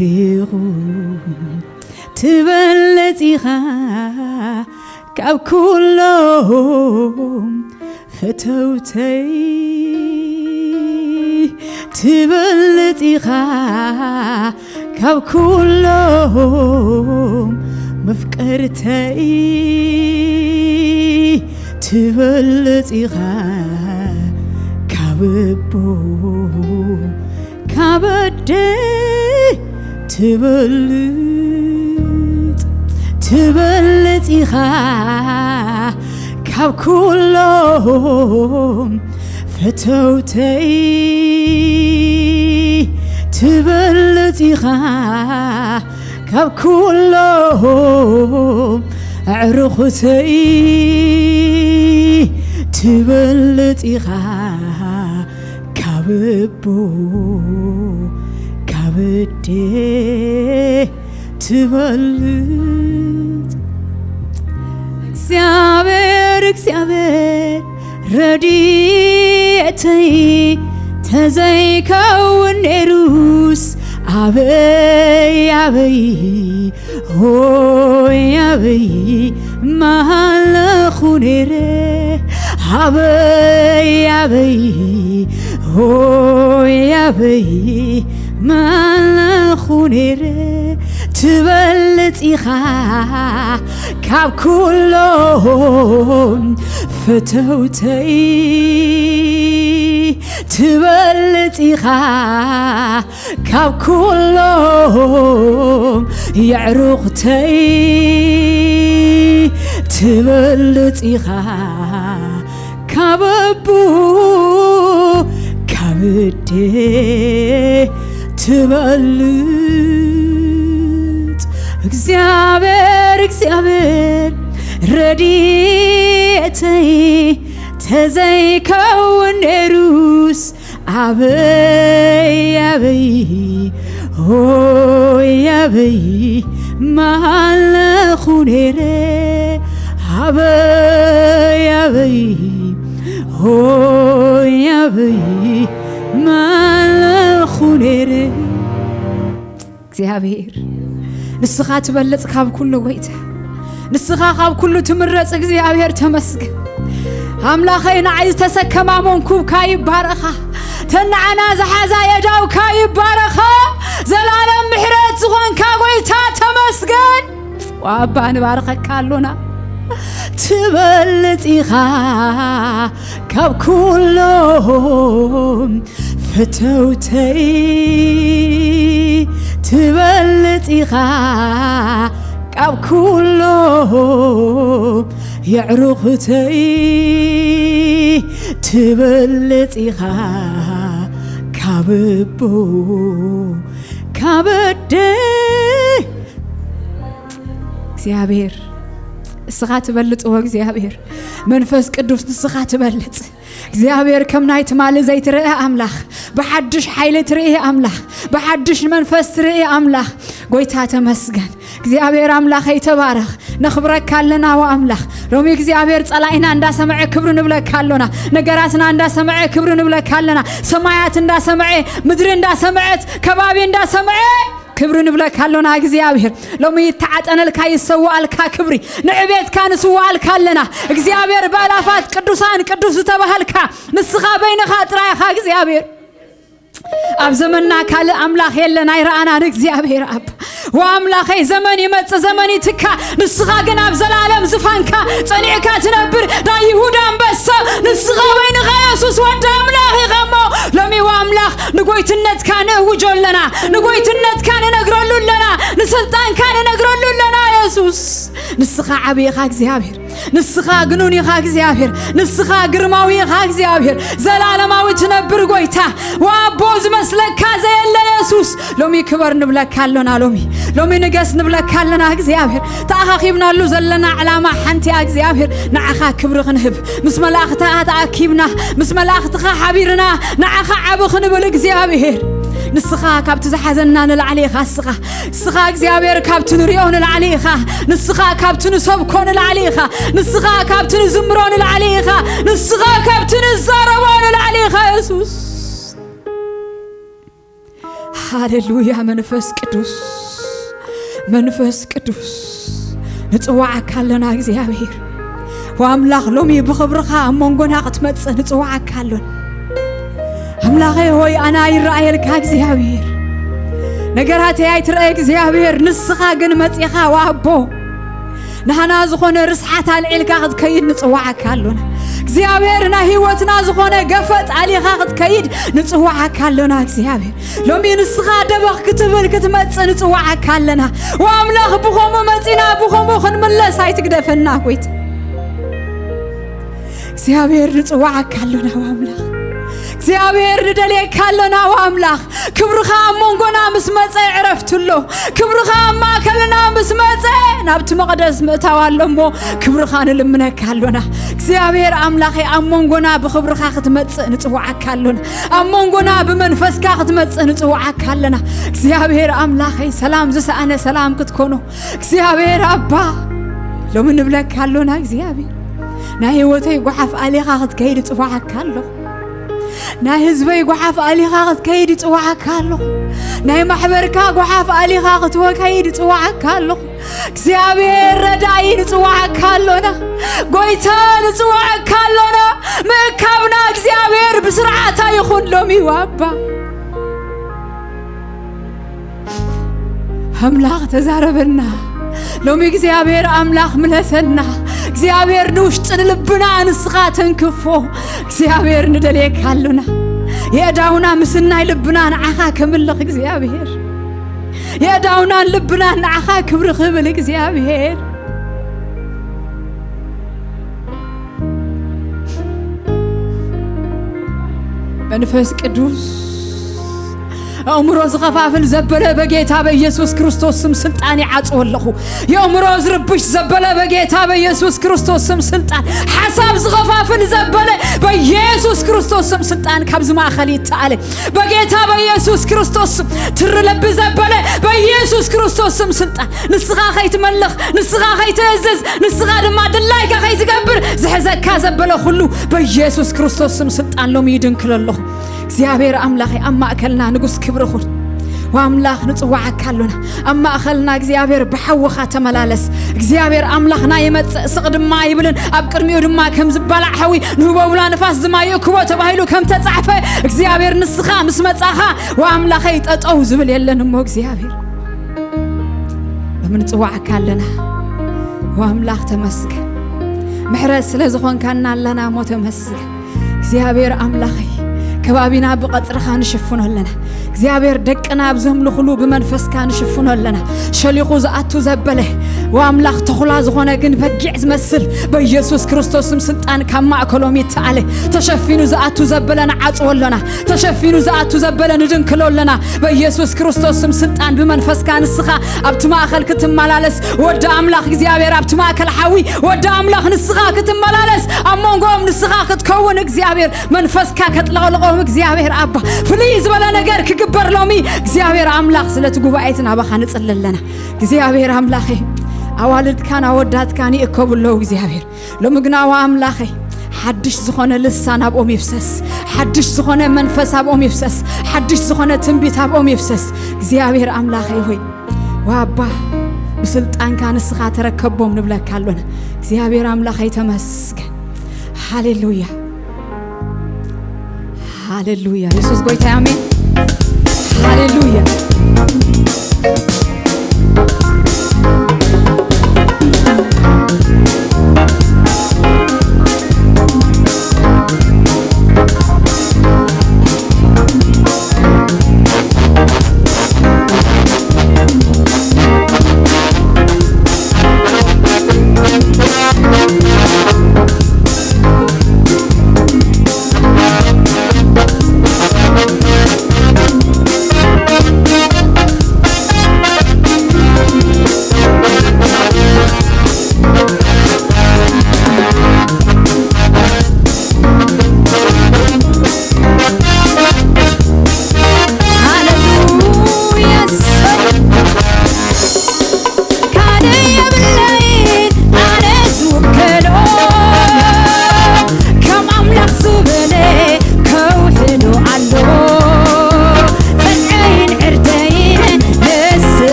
ሪኹ ትበልጽ ኢኻ ካብ ኩሎም ፈተውተይ፣ ትበልጽ ኢኻ ካብ ኩሎም መፍቀርተይ፣ ትበልጽ ኢኻ ካብ ኣቦ ካብ ኣደ ትበልጽ፣ ትበልጽ ኢኻ ካብ ኩሎም ፈተውተይ፣ ትበልጽ ኢኻ ካብ ኩሎም ኣዕሩኽተይ፣ ትበልጽ ኢኻ ካብ ኣቦ ካብ ኣደ ትበልጽ። እግዚኣብሔር፣ እግዚኣብሔር ረድኤተይ ተዘይከውን ነይሩስ ኣበይ ኣበይ ሆይ ኣበይ ማለኹ ነይረ፣ ኣበይ ኣበይ ሆይ ኣበይ ማለኹ ነይረ፣ ትበልጽ ኢኻ ካብ ኩሎም ፈተውተይ፣ ትበልጽ ኢኻ ካብ ኩሎም የዕሩኽተይ፣ ትበልጽ ኢኻ ካብ ኣቦ ካብ ኣደ ትበልጽ። እግዚኣብሔር፣ እግዚኣብሔር ረድኤተይ ተዘይከውን ነይሩስ ኣበይ ኣበይ ሆይ ኣበይ ማለኹ ነይረ፣ ኣበይ ኣበይ ሆይ ኣበይ ማለኹ ነይረ። እግዚኣብሔር ንስኻ ትበልጽ ካብ ኩሉ ጎይታ፣ ንስኻ ካብ ኩሉ ትምረጽ እግዚኣብሔር ተመስገን። ኣምላኸይ ንዓይ ዝተሰከማ መንኩብካ ይባረኻ፣ ተናዓና ዝሓዛ የዳውካ ይባረኻ። ዘላለም ምሕረት ዝኾንካ ጎይታ ተመስገን። ዋባ ንባርኸካ ኣሎና። ትበልጽ ኢኻ ካብ ኩሎም ፈተውተይ፣ ትበልጽ ኢኻ ካብ ኩሎም የዕሩኽተይ፣ ትበልጽ ኢኻ ካብ ኣቦ ካብ ኣደ እግዚኣብሔር እስኻ ትበልጽዎ እግዚኣብሔር መንፈስ ቅዱስ ንስኻ ትበልጽ እግዚኣብሔር ከም ናይ ትማሊ ዘይትርእ ኣምላኽ ብሓድሽ ሓይሊ ትርኢ ኣምላኽ ብሓድሽ መንፈስ ትርኢ ኣምላኽ ጎይታ ተመስገን እግዚኣብሔር ኣምላኸይ ተባረኽ ነኽብረካ ኣለና ወኣምላኽ ሎሚ እግዚኣብሔር ጸላኢና እንዳሰምዐ ክብሪ ንብለካ ኣሎና ነገራትና እንዳሰምዐ ክብሪ ንብለካ ኣለና ሰማያት እንዳሰምዐ ምድሪ እንዳሰምዐት ከባቢ እንዳሰምዐ ክብሪ ንብለካ ኣሎና እግዚኣብሔር ሎሚ ይተዓጠነልካ ይሰዋኣልካ ክብሪ ንዕቤትካ ንስዋኣልካ ኣለና እግዚኣብሔር ብኣላፋት ቅዱሳን ቅዱስ ዝተባሃልካ ንስኻ በይንኻ ጥራይኻ እግዚኣብሔር ኣብ ዘመንና ካልእ ኣምላኽ የለን ኣይረኣናን እግዚኣብሔር ኣብ ወኣምላኸይ ዘመን ይመጽእ ዘመን ይትካ ንስኻ ግን ኣብ ዘላለም ዝፋንካ ጸኒዕካ ትነብር ናይ ይሁዳ ኣንበሳ ንስኻ በይንኻ የሱስ ወዲ ኣምላኽ ኢኻ እሞ ሎሚ ወኣምላኽ ንጎይትነትካ ንእውጆ ኣለና ንጎይትነትካ ንነግረሉ ኣለና ንስልጣንካ ንነግረሉ ኣለና የሱስ ንስኻ ዓብይኻ እግዚኣብሔር ንስኻ ግኑን ኢኻ እግዚኣብሔር ንስኻ ግርማዊ ኢኻ እግዚኣብሔር ዘላለማዊ ትነብር ጎይታ ወኣቦ ዝመስለካ ዘየለ የሱስ ሎሚ ክበር ንብለካ ኣሎና ሎሚ ሎሚ ንገስ ንብለካ ኣለና እግዚኣብሔር ተኣኻኺብናሉ ዘለና ዕላማ ሓንቲ እግዚኣብሔር ንዓኻ ክብሪ ክንህብ ምስ መላእኽትኻ ተኣኪብና ምስ መላእኽትኻ ሓቢርና ንዓኻ ዓቢ ክንብል እግዚኣብሔር ንስኻ ካብቲ ዝሓዘና ንላዕሊ ኢኻ እስኻ ንስኻ እግዚኣብሔር ካብቲ ንሪኦ ንላዕሊ ኢኻ ንስኻ ካብቲ ንሰብኮ ንላዕሊ ኢኻ ንስኻ ካብቲ ንዝምሮ ንላዕሊ ኢኻ ንስኻ ካብቲ ንዛረቦ ንላዕሊ ኢኻ የሱስ ሃሌሉያ። መንፈስ ቅዱስ፣ መንፈስ ቅዱስ፣ ንጽዋዓካ ኣለና እግዚኣብሔር። ወኣምላኽ፣ ሎሚ ብኽብርኻ ኣብ መንጎና ክትመጽእ ንጽዋዓካ ኣሎና። ኣምላኸይ ሆይ፣ ኣነ ኣይረኣየልካ እግዚኣብሔር፣ ነገራተይ ኣይትረአ እግዚኣብሔር፣ ንስኻ ግን መጺኻ ወኣቦ፣ ናህና ዝኾነ ርስሓት ኣልዒልካ ክትከይድ ንጽዋዓካ ኣሎና እግዚኣብሔር። ናይ ህይወትና ዝኾነ ገፈጥ ኣሊኻ ክትከይድ ንጽዋዓካ ኣሎና እግዚኣብሔር። ሎሚ ንስኻ ደበኽ ክትብል ክትመጽእ ንጽዋዓካ ኣለና። ወኣምላኽ፣ ብኸምኡ መጺና ብኸምኡ ክንምለስ ኣይትግደፈና ጎይታ እግዚኣብሔር። ንጽዋዓካ ኣሎና ወኣምላኽ እግዚኣብሔር፣ ንደልየካ ኣሎና ወኣምላኽ። ክብርኻ ኣብ መንጎና ምስ መጸ ዕረፍቲ ኣሎ። ክብርኻ ኣብ ማእከልና ምስ መጸ ናብቲ መቕደስ ምእታው ኣሎ እሞ፣ ክብርኻ ንልምነካ ኣሎና እግዚኣብሔር ኣምላኸይ። ኣብ መንጎና ብኽብርኻ ክትመጽእ ንጽዋዓካ ኣሎና። ኣብ መንጎና ብመንፈስካ ክትመጽእ ንጽዋዓካ ኣለና እግዚኣብሔር ኣምላኸይ። ሰላም ዝሰኣነ ሰላም ክትኮኖ እግዚኣብሔር ኣባ፣ ሎሚ ንብለካ ኣሎና እግዚኣብሔር። ናይ ህይወተይ ጓሓፍ ኣሊኻ ክትከይድ እጽዋዓካ ኣለኹ። ናይ ህዝበይ ጓሓፍ ኣሊኻ ክትከይድ እጽዋዓካ ኣለኹ። ናይ ማሕበርካ ጓሓፍ ኣሊኻ ክትወከይድ እጽዋዓካ ኣለኹ። እግዚኣብሔር ረዳኢ ንጽዋዓካ ኣሎና። ጎይታ ንጽዋዓካ ኣሎና። ምእካብና እግዚኣብሔር ብስርዓታ ይኹን ሎሚ ዋባ። ኣምላኽ ተዛረበና። ሎሚ እግዚኣብሔር ኣምላኽ ምለሰና። እግዚኣብሔር ንውሽጢ ንልብና ንስኻ ተንክፎ። እግዚኣብሔር ንደልየካ ኣሎና። የእዳውና ምስናይ ልብና ንዓኻ ከምልኽ እግዚኣብሔር። የእዳውናን ልብናን ንዓኻ ክብሪ ክብል እግዚኣብሔር። መንፈስ ቅዱስ፣ ኣእምሮ ዝኸፋፍል ዘበለ በጌታ በኢየሱስ ክርስቶስ ስም ስልጣን ይዓጽዎ ኣለኹ። የእምሮ ዝርብሽ ዘበለ በጌታ በኢየሱስ ክርስቶስ ስም ስልጣን፣ ሓሳብ ዝኸፋፍል ዘበለ በኢየሱስ ክርስቶስ ስም ስልጣን ካብዚ ማእከል ይተኣለ። በጌታ በኢየሱስ ክርስቶስ ስም ትሪ ለቢ ዘበለ በኢየሱስ ክርስቶስ ስም ስልጣን፣ ንስኻ ከይትመልኽ፣ ንስኻ ከይትእዝዝ፣ ንስኻ ድማ ድላይካ ከይትገብር ዝሕዘካ ዘበለ ኩሉ በኢየሱስ ክርስቶስ ስም ስልጣን ሎሚ ይድንክሎ ኣለኹ። እግዚኣብሔር ኣምላኸይ፣ ኣብ ማእከልና ንጉስ ክብሪ ኩን። ወኣምላኽ ንጽዋዓካ ኣሎና። ኣብ ማእከልና እግዚኣብሔር ብሓውኻ ተመላለስ። እግዚኣብሔር ኣምላኽና ይመጽእ፣ ስቕ ድማ ኣይብልን፣ ኣብ ቅድሚኡ ድማ ከም ዝበላዕ ሓዊ ንህቦብላ ንፋስ ዝማይ ይእክቦ ተባሂሉ ከም ተጻሕፈ፣ እግዚኣብሔር ንስኻ ምስ መጻኻ ወኣምላኸይ ጠጠው ዝብል የለን እሞ እግዚኣብሔር ሎሚ ንጽዋዓካ ኣለና። ወኣምላኽ ተመስገን። ምሕረት ስለ ዝኾንካና ኣለና እሞ ተመስገን። እግዚኣብሔር ኣምላኸይ፣ ከባቢና ብቐጽርኻ ንሽፍኖ ኣለና። እግዚኣብሔር ደቅና ኣብ ዘምልኹሉ ብመንፈስካ ንሽፍኖ ኣለና። ሸሊኹ ዝኣቱ ዘበለ ወኣምላኽ ተኹላ ዝኾነ ግን በጊዕ ዝመስል በኢየሱስ ክርስቶስ ስም ስልጣን ካብ ማእከሎም ይተኣለ። ተሸፊኑ ዝኣቱ ዘበለ ንዓጽዎ ኣለና። ተሸፊኑ ዝኣቱ ዘበለ ንድንክሎ ኣለና። በኢየሱስ ክርስቶስ ስም ስልጣን ብመንፈስካ ንስኻ ኣብቲ ማእከል ክትመላለስ ወዲ ኣምላኽ እግዚኣብሔር ኣብቲ ማእከል ሓዊ ወዲ ኣምላኽ ንስኻ ክትመላለስ ኣብ መንጎኦም ንስኻ ክትከውን እግዚኣብሔር መንፈስካ ከጥለቕልቖም እግዚኣብሔር ኣባ ፍልይ ዝበለ ነገር ክግበር ሎሚ እግዚኣብሔር ኣምላኽ ስለቲ ጉባኤ እቲ ናባኻ ንጽሊ ኣለና። እግዚኣብሔር ኣምላኸይ ኣዋልድካን ኣወዳትካን ይእከቡ ኣለዉ እግዚኣብሔር ሎሚ ግና ዋ ኣምላኸይ ሓድሽ ዝኾነ ልሳን ኣብኦም ይፍሰስ። ሓድሽ ዝኾነ መንፈስ ኣብኦም ይፍሰስ። ሓድሽ ዝኾነ ትንቢት ኣብኦም ይፍሰስ። እግዚኣብሔር ኣምላኸይ ሆይ ዋባ ብስልጣንካ ንስኻ ተረከቦም ንብለካ ኣሎና። እግዚኣብሔር ኣምላኸይ ተመስገን። ሃሌሉያ። ሃሌሉያ። የሱስ ጎይታ ኣሜን። ሃሌሉያ።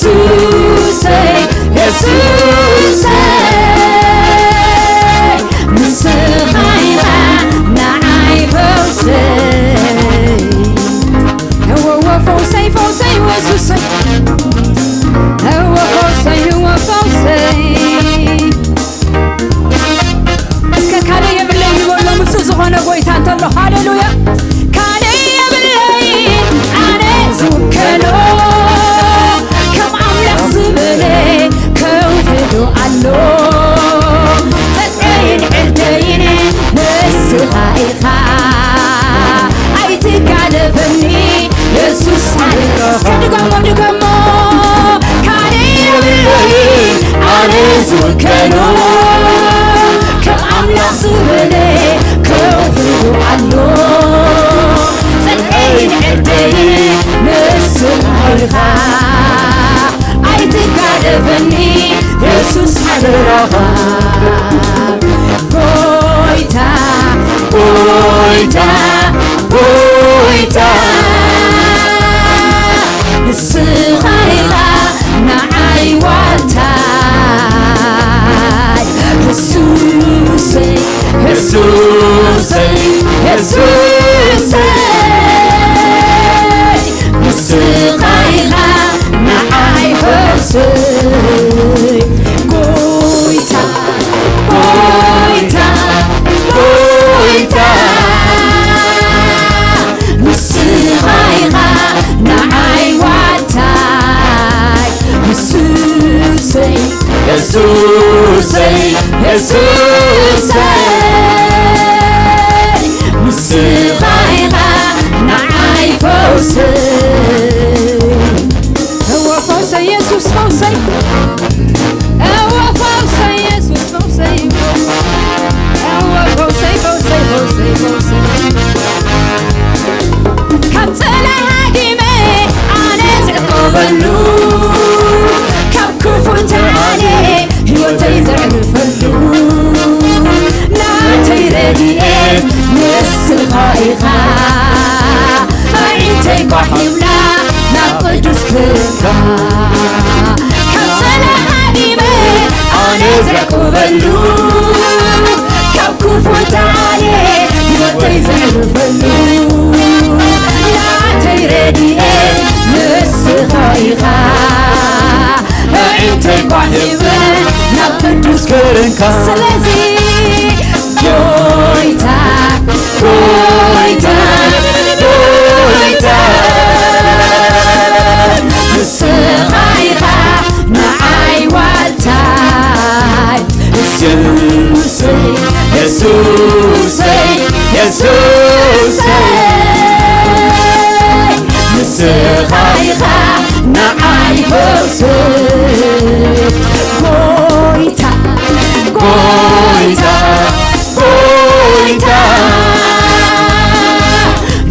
የሱሰይ፣ የሱሰይ፣ ንስኻ ኢኻ ንዓይ ፈውሰይ። እወ፣ እወ፣ ፈውሰይ፣ ፈውሰይ፣ የሱሰይ። እወ፣ ፈውሰይ፣ እወ፣ ፈውሰይ። እስከ ካልእ የብለይ ንበሎ፣ ምስ ዝኾነ ጎይታ እንተሎ፣ ሃሌሉያ። ካልእ የብለይ ኣነ ዝውከሎ፣ ከም ኣምላኽ ዝበለ ከውሕዶ ኣሎ። ጽድቀይን ዕርደይን ንስኻ ኢኻ፣ ኣይትጋደፈኒ የሱስ። እስከ ድገሞ፣ ድገሞ። ካልእ የብለይ ኣነ ዝውከሎ፣ ከም ኣምላኽ ዝበለ ከውሕዶ ኣሎ። ጽድቀይን ዕርደይን ንስኻ ኢኻ፣ ኣይትጋደፈኒ የሱስ ሓደራኻ። ጎይታ፣ ጎይታ፣ ጎይታ፣ ንስኻ ኢኻ ንዓይ ዋልታይ። የሱሰይ፣ የሱሰይ፣ የሱሰይ፣ ንስኻ ኢኻ ንዓይ ፈውሰይ። ጎይታ፣ ጎይታ፣ ጎይታ፣ ንስኻ ኢኻ ንዓይ ዋልታይ። የሱሰይ፣ የሱሰይ፣ የሱሰይ፣ ንስኻ ኢኻ ንዓይ ፈውሰይ። እወ ፈውሰይ የሱስ ፈውሰይ። እወ ፈውሰይ የሱስ ፈውሰይ። እወ ፈውሰይ፣ ፈውሰይ፣ ፈውሰይ፣ ፈውሰይ። ካብ ጸላኢ ሃዲመ ኣነ ዝዕቆበሉ፣ ካብ ክፉ ተኣልየ ህይወተይ ዘዕርፈሉ፣ ናተይ ረድኤት ንስኻ ኢኻ። ኣዒንተይ ቋሕ ይብላ ናብ ቅዱስ ክብርካ። ካብ ጸላኢ ሃዲመ ኣነ ዘዕቁበሉ፣ ካብ ክፉ ተኣልየ ህይወተይ ዘዕርፈሉ፣ ናተይ ረድኤት ንስኻ ኢኻ። ኣዒንተይ ቋሕ ይበል ናብ ቅዱስ ክብርካ። ስለዚ ጎይታ፣ ጎይታ፣ ጎይታ፣ ንስኻ ኢኻ ንዓይ ዋልታይ። የሱሰይ፣ የሱሰይ፣ የሱሰይ፣ ንስኻ ኢኻ ንዓይ ፈውሰይ። ጎይታ፣ ጎይታ፣ ጎይታ፣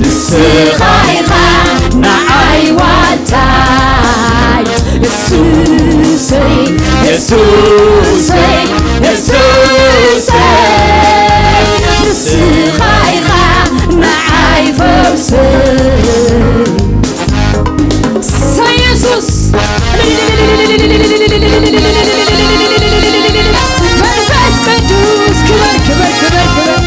ንስኻ ኢኻ ንዓይ ዋልታይ። የሱሰይ፣ የሱሰይ፣ የሱሰይ፣ ንስኻ ኢኻ ንዓይ ፈውሰይ። የሱስ፣ መንፈስ ቅዱስ ክበር፣ ክበር፣ ክበር፣ ክበር።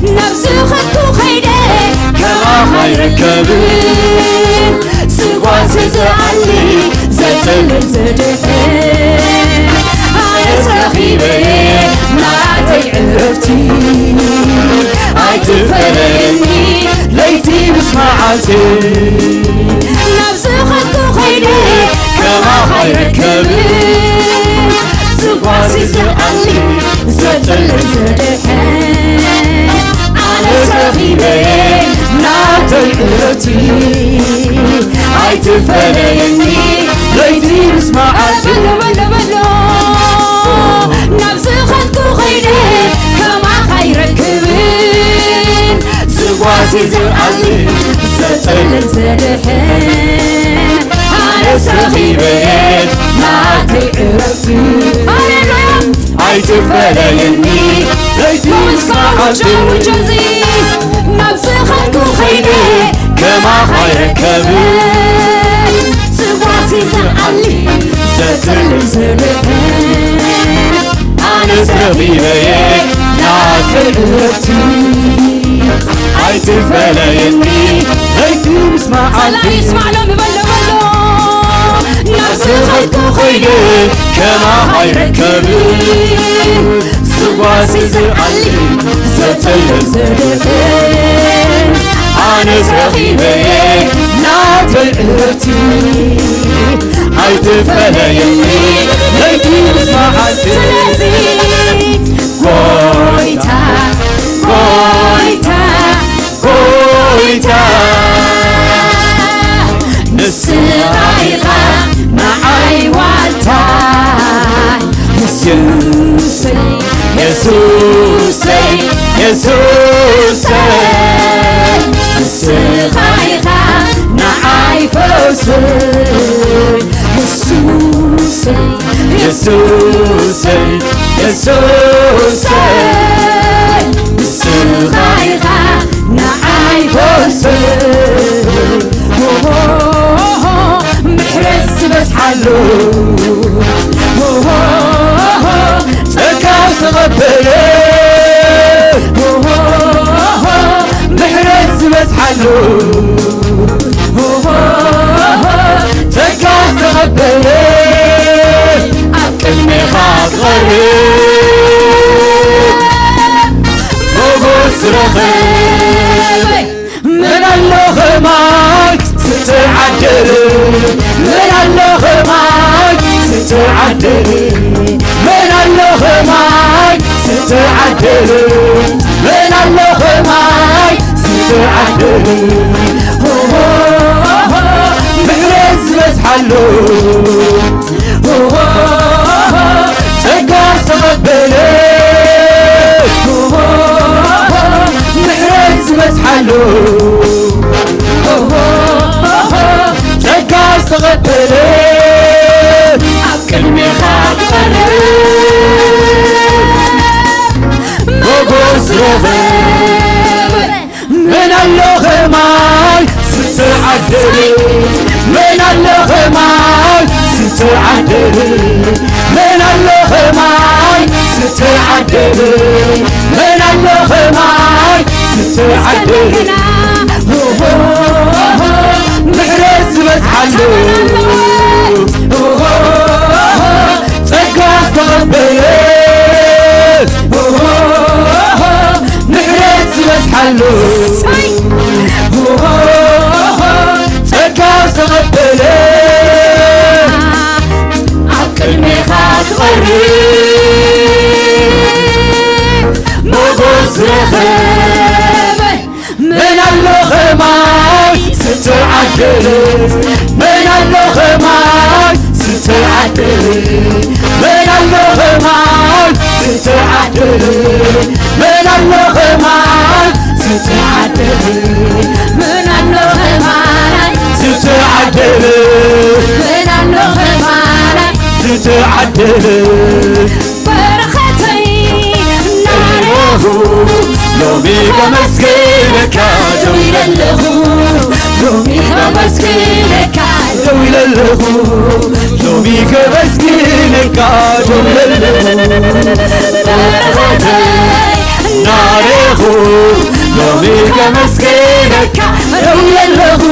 ናብ ዝኸድኩ ከይደ ከማኻ ኣይርከብን። ዝጓሲ ዝኣሊ ዘጽልል ዝድሕን ኣነስ ረኺበ ናተይ ዕረፍቲ። ኣይትፈለየኒ ለይቲ ምስ መዓልቲ። ናብ ዝኸድኩ ከይደ ከማኻ ኣይርከብን። ዝጓሲ ዝኣሊ ዘጽልል ዝድሕን ኣነስ ረኺበ ናተይ ዕረፍቲ። ኣይትፈለየኒ ለይቲ ምስ መዓልቲ። በሎ፣ በሎ፣ በሎ፣ ናብ ዝኸድኩ ከይደ ከማኻ ኣይረክብን። ዝጓሲ ዝኣሊ ዘጽልል ዝድሕን ኣነስ ረኺበ ናተይ ዕረፍቲ። ሃሌሉያ። ኣይትፈለየኒ ለይቲ ምስ መዓልቲ። ኣብ ዝኸድኩ ኸይደ ከማኻ ይርከብን። ስጓሲ ዝኣሊ ዘትል ዝልዕል ኣነስ ረኺበየ ናተይ ዕረፍቲ። ኣይትፈለየኒ ለይቲ ምስ መዓልቲ። ጸላኢ ይስማዕ ሎሚ በሎ በሎ። ናብ ዝኸድኩ ኸይደ ከማኻ ይርከብን። ስጓሲ ዝኣሊ ዘተለ ዘደፈ ኣነስ ረኺበየ ናተይ ዕረፍቲ። ኣይትፈለየኒ ለይቲ ምስ መዓልቲ። ስለዚ ጎይታ፣ ጎይታ፣ ጎይታ፣ ንስኻ ኢኻ ንዓይ ዋልታ። የሱሰይ፣ የሱሰይ፣ የሱሰይ፣ ንስኻ ኢኻ ንዓይ ፈውሰይ። የሱሰይ፣ የሱሰይ፣ የሱሰይ፣ ንስኻ ኢኻ ንዓይ ፈውሰይ። ኦሆ፣ ምሕረት ዝበዝሓሉ፣ ኦሆ፣ ጸጋ ዝተቐበለ፣ ኦሆ፣ ምሕረት ዝበዝሓሉ፣ ጸጋ ዝተቐበለ ኣብ ቅድሜኻ ክቐርብ ሞጎስ ዝረኸበ። መን ኣሎ ኸማይ ዝተዓደለ፣ መን ኣሎ ኸማይ ዝተዓደለ፣ መን ኣሎ ኸማይ ዝተዓደለ፣ መን ኣሎ ኸማይ ዝተዓደለ። ሆ፣ ሆ፣ ሆ፣ ምሕረት ዝበዝሓሉ፣ ሆ፣ ሆ፣ ሆ፣ ጸጋ ዝተቐበለ፣ ሆ፣ ሆ፣ ሆ፣ ምሕረት ዝበዝሓሉ፣ ሆ፣ ሆ፣ ሆ፣ ጸጋ ዝተቐበለ ኣብ ቅድሜኻ ክቐርብ ሞጎስ ረኸበ። መን ኣሎ ኸማይ ዝተዓደለ፣ መን ኣሎ ኸማይ ዝተዓደለ፣ መን ኣሎ ኸማይ ዝተዓደለ፣ መን ኣሎ ኸማይ ዝተዓደለ። ሆ፣ ሆ፣ ሆ፣ ምሕረት ዝበዝሓሉ፣ ሆ፣ ሆ፣ ሆ፣ ጸጋ ዝተቐበለ፣ ሆ፣ ሆ፣ ሆ፣ ምሕረት ዝበዝሓሉ፣ ሆ፣ ሆ፣ ሆ፣ ጸጋ ዝተቐበለ ኣብ ቅድሜኻ ክቐርብ ሞጎስ ዝረኸበ። መን ኣሎ ኸማይ ዝተዓደለ፣ መን ኣሎ ኸማይ ዝተዓደለ፣ መን ኣሎ ኸማይ ዝተዓደለ፣ መን ኣሎ ኸማይ ዝተዓደለ፣ መን ኣሎ ኸማይ ዝተዓደለ፣ መን ኣሎ ኸማይ ዝተዓደለ። በረኸተይ እናረኹ ሎሚ ከመስግነካ ደው ኢለ ኣለኹ። ሎሚ ከመስግነካ ደው ኢለ ኣለኹ። ሎሚ ከመስግነካ ደው ኢለ ኣለኹ። በረኸተይ እናረኹ ሎሚ ከመስግነካ ደው ኢለ ኣለኹ።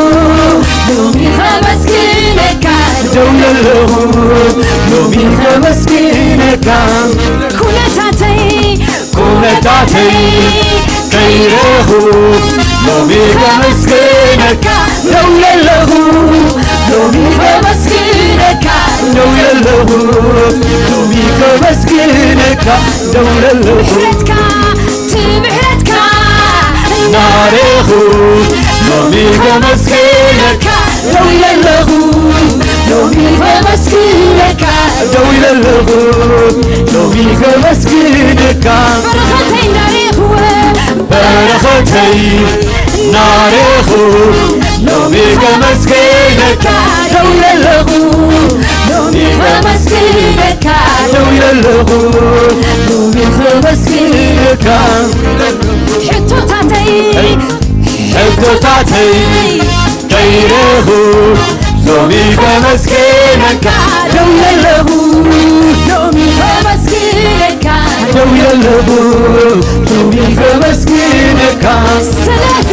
ሎሚ ከመስግነካ ደው ኢለ ኣለኹ። ሎሚ ከመስግነካ ኩነታተይ ኩነታተይ ከይረኹ ሎሚ ከመስግነካ ደው ኢለ ኣለኹ። ሎሚ ከመስግነካ ደው ኢለ ኣለኹ። ሎሚ ከመስግነካ ደው ኢለ ኣለኹ። ምሕረትካ፣ እቲ ምሕረትካ እናረኹ ሎሚ ከመስግነካ ደው ኢለ ኣለኹ። ሎሚ ከመስግነካ ደው ኢለ ኣለኹ። ሎሚ ከመስግነካ በረኸተይ እናረኹ፣ በረኸተይ እናረኹ ሎሚ ከመስግነካ ደው ኢለ ኣለኹ። ሎሚ ከመስግነካ ደው ኢለ ኣለኹ። ሎሚ ከመስግነካ ሕቶታተይ ቶታተይ ከይረኹ ሎሚ ከመስግነካ ደው የለኹ ሎሚ ከመስግነካ ደው የለኹ ሎሚ ከመስግነካ ስለዚ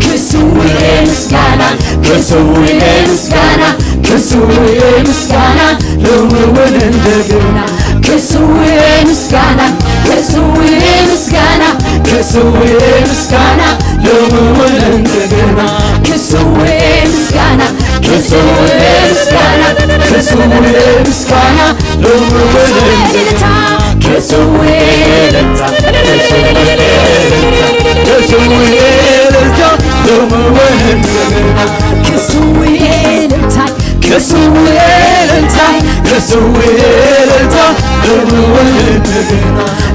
ክስውእ ምስጋና ክስውእ ምስጋና ክስውእ ምስጋና ሎሚ እውን እንደገና ክስውእ ምስጋና ክስውእ ምስጋና ክስውእ ምስጋና ሎሚ እውን እንደገና ክስውእ ምስጋና ክስውእ ምስጋና ክስውእ ምስጋና ሎሚ እውን እንደገና ክስውእ እልልታ ክስውእ እልልታ ክስውእ እልልታ ሎሚ እውን እንደገና ክስውእ እልልታ ክስውእ እልልታ ክስውእ እልልታ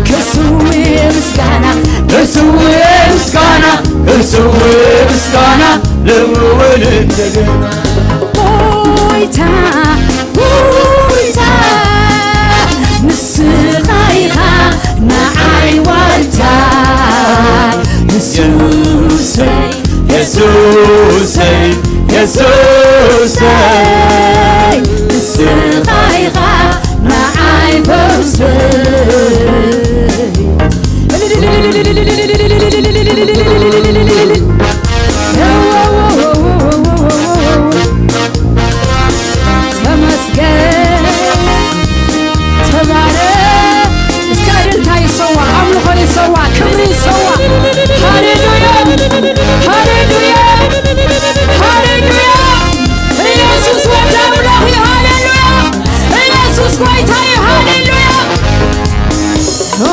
ክስውእ ምስጋና ክስውእ ምስጋና ክስውእ ምስጋና ልውውል እንደገና ጎይታ ጎይታ ንስኻ ኢኻ ንዓይ ዋልታ የሱሰይ የሱሰይ የሱሰይ ንስኻ ኢኻ ንዓይ ፈውሰይ ተመስገን ተባረክ እስከ እልልታ ይሰዋ ኣምልኾ ይሰዋ ክብሪ ይሰዋ ሃሌሉያ ሃሌሉያ ሃሌሉያ ኢየሱስ ወዲ ኣምላኽ እዩ ሃሌሉያ ኢየሱስ ጎይታ እዩ ሃሌሉያ ኦ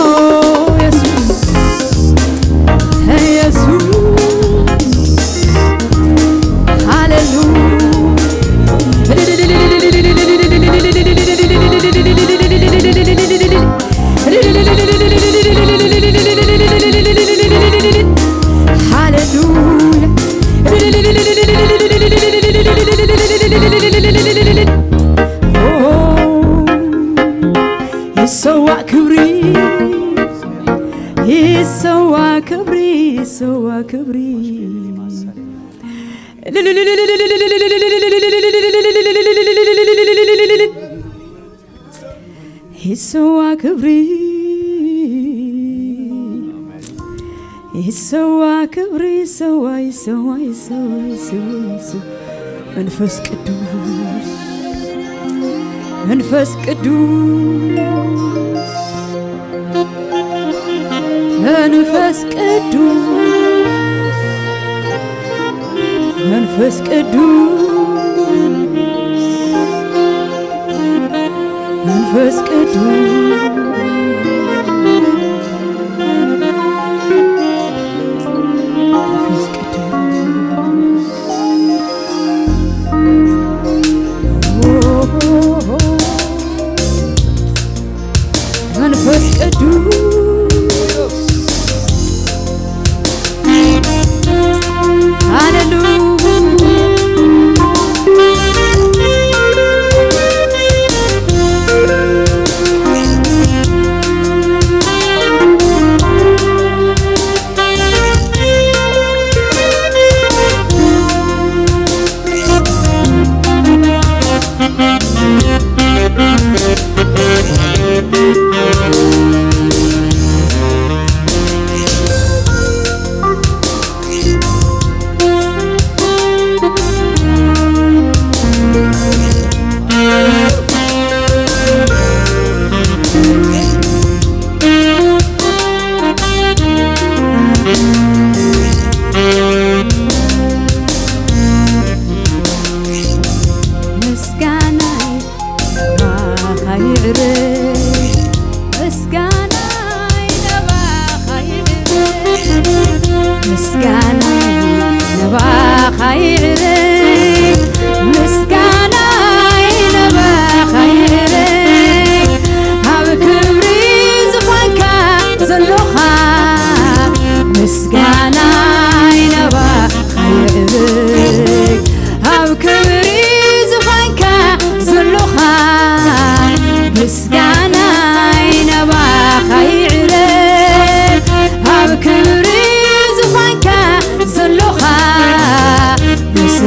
ኢየሱስ ኢየሱስ ሃሌሉያ ሃሌሉያ ይሰዋ ክብሪ ይሰዋ ክብሪ ይሰዋ ክብሪ ይሰዋ ክብሪ ይሰዋ ክብሪ ይሰዋ ይሰዋ ይሰዋ ይሰዋ መንፈስ ቅዱስ መንፈስ ቅዱስ መንፈስ ቅዱስ መንፈስ ቅዱስ መንፈስ ቅዱስ መንፈስ ቅዱስ መንፈስ ቅዱስ ሃሌሉያ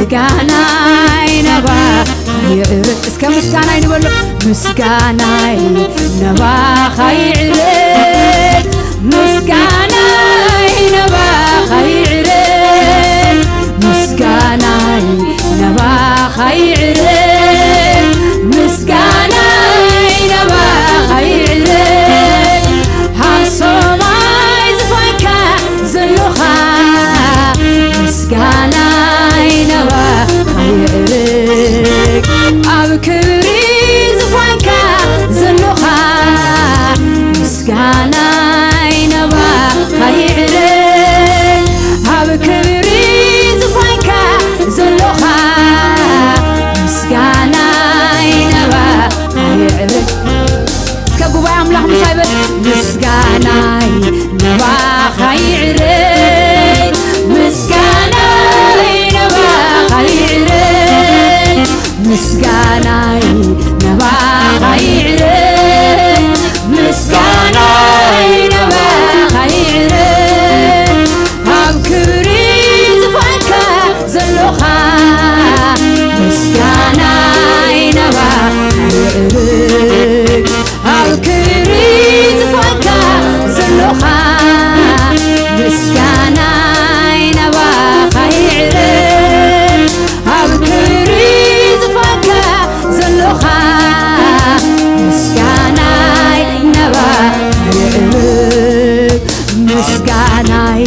ምስጋናይ ነባኻ ይዕረግ። እስከ ምስጋናይ ንበሎ። ምስጋናይ ነባኻ ይዕረግ። ምስጋናይ ነባኻ ይዕረግ። ምስጋናይ ነባኻ ይዕረግ። ምስጋናይ ነባኻ ይዕረግ። ኣብ ሰማይ ዝፋንካ ዘሎኻ ምስጋናይ ነባኻ ይዕረግ። ኣብ ክብሪ ዝፋንካ ዘሎኻ ምስጋናይ ነባኻ ይዕረግ። ኣብ ክብሪ ዝፋንካ ዘሎኻ ምስጋናይ ነባኻ ይዕረግ። እስከ ጉባኤ ኣምላኽ ምሳይ በል። ምስጋናይ ነባኻ ይዕረግ። ምስጋናይ ነባኻ ይዕረግ። ምስጋናይ ነባኻ ይዕረግ። ምስጋናይ ነባኻ ይዕረግ። ኣብ ክብሪ ዝፋንካ ዘሎኻ ምስጋናይ ነባኻ ይዕረግ። ኣብ ክብሪ ዝፋንካ ዘሎኻ ምስጋናይ ነባኻ ይዕረግ። ኣብ ክብሪ ዝፋንካ ዘሎኻ ምስጋናይ ነባኻ ይዕረግ። ምስጋናይ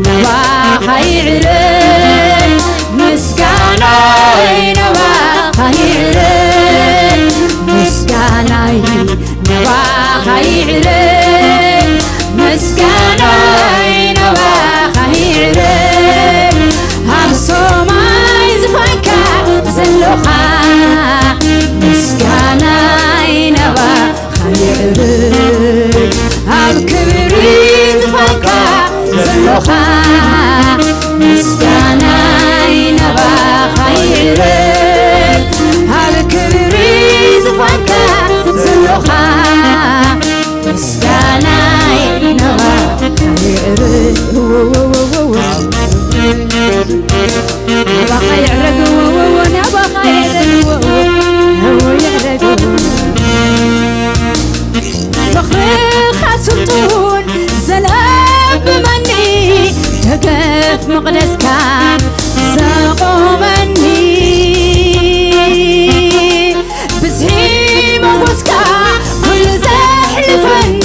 ነባኻ ይዕረግ። ምስጋናይ ነባኻ ይዕረግ። ምስጋናይ ነባኻ ይዕረግ። ምስጋናይ ነባኻ ይዕረግ። ኣብ ሰማይ ዝፋንካ ዘሎኻ ምስጋናይ ነባኻ ይዕረግ። ኣብ ክብሪ ዝፋንካ ዘሎኻ ምስጋናይ ነባኻ ይዕረግ። ኣብ ክብሪ ዝፋንካ ዘሎኻ ምስጋናይ ነባኻ ይዕረግ። ነባኻ ይዕረግ፣ ነባኻ ይዕረግ፣ ይዕረግ። ምኽርኻ ስልጡን ዘለብመኒ፣ ደገፍ መቕደስካ ዘቖመኒ። ብዝሒ ሞጎስካ ኩሉ ዘሕልፈኒ፣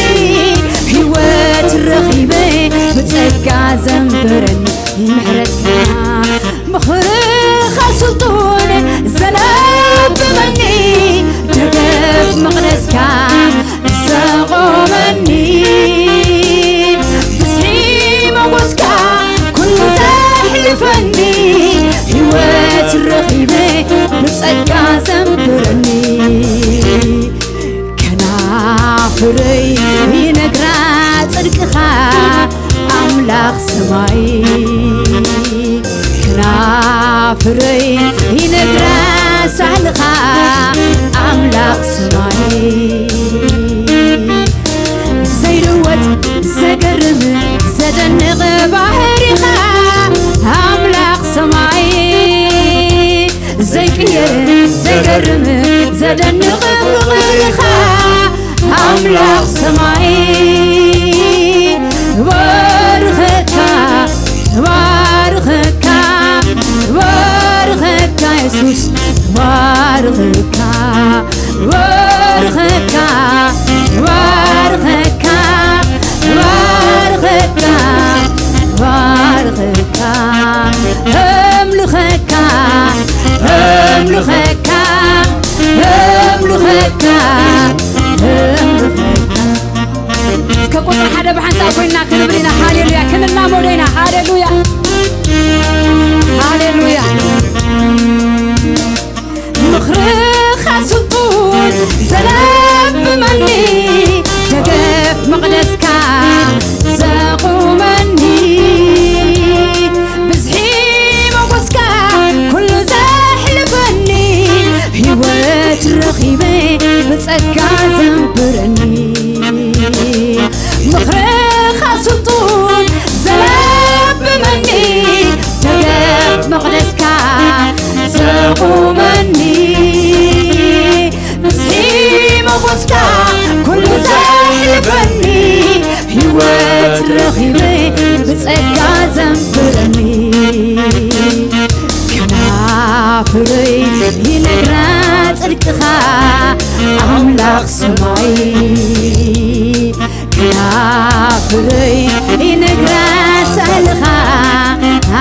ህይወት ረኺበ ብጸጋ ዘንበረኒ ምሕረትካ። ምኽርኻ ስልጡን ዘለብመኒ፣ ደገፍ መቕደስካ ዘቖመኒ። ብዝሒ ሞጎስካ ኩሉ ዘሕልፈኒ፣ ህይወት ረኺበ ብጸጋ ዘንበረኒ። ከናፍረይ ይነግራ ጽድቅኻ ኣምላኽ ሰማይ፣ ከናፍረይ ይነግራ ሳህልኻ ኣምላኽ ሰማይ። ዘይልወጥ ዘገርም ዘደንቕ ባህሪኻ ኣምላኽ ሰማይ፣ ዘይቅየር ዘገርም ዘደንቕ ፍቕርኻ ኣምላኽ ሰማይ። ባርኸካ፣ ባርኸካ፣ ባርኸካ የሱስ፣ ባርኸካ፣ ባርኸካ፣ ባርኸካ፣ ባርኸካ፣ ባርኸካ፣ እምልኸካ፣ እምልኸካ፣ እምልኸካ፣ እምልኸካ። እስከ ቁጽሪ ሓደ ብሓንሳብ ኮይንና ክንብል ኢና። ሃሌሉያ። ክንላመዶ ኢና። ሃሌሉያ። ሃሌሉያ። ምኽርኻ ስልጡን ዘለብመኒ፣ ደገፍ መቕደስካ ዘቑመኒ። ብዝሒ ሞጎስካ ኩሉ ዘሕልፈኒ፣ ህይወት ረኺበ ብጸጋ ዘንብረኒ። ምኽርኻ ስልጡን ዘለብመኒ፣ ረኺበ ብጸጋ ዘንብረኒ፣ ከናፍረይ ይነግራ ጽድቅኻ ኣምላኽ ሰማይ። ከናፍረይ ይነግራ ሳህልኻ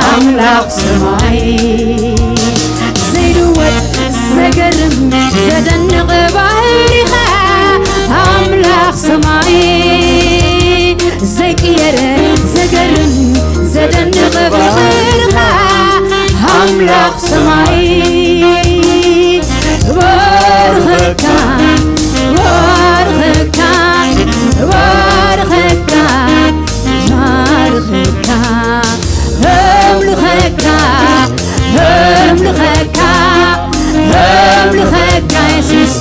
ኣምላኽ ሰማይ። ዘይልወጥ ዘገርም ዘደንቕ ባህሪኻ ኣምላኽ ሰማይ። ዘይቅየር ዘገርም ዘደንቕ ባህርኻ ኣምላኽ ሰማይ። ባርኸካ፣ ባርኸካ፣ ባርኸካ፣ ባርኸካ፣ ኣምልኸካ፣ ኣምልኸካ፣ ኣምልኸካ የሱስ፣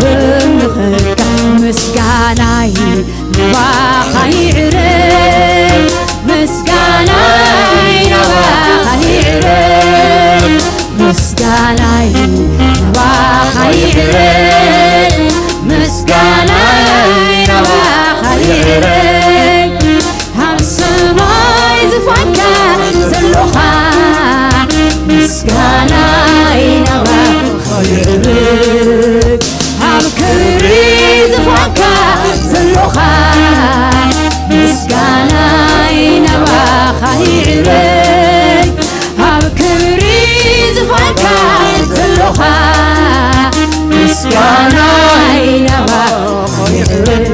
ኣምልኸካ። ምስጋናይ ናባኻ ይዕረግ፣ ምስጋናይ ናባኻ ይዕረግ፣ ምስጋናይ ናባኻ ይዕረግ፣ ምስጋናይ ናባኻ ይዕረግ። ኣብ ሰማይ ዝፋንካ ዘሎኻ ምስጋናይ ናባኻ ይዕረግ። ኣብ ክብሪ ዝፋንካ ዘሎኻ ምስጋናይ ናባኻ ይዕረግ። ኣብ ክብሪ ዝፋንካ ዘሎኻ ምስጋናይ ናባኻ ይዕረግ።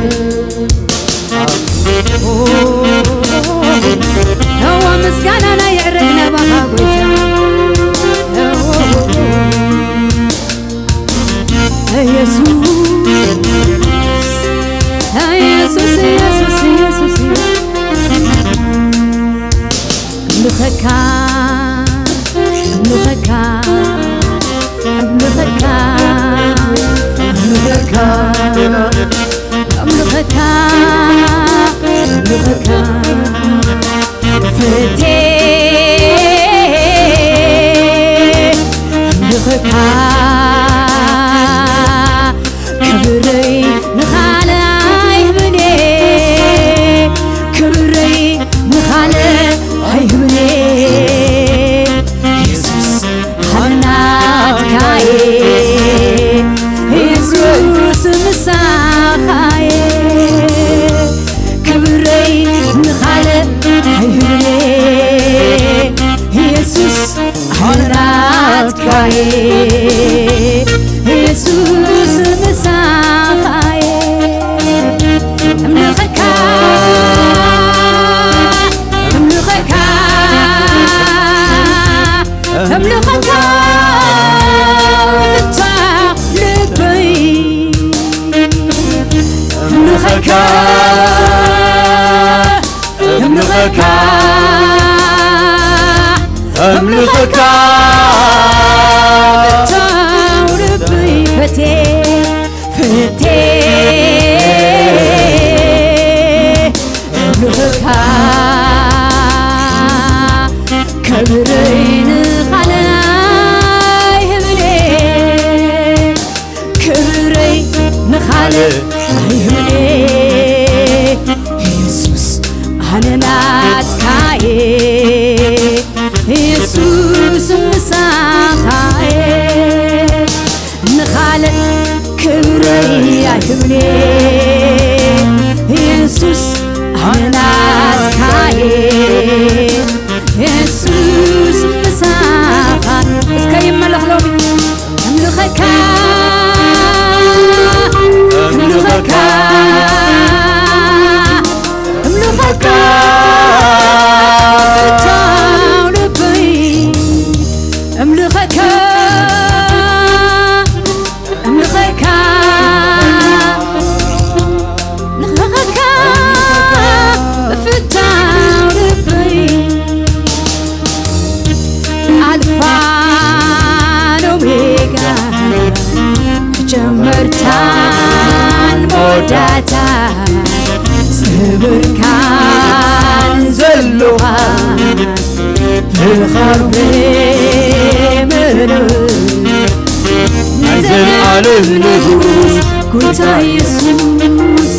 እወ፣ ምስጋናና ይዕረግ ናባኻ ጎይታ። እወ፣ ኢየሱስ፣ ኢየሱስ፣ ኢየሱስ፣ ኢየሱስ፣ ኣምልኸካ፣ ኣምልኸካ፣ ኣምልኸካ፣ ኣምልኸካ፣ ኣምልኸካ፣ ኣምልኸካ፣ ፈቴ፣ ኣምልኸካ፣ ክብረይ ንኻልእ ኣይህብን እየ፣ ክብረይ ንኻልእ ኣይህብን እየ። የሱስ ኣነ ናትካ እየ፣ የሱስ ምሳኻ እየ። ክብረይ ንኻልእ ኣይህብን እየ፣ የሱስ ኣነ ናትካ እየ፣ የሱስ ምሳኻ እየ። እምልኸካ፣ እምልኸካ፣ እምልኸካ ብታ ልበይ፣ እምልኸካ፣ እምልኸካ፣ እምልኸካ ብታ ልበይ ፈቴ፣ ፈቴ፣ እምልኸካ ክብረይ ንኻልእ ኣይህብን እየ፣ ክብረይ ንኻልእ ኣይህብን እየ። የሱስ ኣነ ናትካ እየ፣ የሱስ ምሳኻ እየ። ንኻልእ ክብረይ ኣይህብን እየ፣ የሱስ ኣነ ናትካ እየ፣ የሱስ ምሳኻ። እስከ ይመለኽ ሎሚ። እምልኸካ፣ እምልኸካ፣ እምልኸካ ብታ ልበይ፣ እምልኸካ፣ እምልኸካ፣ እምልኸካ ብታ ልበይ። ኣልፋን ኦሜጋ፣ ጀመርታን መወዳእታን፣ ዝነበርካን ዘሎኻን፣ ብኻርቤ መኖር ናይ ዘላለም ንጉስ ጎይታ የሱስ፣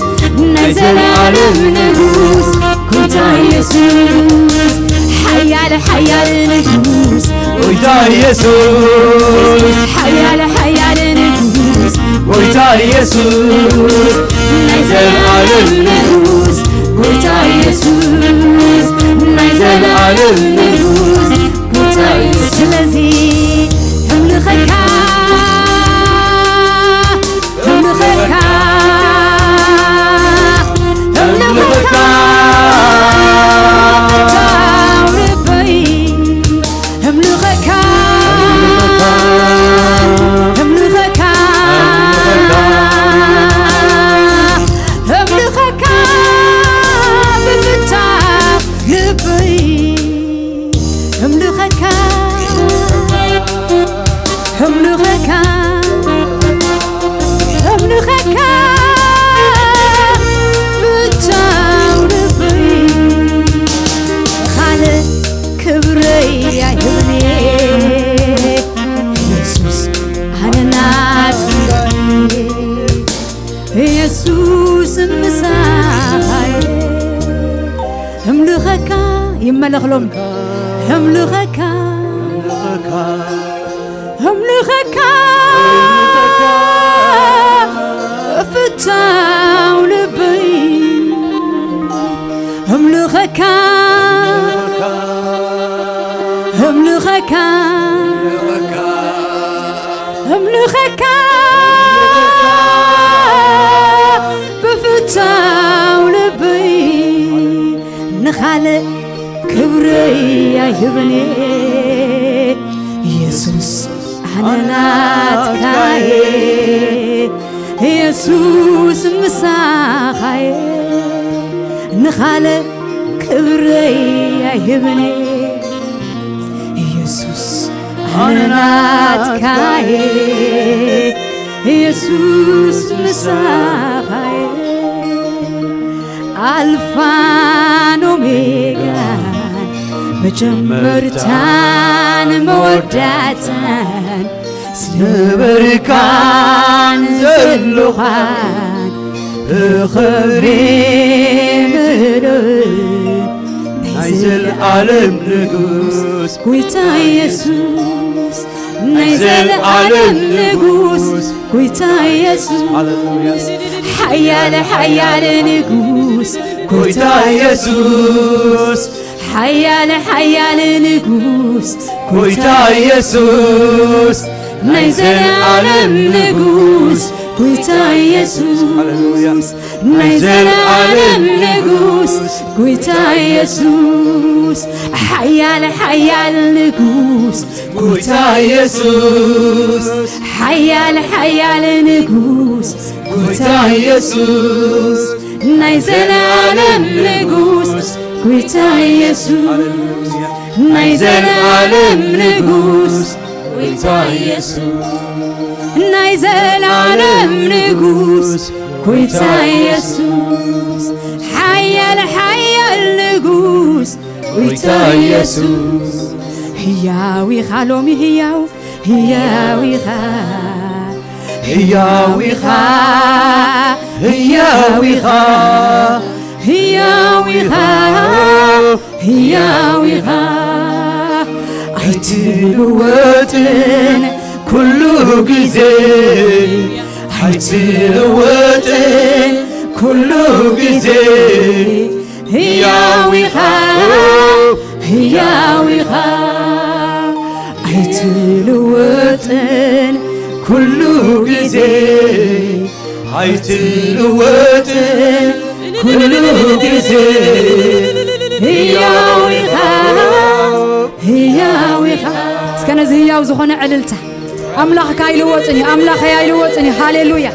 ናይ ዘላለም ንጉስ ጎይታ ኢየሱስ ሓያል ሓያል ንጉስ ጎይታ ኢየሱስ ሓያል ሓያል ንጉስ ጎይታ ኢየሱስ ናይ ዘላለም ንጉስ ጎይታ ኢየሱስ ናይ ዘላለም ንጉስ ጎይታ ኢየሱስ። ስለዚ እምልኸካ እምልኸካ እምልኸካ ብፍታው ልበይ እምልኸካ እምልኸካ እምልኸካ ብፍታው ልበይ እምልኸካ እምልኸካ እምልኸካ ብቻው ልበይ ካልእ ክብረይ ኣይህብን ኢየሱስ ኣነ ናትካ ኢየሱስ ምሳኻይ እምልኸካ ይመለኽ ሎሚ እምልኸካ እምልኸካ ፍታው ልበይ እምልኸካ እምልኸካ እምልኸካ ብፍታው ልበይ ንኻልእ ክብረይ ኣይህብን ኢየሱስ ኣነ ናትካየ ኢየሱስ ምሳኻየ ንኻልእ ክብረይ ኣይህብን ኢየሱስ ኣነ ናትካየ ኢየሱስ ምሳኻየ ኣልፋን ኦሜጋን መጀመርታን መወዳእታን ዝነበርካን ዘሎኻን ብኽብሪ ምሉእ ናይ ዘልኣለም ንጉስ ጎይታ ኢየሱስ ናይ ዘልኣለም ንጉስ ጎይታ ኢየሱስ ሓያል ሓያል ንጉስ ጎይታ ኢየሱስ ሓያል ሓያል ንጉስ ጎይታ ኢየሱስ ናይ ዘልኣለም ንጉስ ጎይታ ኢየሱስ ናይ ዘልኣለም ንጉስ ጎይታ ኢየሱስ ሓያል ሓያል ንጉስ ጎይታ ኢየሱስ ሓያል ሓያል ንጉስ ጎይታ ኢየሱስ ናይ ዘላለም ንጉስ ጎይታ ኢየሱስ ናይ ዘላለም ንጉስ ጎይታ ኢየሱስ ናይ ዘላለም ንጉስ ጎይታ ኢየሱስ ሓያል ሓያል ንጉስ ጎይታ ኢየሱስ ህያው ኢኻ ሎሚ ህያው ህያው ኢኻ ህያው ኢኻ ህያው ኢኻ ህያው ኢኻ ህያው ኢኻ ኣይትልወጥን ኩሉ ግዜ ኣይትልወጥን ኩሉ ግዜ ህያው ኢኻ ህያው ኢኻ ኣይትልወጥን ኩሉ ግዜ ኣይትልወጥን ኩሉ ግዜ ህያው ኢኻ ህያው ኢኻ እስከ ነዚ ህያው ዝኾነ ዕልልታ ኣምላኽካ ኣይልወጥን እዩ ኣምላኸይ ኣይልወጥን እዩ ሃሌሉያ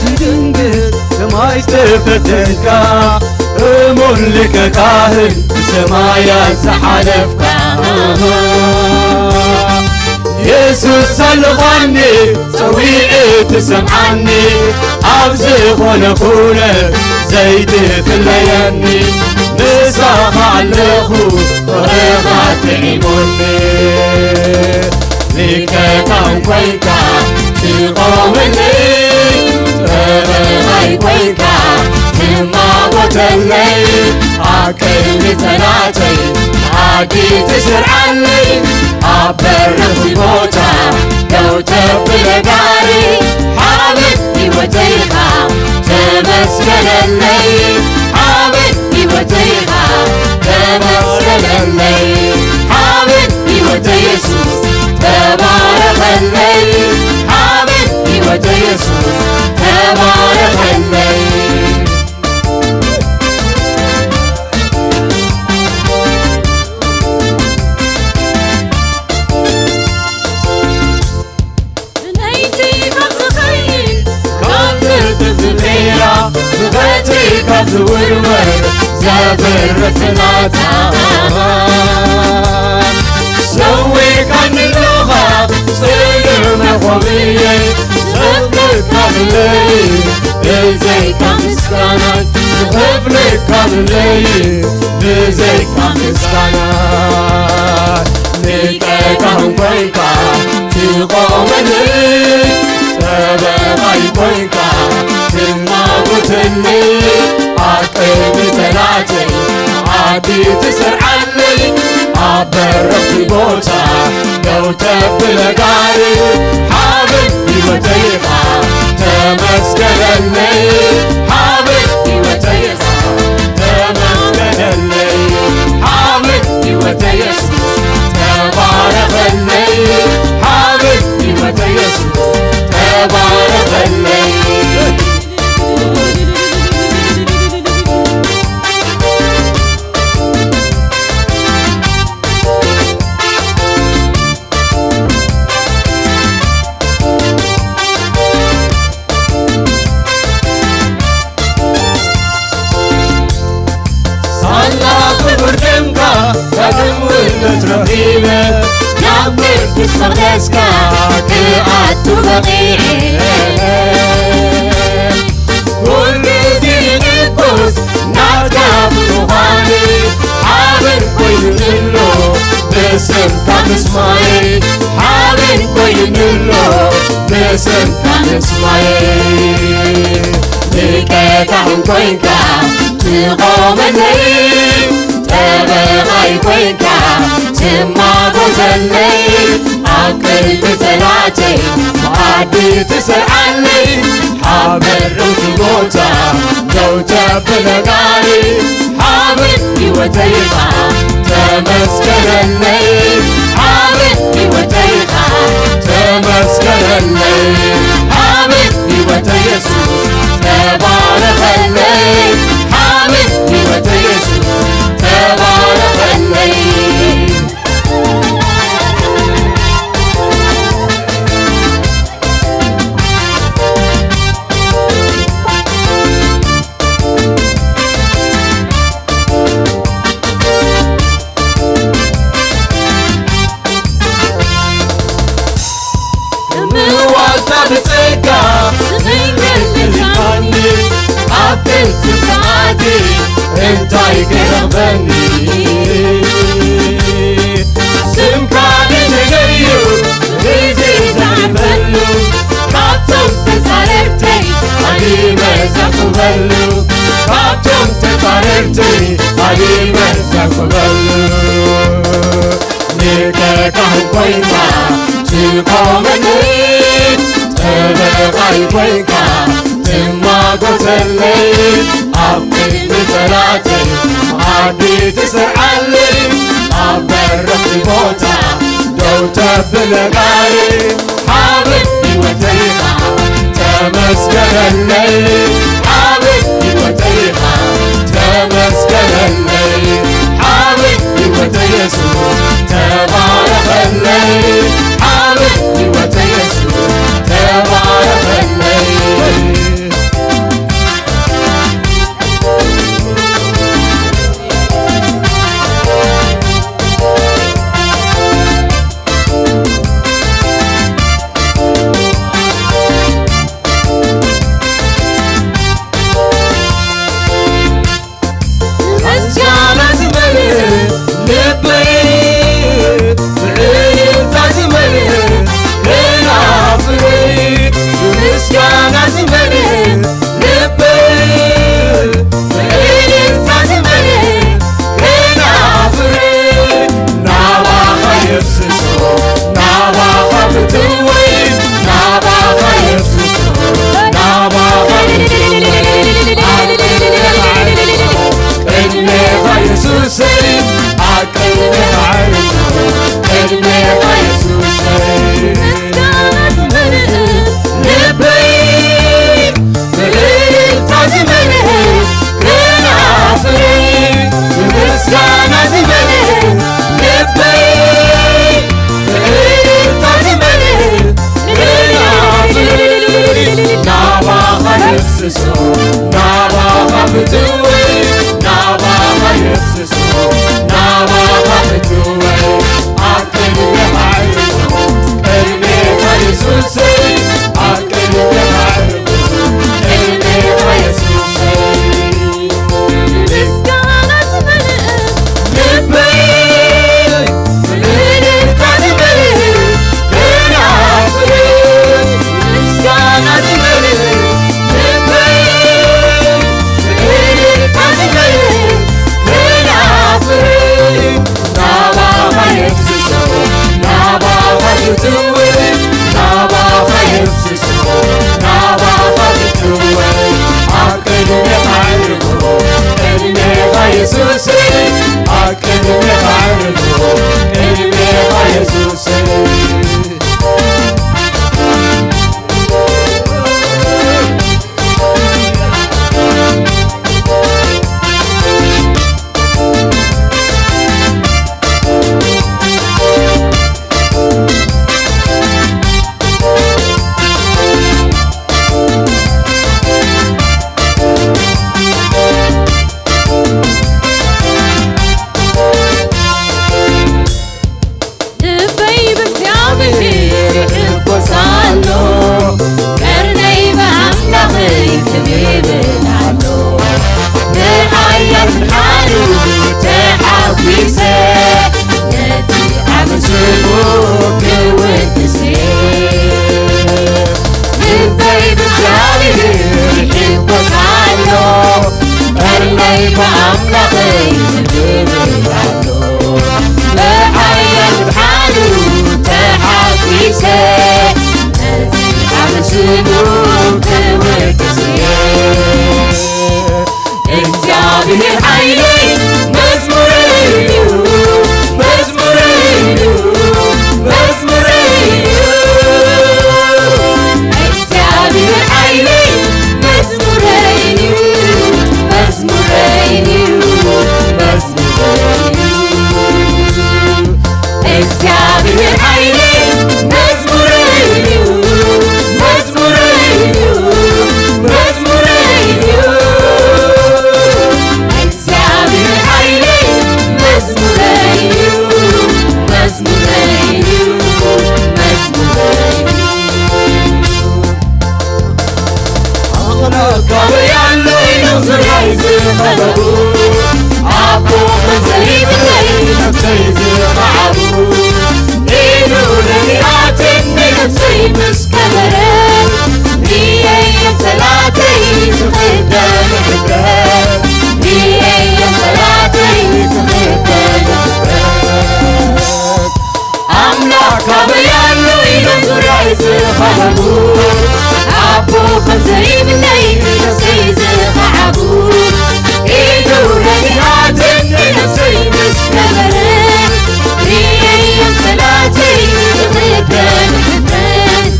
ድንግል ሰማይ ዝተፈተንካ፣ እሙን ሊቀ ካህን ብሰማያት ዝሓለፍካ፣ የሱስ ኣለኻኒ ጸዊዐ ትሰምዓኒ፣ ኣብ ዝኾነ ኩነት ዘይትፍለየኒ፣ ምሳኻ ኣለኹ ፍቕርኻ ጥዒሙኒ። ሊቀ ካህን ኮይንካ ትቆመለይ፣ ጠበቓይ ኮይንካ ትማጎተለይ፣ ኣብ ቅድሚ ጠላተይ ዓዲ ትስርዓለይ፣ ኣብ በረኽቲ ቦታ ደው ተብለ ጋሪ። ሓበን ህይወተይ ኢኻ ተመስገነለይ፣ ሓበን ህይወተይ ኢኻ ተመስገነለይ፣ ሓበን ህይወተይ የሱስ ተባረኸለይ፣ ሓበን ህይወተይ የሱስ ተባረኸለይ። ብለይቲ ካብ ዝኸይድ ካብ ዝጥፍእ ሜዳ፣ ብቐትሪ ካብ ዝውርወር ዘብርህ ፍላጻ፣ ሰዊርካኒ ኣለኻ ጽኑዕ መኾንነይ፣ ዘፍልጥካ ብለይ ብዘይካ ምስጋና፣ ዘፍልጥካ ብለይ ብዘይካ ምስጋና። ሊቀ ካህን ኮይንካ ትቆመለይ፣ ጠበቓይ ኮይንካ ትማጎተለይ፣ ኣብ ቅድሚ ጠላተይ ዓዲ ትሰርዓለይ፣ ኣብ በረኽቲ ቦታ ደው ተብለ ጋሪ። ሓበን ህይወተይ ኢኻ ተመስገነለይ፣ ሓበን ህይወተይ ኢኻ ተመስገነለይ፣ ሓበን ህይወተይ የሱስ ተባረኸለይ፣ ሓበን ህይወተይ የሱስ ተባረኸለይ። ሳላ ክቡር ደምካ ዳግም ውልደት ረኺበ፣ ናብ ቅዱስ መቕደስካ ክኣቱ በቒዐ። ኩሉ ግዜ ንጉስ ናትካ ብምዃነይ፣ ሓበን ኮይኑኒ ኣሎ ብስምካ ምስማየይ፣ ሓበን ኮይኑኒ ኣሎ ብስምካ ምስማየይ። ሊቀ ካህን ኮይንካ ትቆመለይ፣ ጠበቓይ ኮይንካ ትማጎተለይ፣ ኣብ ቅድሚ ጠላተይ መኣዲ ትሰርዓለይ፣ ኣብ በረኽቲ ቦታ ደው ተብለ ጋሪ። ሓበን ህይወተይ ኢኻ ተመስገነለይ፣ ሓበን ህይወተይ ኢኻ ተመስገነለይ፣ ሓበን ህይወተይ የሱስ ተባረኸለይ፣ ሓበን ህይወተይ የሱስ ተባረኸለይ። ምዋልታ ብጸጋ ዝመልካኒ፣ ኣብ ክልተ ሰዓቲ እንታይ ክረኽበኒ? ስምካ ደለዩ ግዜ ዘዕበሉ፣ ካብቶም ተጻረርተይ ኣሊመ ዘዕቁበሉ፣ ካብቶም ተጻረርተይ ኣሊመ ዘዕቁበሉ። ሊቀ ካህን ኮይንካ ትቆመለይ፣ ጠበቓይ ኮይንካ ትማጎተለይ፣ ኣብ ቅድሚ ጠላተይ መኣዲ ትሰርዓለይ፣ ኣብ በረኽቲ ቦታ ደው ተብለ ጋሪ። ሓበን ህይወተይ ኢኻ ተመስገነለይ፣ ሓበን ህይወተይ ኢኻ ተመስገነለይ፣ ሓበን ህይወተይ የሱስ ተባረኸለይ፣ ሓበን ህይወተይ የሱስ ተባረኸለይ። ኣምላኸይ ክብር ኣሎ። ብሓያል ብሓይሉ ተሓጒሰ፣ ነዚ ኣብ ስሙ ክወድስ እየ። እግዚኣብሔር ሓይለይ መዝሙረይ እዩ፣ መዝሙረይ እዩ፣ መዝሙረይ እዩ። እግዚኣብሔር ሓይለይ መዝሙረይ እዩ፣ መዝሙረይ እዩ፣ መዝሙረይ እዩ። እግዚኣብሔር ሓይለይ መዝሙረይ እዩ፣ መዝሙረይ እዩ፣ መዝሙረይ እዩ። እግዚኣብሔር ሓይለይ መዝሙረይ እዩ፣ መዝሙረይ እዩ፣ መዝሙረይ እዩ። ኣኽላብ ካበይ ኣሎ ኢሎም ዙርያይ ዝኸበቡ፣ ኣቦ መዘይብለይ ነፍሰይ ዝኸዓቡ፣ ኢሉ ነቢያትን ንነፍሰይ ምስ ከበረ፣ ንየይ እዮም ጠላተይ ዝኽደኑ ሕፍረት፣ ንየይ እዮም ጠላተይ ዝኽደኑ ሕፍረት። ኣምላኽ ካበይ ኣሎ ኢሎም ዙርያይ ዝኸበቡ፣ ኣቦ ከም ዘይብለይ ነፍሰይ ዝኸዓቡ፣ ኢዱ ረዲኣትን ንነፍሰይ ምስ ገበረ፣ ርእየዮም ጠላተይ ዝኽደኑ ሕፍረት፣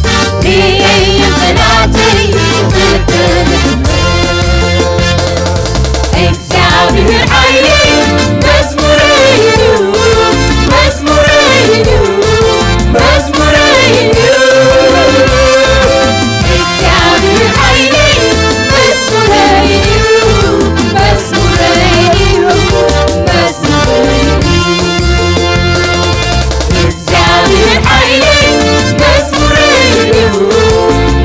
ርእየዮም ጠላተይ ዝኽደኑ ሕፍረት። እግዚኣብሔር ሓይለይ መዝሙረይ እዩ፣ መዝሙረይ እዩ፣ መዝሙረይ እዩ። እግዚኣብሔር ሓይለይ መዝሙረይ እዩ፣ መዝሙረይ እዩ፣ መዝሙረይ እዩ። እግዚኣብሔር ሓይለይ መዝሙረይ እዩ፣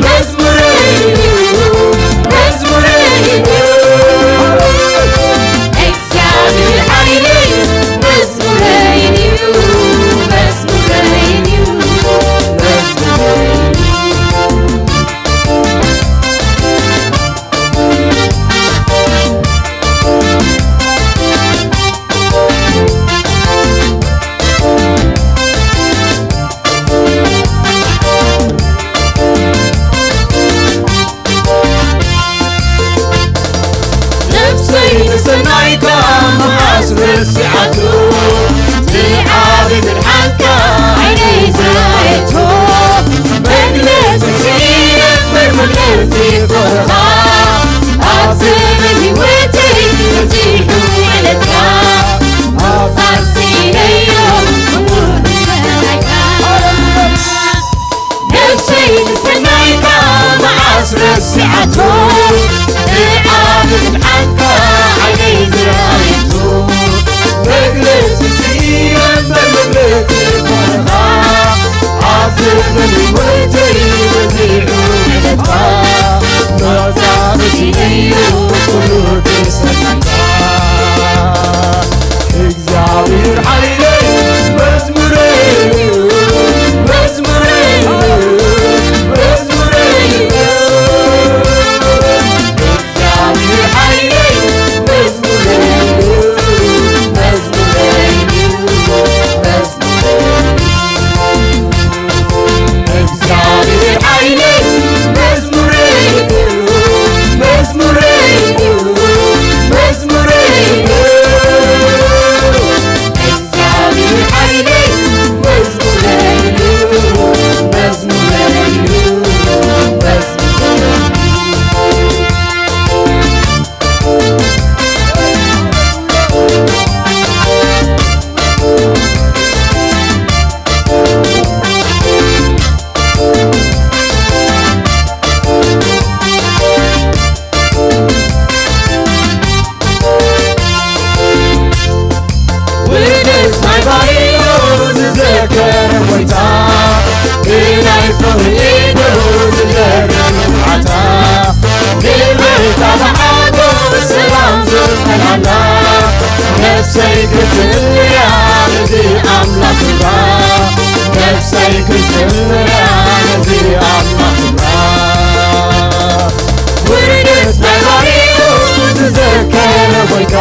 መዝሙረይ እዩ፣ መዝሙረይ እዩ። እግዚኣብሔር ሓይለይ መዝሙረይ እዩ፣ መዝሙረይ እዩ፣ መዝሙረይ እዩ። ነፍሰይ ንሰናይካ መዓስ ረሲዓቶ፣ ንዓቢ ብርሃንካ ዓይነይ ዝረኣየቶ፣ መግለጺ ስኢነ እምበር መግለጺ ፍቕርኻ፣ ኣብ ዘመን ህይወተይ በዚሑ ውዕለትካ፣ መዓስ ረሲዐዮ እሙን ንሰናይካ። ነፍሰይ ንሰናይካ መዓስ ረሲዓቶ፣ ንዓቢ ብርሃንካ ዓይነይ ዝረኣየቶ፣ መግለጺ ስኢነ እምበር መግለጺ ፍቕርኻ፣ ኣብ ዘመን ህይወተይ በዚሑ ውዕለትካ፣ መዓስ ረሲዐዮ ኩሉ ተሰሚዕካ። እግዚኣብሔር ሓይለይ መዝሙረይ እዩ፣ መዝሙረይ እዩ፣ መዝሙረይ እዩ። እግዚኣብሔር ሓይለይ መዝሙረይ እዩ፣ መዝሙረይ እዩ፣ መዝሙረይ እዩ። እግዚኣብሔር ሓይለይ መዝሙረይ እዩ፣ መዝሙረይ እዩ፣ መዝሙረይ እዩ። እግዚኣብሔር ሓይለይ መዝሙረይ እዩ፣ መዝሙረይ እዩ፣ መዝሙረይ እዩ። ውርደት ናይ ባሪኡ ዝዘከረ ጐይታ፣ ብናይ ፍቕሪ ኢዱ ዝደርብ ንብዓታ፣ ንብርታ ብሓጎስ ሰላም ዘፈናና፣ ነፍሰይ ክትእምያ ነዚ ኣምላኽ ክብራ፣ ነፍሰይ ክትእምያ ነዚ ኣምላኽ ክብራ። ውርደት ናይ ባሪኡ ዝዘከረ ጐይታ፣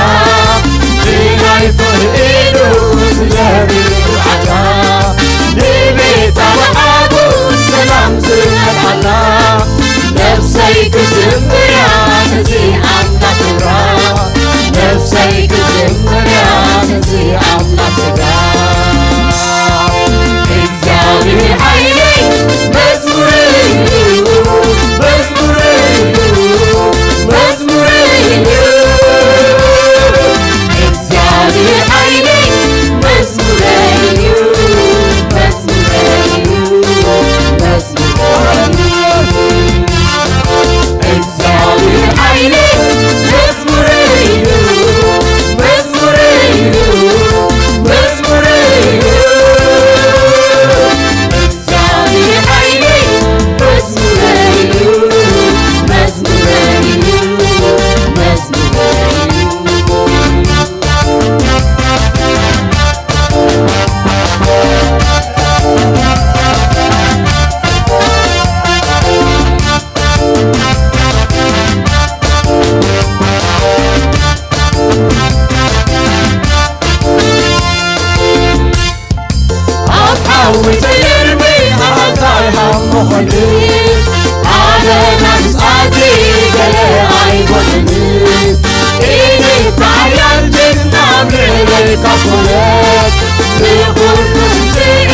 ካቶሊክ ንኹሉ ስዕል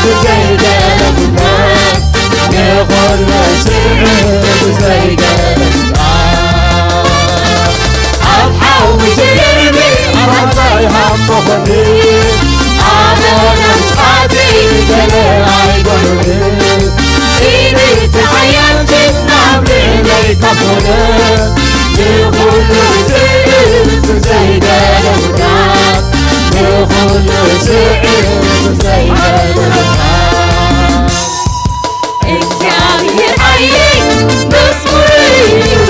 ብዘይገለምና፣ ንኹሉ ስዕል ብዘይገለምና። ኣብ ሓዊ ትገርሚ ኣባታይ ሃቦ ኾኒ፣ ኣቦና ምስዓቲ ገለ ኣይጎድልን። ኢድ ተሓያል ጅግና ኣብ ልዕለይ ካቶሊክ፣ ንኹሉ ስዕል ብዘይገለምና፣ ንኹሉ ስዕል ብዘይገለምና። እግዚኣብሔር ሓይለይ መዝሙረይ እዩ፣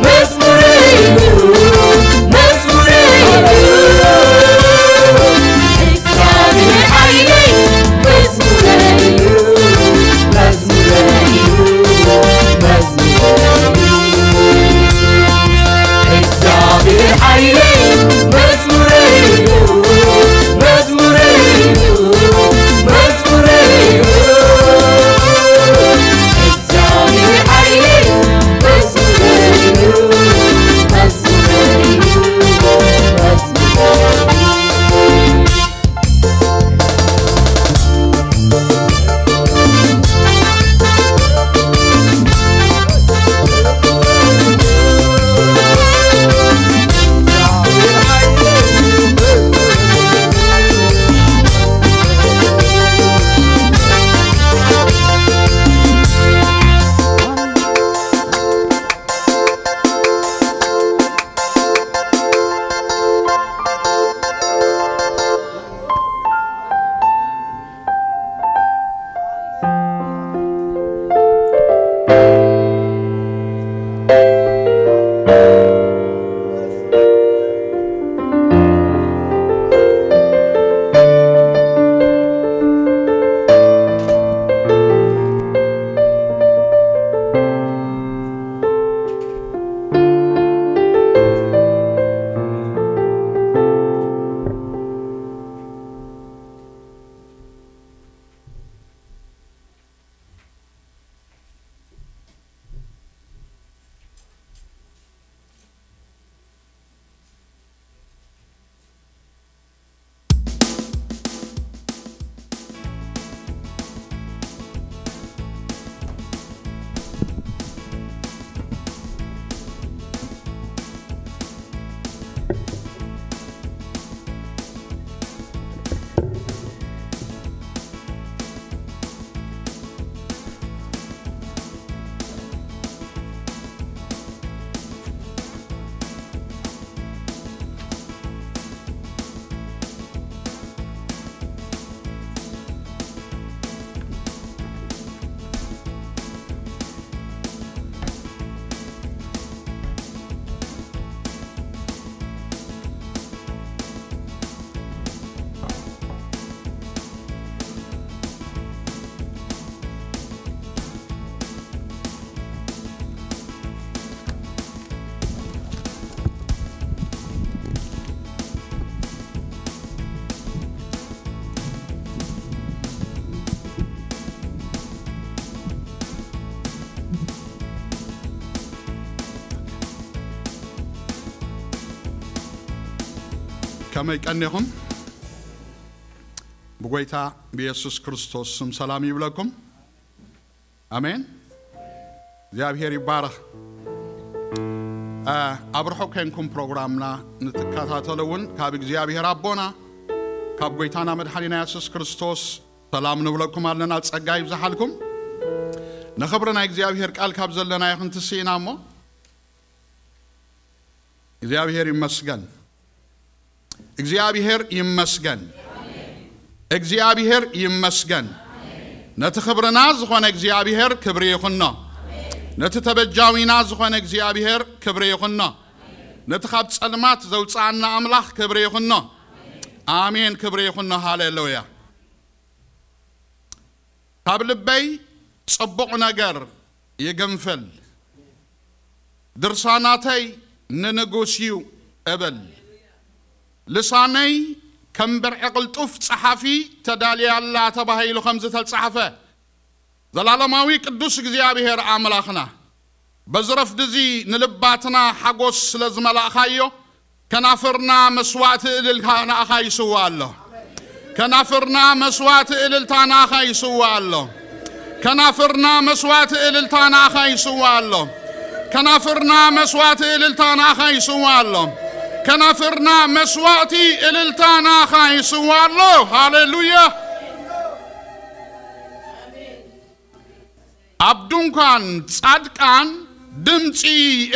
መዝሙረይ እዩ፣ መዝሙረይ እዩ። እግዚኣብሔር ሓይለይ መዝሙረይ እዩ፣ መዝሙረይ እዩ፣ መዝሙረይ እዩ። እግዚኣብሔር ሓይለይ መዝሙረይ እዩ፣ መዝሙረይ እዩ፣ መዝሙረይ እዩ። ከመይ ቀኒኹም? ብጎይታ ብየሱስ ክርስቶስ ስም ሰላም ይብለኩም። ኣሜን። እግዚኣብሔር ይባረኽ። አ፣ ኣብ ርሑቕ ኮንኩም ፕሮግራምና ንትከታተሉ እውን ካብ እግዚኣብሔር ኣቦና ካብ ጎይታና መድሓኒና የሱስ ክርስቶስ ሰላም ንብለኩም ኣለና። ጸጋ ይብዝሓልኩም። ንኽብሪ ናይ እግዚኣብሔር ቃል ካብ ዘለናዮ ክንትስእ ኢና እሞ እግዚኣብሔር ይመስገን። እግዚኣብሔር ይመስገን። እግዚኣብሔር ይመስገን። ነቲ ክብርና ዝኾነ እግዚኣብሔር ክብሪ ይኹኖ። ነቲ ተበጃዊና ዝኾነ እግዚኣብሔር ክብሪ ይኹኖ። ነቲ ካብ ጸልማት ዘውጽኣና ኣምላኽ ክብሪ ይኹኖ። ኣሜን፣ ክብሪ ይኹኖ። ሃሌሉያ። ካብ ልበይ ጽቡቕ ነገር ይግንፍል፣ ድርሳናተይ ንንጉስ እዩ እብል። ልሳነይ ከም ብርዒ ቅልጡፍ ጸሓፊ ተዳልያ ኣላ ተባሂሉ ከም ዝተጻሕፈ፣ ዘላለማዊ ቅዱስ እግዚኣብሔር ኣምላኽና፣ በዚ ረፍዲ እዚ ንልባትና ሓጎስ ስለ ዝመላእኻዮ፣ ከናፍርና መስዋእቲ እልልታ ንኣኻ ይስዋእ ኣሎ። ከናፍርና መስዋእቲ እልልታ ንኣኻ ይስዋእ ኣሎ። ከናፍርና መስዋእቲ እልልታ ንኣኻ ይስዋእ ኣሎ። ከናፍርና መስዋእቲ እልልታ ንኣኻ ይስዋእ ኣሎ። ከናፍርና መስዋእቲ እልልታ ንኣኻ ይስዋእ ኣሎ። ሃሌሉያ። ኣብ ድንኳን ጻድቃን ድምጺ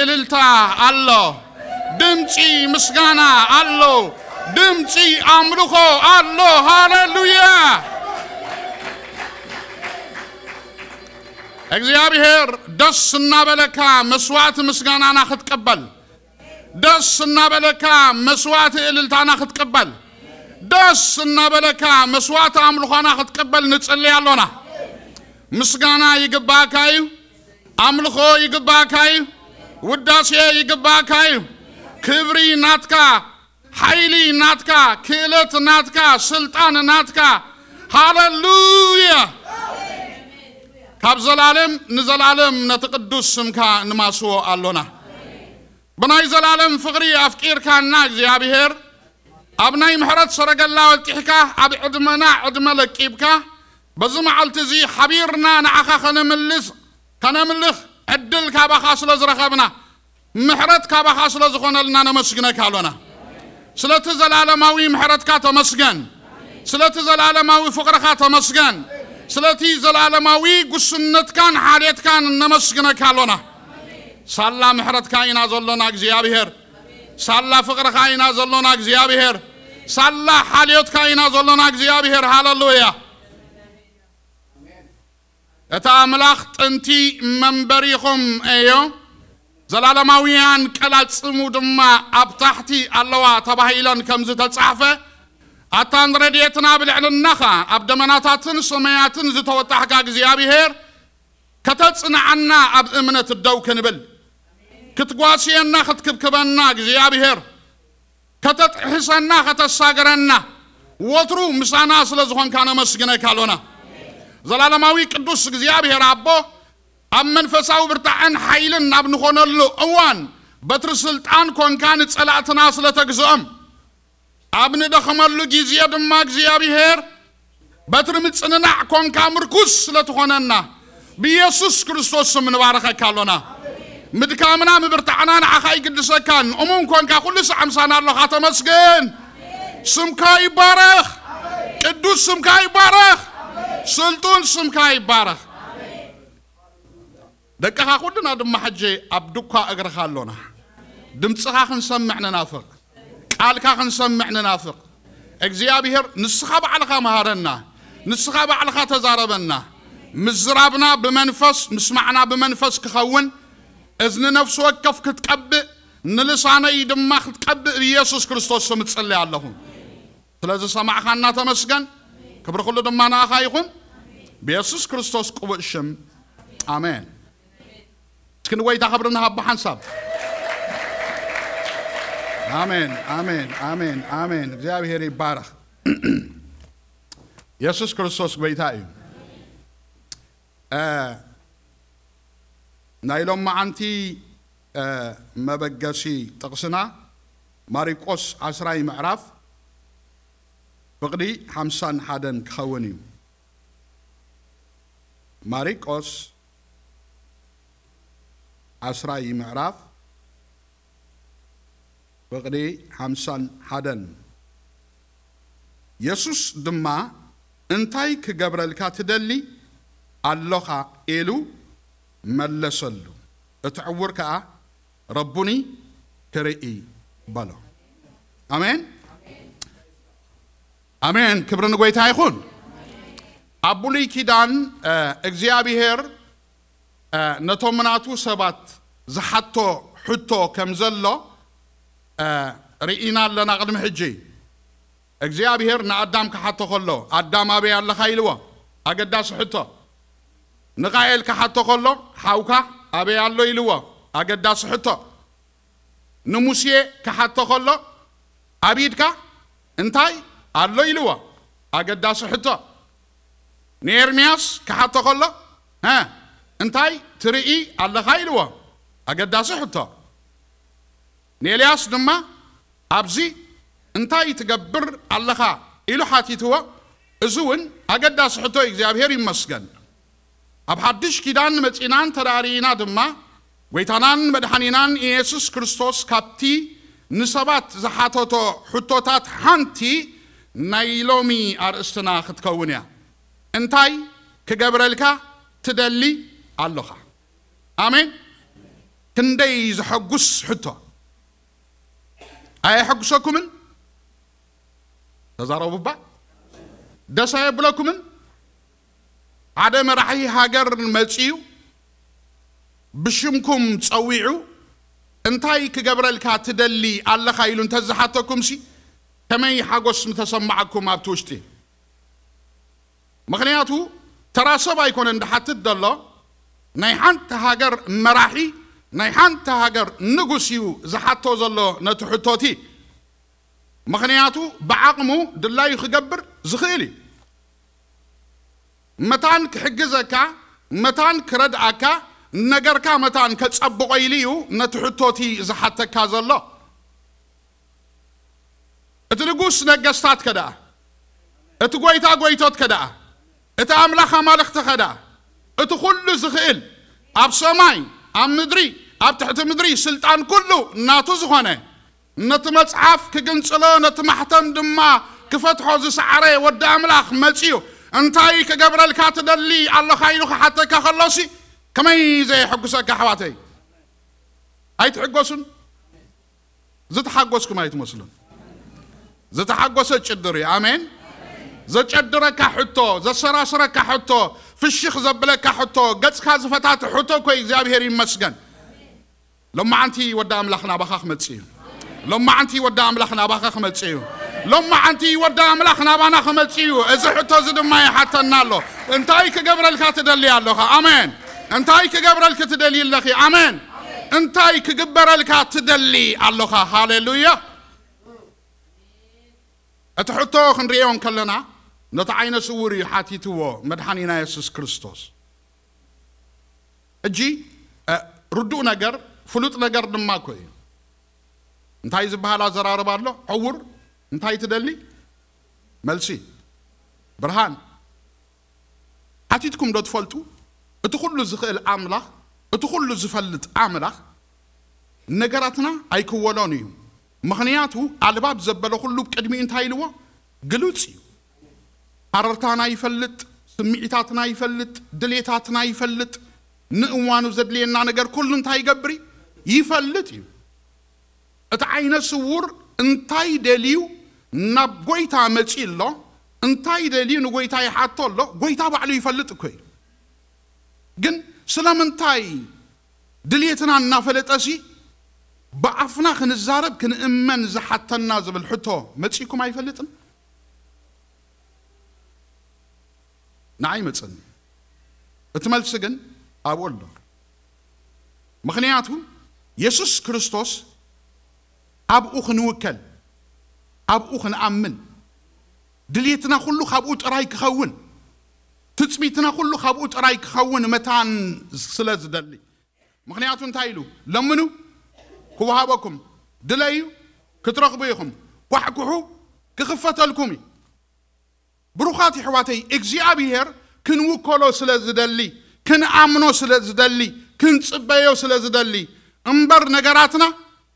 እልልታ ኣሎ። ድምጺ ምስጋና ኣሎ። ድምጺ ኣምልኾ ኣሎ። ሃሌሉያ። እግዚኣብሔር ደስ እናበለካ መስዋዕቲ ምስጋናና ክትቀበል፣ ደስ እናበለካ መስዋዕቲ እልልታና ክትቀበል፣ ደስ እናበለካ መስዋዕቲ ኣምልኾና ክትቀበል ንጽሊ ኣሎና። ምስጋና ይግባእካ እዩ። ኣምልኾ ይግባእካ እዩ። ውዳሴ ይግባእካ እዩ። ክብሪ ናትካ፣ ሓይሊ ናትካ፣ ክእለት ናትካ፣ ስልጣን ናትካ። ሃሌሉያ። ካብ ዘላለም ንዘላለም ነቲ ቅዱስ ስምካ ንማስዎ ኣሎና። ብናይ ዘላለም ፍቕሪ ኣፍቂርካና እግዚኣብሔር፣ ኣብ ናይ ምሕረት ሰረገላ ወጢሕካ፣ ኣብ ዕድመና ዕድመ ለቂብካ፣ በዚ መዓልቲ እዚ ሓቢርና ንዓኻ ከነምልስ፣ ከነምልኽ ዕድል ካባኻ ስለ ዝረኸብና፣ ምሕረት ካባኻ ስለ ዝኾነልና ነመስግነካ ኣሎና። ስለቲ ዘላለማዊ ምሕረትካ ተመስገን። ስለቲ ዘላለማዊ ፍቕርኻ ተመስገን። ስለቲ ዘላለማዊ ጉስነትካን ሓልየትካን ነመስግነካ ኣሎና። ሳላ ምሕረትካ ኢና ዘሎና እግዚኣብሔር። ሳላ ፍቕርኻ ኢና ዘሎና እግዚኣብሔር። ሳላ ሓልዮትካ ኢና ዘሎና እግዚኣብሔር። ሃሌሉያ። እቲ ኣምላኽ ጥንቲ መንበሪኹም እዮ፣ ዘላለማውያን ቀላጽሙ ድማ ኣብ ታሕቲ ኣለዋ ተባሂለን ከም ዝተጻሕፈ፣ ኣታን ረድኤትና ብልዕልናኻ ኣብ ደመናታትን ሰማያትን ዝተወጣሕካ እግዚኣብሔር፣ ከተጽንዓና ኣብ እምነት ደው ክንብል፣ ክትጓስየና ክትክብክበና እግዚኣብሔር፣ ከተጥሕሰና ከተሳግረና ወትሩ ምሳና ስለ ዝኾንካ ነመስግነካ ኣሎና። ዘላለማዊ ቅዱስ እግዚኣብሔር ኣቦ፣ ኣብ መንፈሳዊ ብርታዕን ሓይልን ኣብ ንኾነሉ እዋን በትሪ ስልጣን ኮንካ ንጸላእትና ስለ ተግዝኦም፣ ኣብ ንደኸመሉ ግዜ ድማ እግዚኣብሔር በትሪ ምጽንናዕ ኮንካ ምርኩስ ስለ ትኾነና ብኢየሱስ ክርስቶስ ስም ንባረኸካ ኣሎና። ምድካምና ምብርታዕና ንዓኻ ይግድሰካን እሙን ኮንካ ኩሉ ሳዕ ምሳና ኣሎኻ። ተመስገን። ስምካ ይባረኽ። ቅዱስ ስምካ ይባረኽ። ስልጡን ስምካ ይባረኽ። ደቅኻ ኩልና ድማ ሕጂ ኣብ ድኳ እግርኻ ኣሎና። ድምፅኻ ክንሰምዕ ንናፍቕ። ቃልካ ክንሰምዕ ንናፍቕ። እግዚኣብሔር ንስኻ ባዕልኻ መሃረና። ንስኻ ባዕልኻ ተዛረበና። ምዝራብና ብመንፈስ፣ ምስማዕና ብመንፈስ ክኸውን፣ እዝኒ ነፍሲ ወከፍ ክትቀብእ፣ ንልሳነይ ድማ ክትቀብእ ብኢየሱስ ክርስቶስ ስም እጽሊ ኣለኹ። ስለ ዝሰማዕኻና ተመስገን። ክብሪ ኩሉ ድማ ንኣኻ ይኹን። ብየሱስ ክርስቶስ ቅቡእ ሽም። ኣሜን። እስኪ ንጎይታ ክብሪ ንሃቦ ሓንሳብ። ኣሜን፣ ኣሜን፣ ኣሜን፣ ኣሜን። እግዚኣብሔር ይባረኽ። የሱስ ክርስቶስ ጎይታ እዩ። እ፣ ናይ ሎማዓንቲ፣ እ፣ መበገሲ ጥቕስና ማሪቆስ ዓስራይ ምዕራፍ ፍቕዲ ሓምሳን ሓደን ክኸውን እዩ። ማሪቆስ ዓስራይ ምዕራፍ ፍቕዲ ሓምሳን ሓደን። የሱስ ድማ፣ "እንታይ ክገብረልካ ትደሊ ኣሎኻ?" ኢሉ መለሰሉ። እቲ ዕውር ከኣ፣ "ረቡኒ፣ ክርኢ" በሎ። ኣሜን፣ ኣሜን። ክብሪ ንጎይታ ይኹን። ኣብ ብሉይ ኪዳን፣ እ፣ እግዚኣብሔር፣ እ፣ ነቶም ናቱ ሰባት ዝሓቶ ሕቶ ከም ዘሎ፣ እ፣ ርኢና ኣለና። ቅድሚ ሕጂ እግዚኣብሔር ንኣዳም ክሓቶ ከሎ፣ "ኣዳም ኣበይ ኣለኻ?" ኢልዎ። ኣገዳሲ ሕቶ። ንቃኤል ክሓቶ ከሎ፣ "ሓውካ ኣበይ ኣሎ?" ኢልዎ። ኣገዳሲ ሕቶ። ንሙሴ ክሓቶ ከሎ፣ "ኣብ ኢድካ እንታይ ኣሎ?" ኢልዎ። ኣገዳሲ ሕቶ። ንኤርምያስ ክሓቶ ከሎ፣ "ሀ፣ እንታይ ትርኢ ኣለኻ?" ኢልዎ። ኣገዳሲ ሕቶ። ንኤልያስ ድማ፣ ኣብዚ እንታይ ትገብር ኣለኻ ኢሉ ሓቲትዎ። እዚ እውን ኣገዳሲ ሕቶ እዩ። እግዚኣብሔር ይመስገን። ኣብ ሓድሽ ኪዳን መጺናን ተራእሪና ድማ፣ ጎይታናን መድሓኒናን ኢየሱስ ክርስቶስ ካብቲ ንሰባት ዝሓተቶ ሕቶታት ሓንቲ ናይ ሎሚ ኣርእስትና ክትከውን እያ። እንታይ ክገብረልካ ትደሊ ኣሎኻ? ኣሜን። ክንደይ ዘሐጉስ ሕቶ። ኣየሐጉሰኩምን? ተዛረቡ እባ። ደስ ኣየብለኩምን? ሓደ መራሒ ሃገር መጺኡ ብሽምኩም ጸዊዑ፣ እንታይ ክገብረልካ ትደሊ ኣለኻ ኢሉ እንተዝሓተኩምሲ፣ ከመይ ሓጎስ ምተሰማዓኩም ኣብቲ ውሽጢ? ምኽንያቱ ተራ ሰብ ኣይኮነን ዝሓትት ዘሎ፣ ናይ ሓንቲ ሃገር መራሒ፣ ናይ ሓንቲ ሃገር ንጉስ እዩ ዝሓቶ ዘሎ ነቲ ሕቶቲ። ምኽንያቱ ብዓቕሙ ድላዩ ክገብር ዝኽእል እዩ። መታን ክሕግዘካ፣ መታን ክረድኣካ፣ ነገርካ መታን ከጸብቖ ኢሉ እዩ ነቲ ሕቶቲ ዝሓተካ ዘሎ። እቲ ንጉስ ነገስታት ከደኣ፣ እቲ ጎይታ ጎይቶት ከደኣ፣ እቲ ኣምላኽ ኣማልኽቲ ከደኣ፣ እቲ ኩሉ ዝኽእል፣ ኣብ ሰማይ፣ ኣብ ምድሪ፣ ኣብ ትሕቲ ምድሪ ስልጣን ኩሉ ናቱ ዝኾነ፣ ነቲ መጽሓፍ ክግንጽሎ፣ ነቲ ማሕተም ድማ ክፈትሖ ዝሰዓረ ወዲ ኣምላኽ መጺኡ፣ እንታይ ክገብረልካ ትደሊ ኣለኻ ኢሉ ክሓተካ ከሎሲ፣ ከመይ ዘየሐጉሰካ ኣሕዋተይ? ኣይትሕጎሱን? ዝተሓጎስኩም ኣይትመስሉን። ዝተሓጎሰ ጭድር እዩ። ኣሜን። ዘጨድረካ ሕቶ፣ ዘሰራስረካ ሕቶ፣ ፍሽኽ ዘብለካ ሕቶ፣ ገጽካ ዝፈታትሕ ሕቶ እኮ እዩ። እግዚኣብሔር ይመስገን። ሎማዓንቲ ወዲ ኣምላኽ ናባኻ ክመጽእ እዩ። ሎማዓንቲ ወዲ ኣምላኽ ናባኻ ክመጽእ እዩ። ሎማዓንቲ ወዲ ኣምላኽ ናባና ክመጽእ እዩ። እዚ ሕቶ እዚ ድማ ይሓተና ኣሎ። እንታይ ክገብረልካ ትደሊ ኣለኻ? ኣሜን። እንታይ ክገብረልኪ ትደሊ ኣለኺ? ኣሜን። እንታይ ክግበረልካ ትደሊ ኣለኻ? ሃሌሉያ። እቲ ሕቶ ክንርእዮ እንከለና፣ ነቲ ዓይነ ስውር እዩ ሓቲትዎ መድሓኒና የሱስ ክርስቶስ። ሕጂ፣ እ፣ ርዱእ ነገር፣ ፍሉጥ ነገር ድማ እኮ እዩ። እንታይ ዝበሃል ኣዘራርባ ኣሎ? ዕውር እንታይ ትደሊ? መልሲ። ብርሃን። ሓቲትኩም ዶ ትፈልጡ? እቲ ኩሉ ዝኽእል ኣምላኽ፣ እቲ ኩሉ ዝፈልጥ ኣምላኽ ነገራትና ኣይክወሎን እዩ። ምኽንያቱ ኣልባብ ዘበለ ኩሉ ቅድሚኡ እንታይ ኢልዎ? ግሉጽ እዩ። ሃረርታና ይፈልጥ፣ ስምዒታትና ይፈልጥ፣ ድሌታትና ይፈልጥ፣ ንእዋኑ ዘድልየና ነገር ኩሉ እንታይ ይገብር እዩ? ይፈልጥ እዩ። እቲ ዓይነ ስውር እንታይ ደልዩ ናብ ጎይታ መጺኡ ኣሎ? እንታይ ደልዩ ንጎይታ ይሓቶ ኣሎ? ጎይታ ባዕሉ ይፈልጥ እኮ እዩ። ግን ስለምንታይ ድልየትና እናፈለጠሲ ብኣፍና ክንዛረብ ክንእመን ዝሓተና ዝብል ሕቶ መጺእኩም ኣይፈልጥን? ንዓይ መጸኒ። እቲ መልሲ ግን ኣብኡ ኣሎ። ምኽንያቱ የሱስ ክርስቶስ ኣብኡ ክንውከል፣ ኣብኡ ክንኣምን፣ ድልየትና ኩሉ ካብኡ ጥራይ ክኸውን፣ ትጽቢትና ኩሉ ካብኡ ጥራይ ክኸውን መታን ስለ ዝደሊ። ምኽንያቱ እንታይ ኢሉ? ለምኑ ክወሃበኩም፣ ድለዩ ክትረኽቡ ኢኹም፣ ኳሕኩሑ ክኽፈተልኩም እዩ። ብሩኻት የሕዋተይ፣ እግዚኣብሔር ክንውከሎ ስለ ዝደሊ፣ ክንኣምኖ ስለ ዝደሊ፣ ክንጽበዮ ስለ ዝደሊ እምበር ነገራትና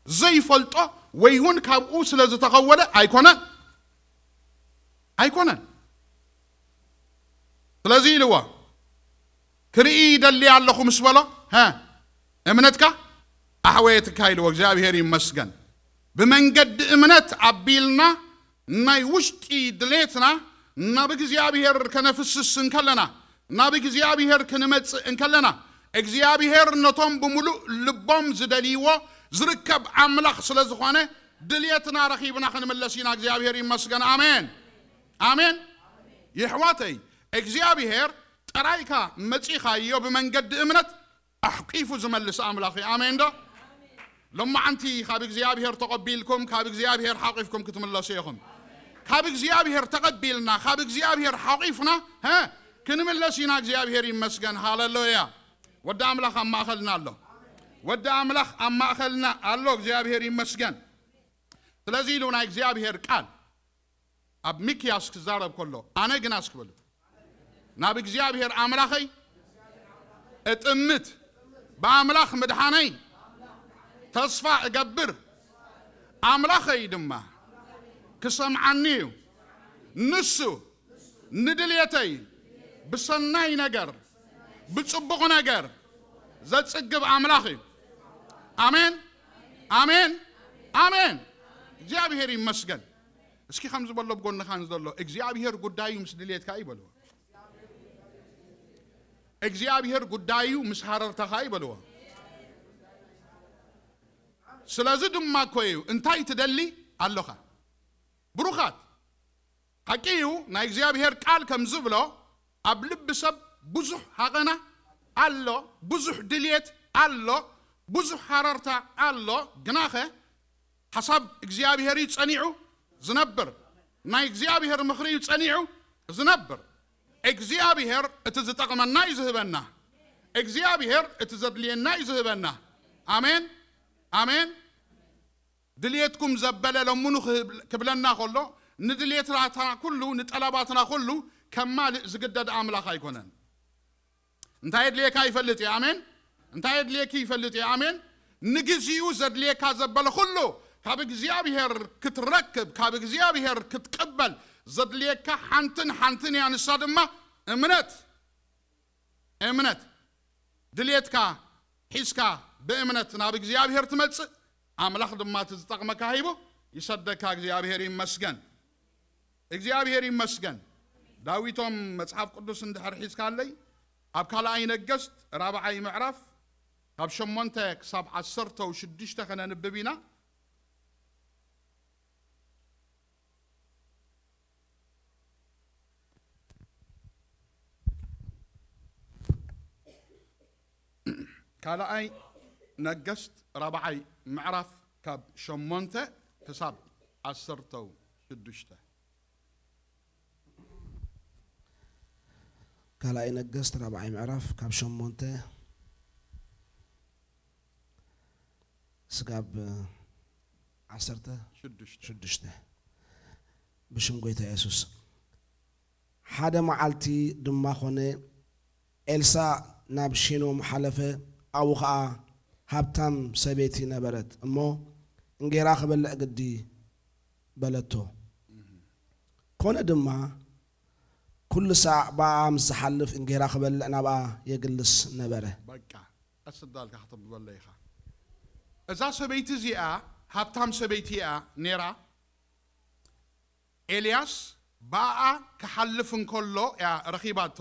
ዘይፈልጦ ወይ እውን ካብኡ ስለ ዝተኸወለ ኣይኮነን። ኣይኮነን። ስለዚ ኢልዎ፣ ክርኢ ይደሊ ኣለኹ ምስ በሎ፣ ሀ፣ እምነትካ ኣሕወየትካ ኢልዎ። እግዚኣብሔር ይመስገን። ብመንገዲ እምነት ኣቢልና ናይ ውሽጢ ድሌትና ናብ እግዚኣብሔር ከነፍስስ እንከለና፣ ናብ እግዚኣብሔር ክንመጽእ እንከለና፣ እግዚኣብሔር ነቶም ብምሉእ ልቦም ዝደልይዎ ዝርከብ ኣምላኽ ስለ ዝኾነ፣ ድልየትና ረኺብና ክንምለስ ኢና። እግዚኣብሔር ይመስገን። ኣሜን። ኣሜን። የሕዋተይ፣ እግዚኣብሔር ጥራይካ መጺኻዮ ብመንገዲ እምነት ኣሕቂፉ ዝመልስ ኣምላኽ እዩ። ኣሜን ዶ? ሎማዓንቲ ካብ እግዚኣብሔር ተቐቢልኩም፣ ካብ እግዚኣብሔር ሓቂፍኩም ክትምለሱ ኢኹም። ካብ እግዚኣብሔር ተቐቢልና፣ ካብ እግዚኣብሔር ሓቂፍና፣ ሀ፣ ክንምለስ ኢና። እግዚኣብሔር ይመስገን። ሃሌሉያ። ወዲ ኣምላኽ ኣብ ማእኸልና ኣሎ። ወዲ ኣምላኽ ኣብ ማእኸልና ኣሎ። እግዚኣብሔር ይመስገን። ስለዚ ኢሉ ናይ እግዚኣብሔር ቃል ኣብ ሚክያስ ክዛረብ ከሎ፣ ኣነ ግናስ ክብል ናብ እግዚኣብሔር ኣምላኸይ እጥምት፣ ብኣምላኽ ምድሓነይ ተስፋ እገብር፣ ኣምላኸይ ድማ ክሰምዓኒ እዩ። ንሱ ንድልየተይ ብሰናይ ነገር፣ ብጽቡቕ ነገር ዘጽግብ ኣምላኽ እዩ። ኣሜን፣ ኣሜን፣ ኣሜን። እግዚኣብሔር ይመስገን። እስኪ ከም ዝበሎ ብጎንኻ ንዘሎ እግዚኣብሔር ጉዳዩ ምስ ድልየትካ እዩ በልዎ። እግዚኣብሔር ጉዳዩ ምስ ሃረርታኻ እዩ በልዎ። ስለዚ ድማ እኮ እዩ እንታይ ትደሊ ኣለኻ። ብሩኻት፣ ሓቂ እዩ፣ ናይ እግዚኣብሔር ቃል ከም ዝብሎ ኣብ ልቢ ሰብ ብዙሕ ሃቐና ኣሎ፣ ብዙሕ ድልየት ኣሎ፣ ብዙሕ ሃረርታ ኣሎ። ግናኸ ሓሳብ እግዚኣብሔር እዩ ጸኒዑ ዝነብር። ናይ እግዚኣብሔር ምኽሪ እዩ ጸኒዑ ዝነብር። እግዚኣብሔር እቲ ዝጠቕመና እዩ ዝህበና። እግዚኣብሔር እቲ ዘድልየና እዩ ዝህበና። ኣሜን፣ ኣሜን። ድልየትኩም ዘበለ ለምኑ ክህብ-፣ ክብለና ከሎ፣ ንድልየትና ኩሉ፣ ንጠለባትና ኩሉ ከማልእ ዝግደድ ኣምላኽ ኣይኮነን። እንታይ የድልየካ ይፈልጥ እዩ። ኣሜን። እንታይ የድልየኪ ይፈልጥ እዩ። ኣሜን። ንግዚኡ ዘድልየካ ዘበለ ኩሉ ካብ እግዚኣብሔር ክትረክብ፣ ካብ እግዚኣብሔር ክትቅበል ዘድልየካ ሓንትን ሓንትን እያ፣ ንሳ ድማ እምነት። እምነት። ድልየትካ ሒዝካ ብእምነት ናብ እግዚኣብሔር ትመጽእ፣ ኣምላኽ ድማ እቲ ዝጠቕመካ ሂቡ ይሰደካ። እግዚኣብሔር ይመስገን። እግዚኣብሔር ይመስገን። ዳዊቶም መጽሓፍ ቅዱስ እንድሕር ሒዝካለይ፣ ኣብ ካልኣይ ነገስት ራብዓይ ምዕራፍ ካብ ሸሞንተ ክሳብ ዓሰርተ ሽዱሽተ ከነንብብ ኢና። ካልኣይ ነገስት ራብዓይ ምዕራፍ ካብ ሸሞንተ ክሳብ ዓሰርተ ሽዱሽተ። ካልኣይ ነገስት ራብዓይ ምዕራፍ ካብ ሸሞንተ ስጋብ ዓሰርተ ሽዱሽተ። ሽዱሽተ። ብሽም ጎይታ የሱስ። ሓደ መዓልቲ ድማ ኾነ፣ ኤልሳዕ ናብ ሺኖም ሓለፈ። ኣብኡ ኸዓ ሃብታም ሰበይቲ ነበረት እሞ፣ እንጌራ ክበልዕ ግዲ በለቶ። ኮነ ድማ፣ ኩሉ ሳዕ ብኣኣ ምስ ዝሓልፍ እንጌራ ክበልዕ ናብኣ የግልስ ነበረ። በቃ፣ ቀስ እንዳልካ ከተንብበለይ ኢኻ። እዛ ሰበይቲ እዚኣ ሃብታም ሰበይቲ እያ ነይራ። ኤልያስ ብኣኣ ክሓልፍ እንከሎ እያ ረኺባቶ።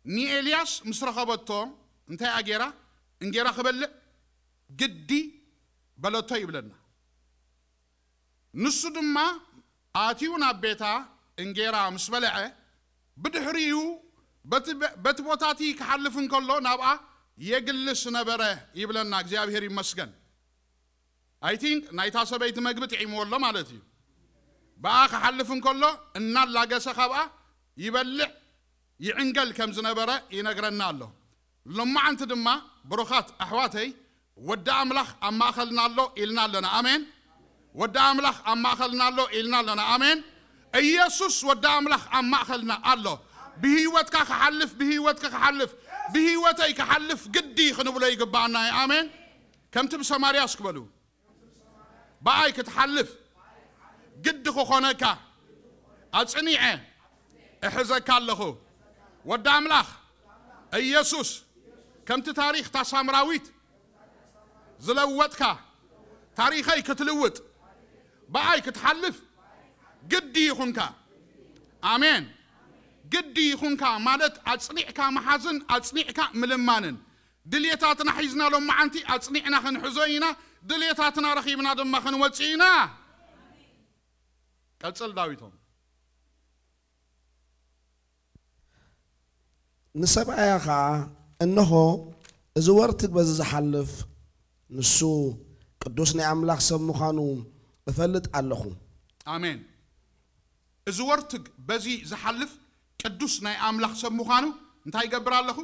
ንኤልያስ ምስ ረኸበቶ እንታይ እያ ገይራ? እንጌራ ክበልዕ ግዲ በለቶ ይብለና። ንሱ ድማ ኣትዩ ናብ ቤታ እንጌራ ምስ በልዐ፣ ብድሕሪኡ በቲ በ-፣ በቲ ቦታ እቲ ክሓልፍ እንከሎ ናብኣ የግልስ ነበረ ይብለና። እግዚኣብሔር ይመስገን። I think ናይታ ሰበይቲ መግቢ ጥዒምዎ ኣሎ ማለት እዩ። ብኣ ክሓልፍ እንከሎ እናላገሰ ካብኣ ይበልዕ ይዕንገል ከም ዝነበረ ይነግረና ኣሎ። ሎማዓንቲ ድማ ብሩኻት ኣሕዋተይ፣ ወዲ ኣምላኽ ኣብ ማእኸልና ኣሎ ኢልና ኣለና። ኣሜን። ወዲ ኣምላኽ ኣብ ማእኸልና ኣሎ ኢልና ኣለና። ኣሜን። ኢየሱስ ወዲ ኣምላኽ ኣብ ማእኸልና ኣሎ። ብህይወትካ ክሓልፍ፣ ብህይወትካ ክሓልፍ፣ ብህይወተይ ክሓልፍ ግዲ ክንብሎ ይግባኣና እዩ። ኣሜን። ከምቲ ብሰማርያ እስክበሉ፣ ብኣይ ክትሓልፍ ግዲ ክኾነካ ኣጽኒዐ እሕዘካ ኣለኹ። ወዲ ኣምላኽ ኢየሱስ፣ ከምቲ ታሪኽ እታ ሳምራዊት ዝለወጥካ፣ ታሪኸይ ክትልውጥ፣ ብኣይ ክትሓልፍ ግዲ ይኹንካ። ኣሜን። ግዲ ይኹንካ ማለት ኣጽኒዕካ ምሓዝን ኣጽኒዕካ ምልማንን። ድልየታትና ሒዝና ሎማዓንቲ ኣጽኒዕና ክንሕዞ ኢና። ድልየታትና ረኺብና ድማ ክንወጽእ ኢና። ቀጽል ዳዊቶም። ንሰብኣያ ኸዓ፣ እንሆ፣ እዚ ወርትግ በዚ ዝሓልፍ፣ ንሱ ቅዱስ ናይ ኣምላኽ ሰብ ምዃኑ እፈልጥ ኣለኹ። ኣሜን። እዚ ወርትግ በዚ ዝሓልፍ ቅዱስ ናይ ኣምላኽ ሰብ ምዃኑ እንታይ ይገብር ኣለኹ?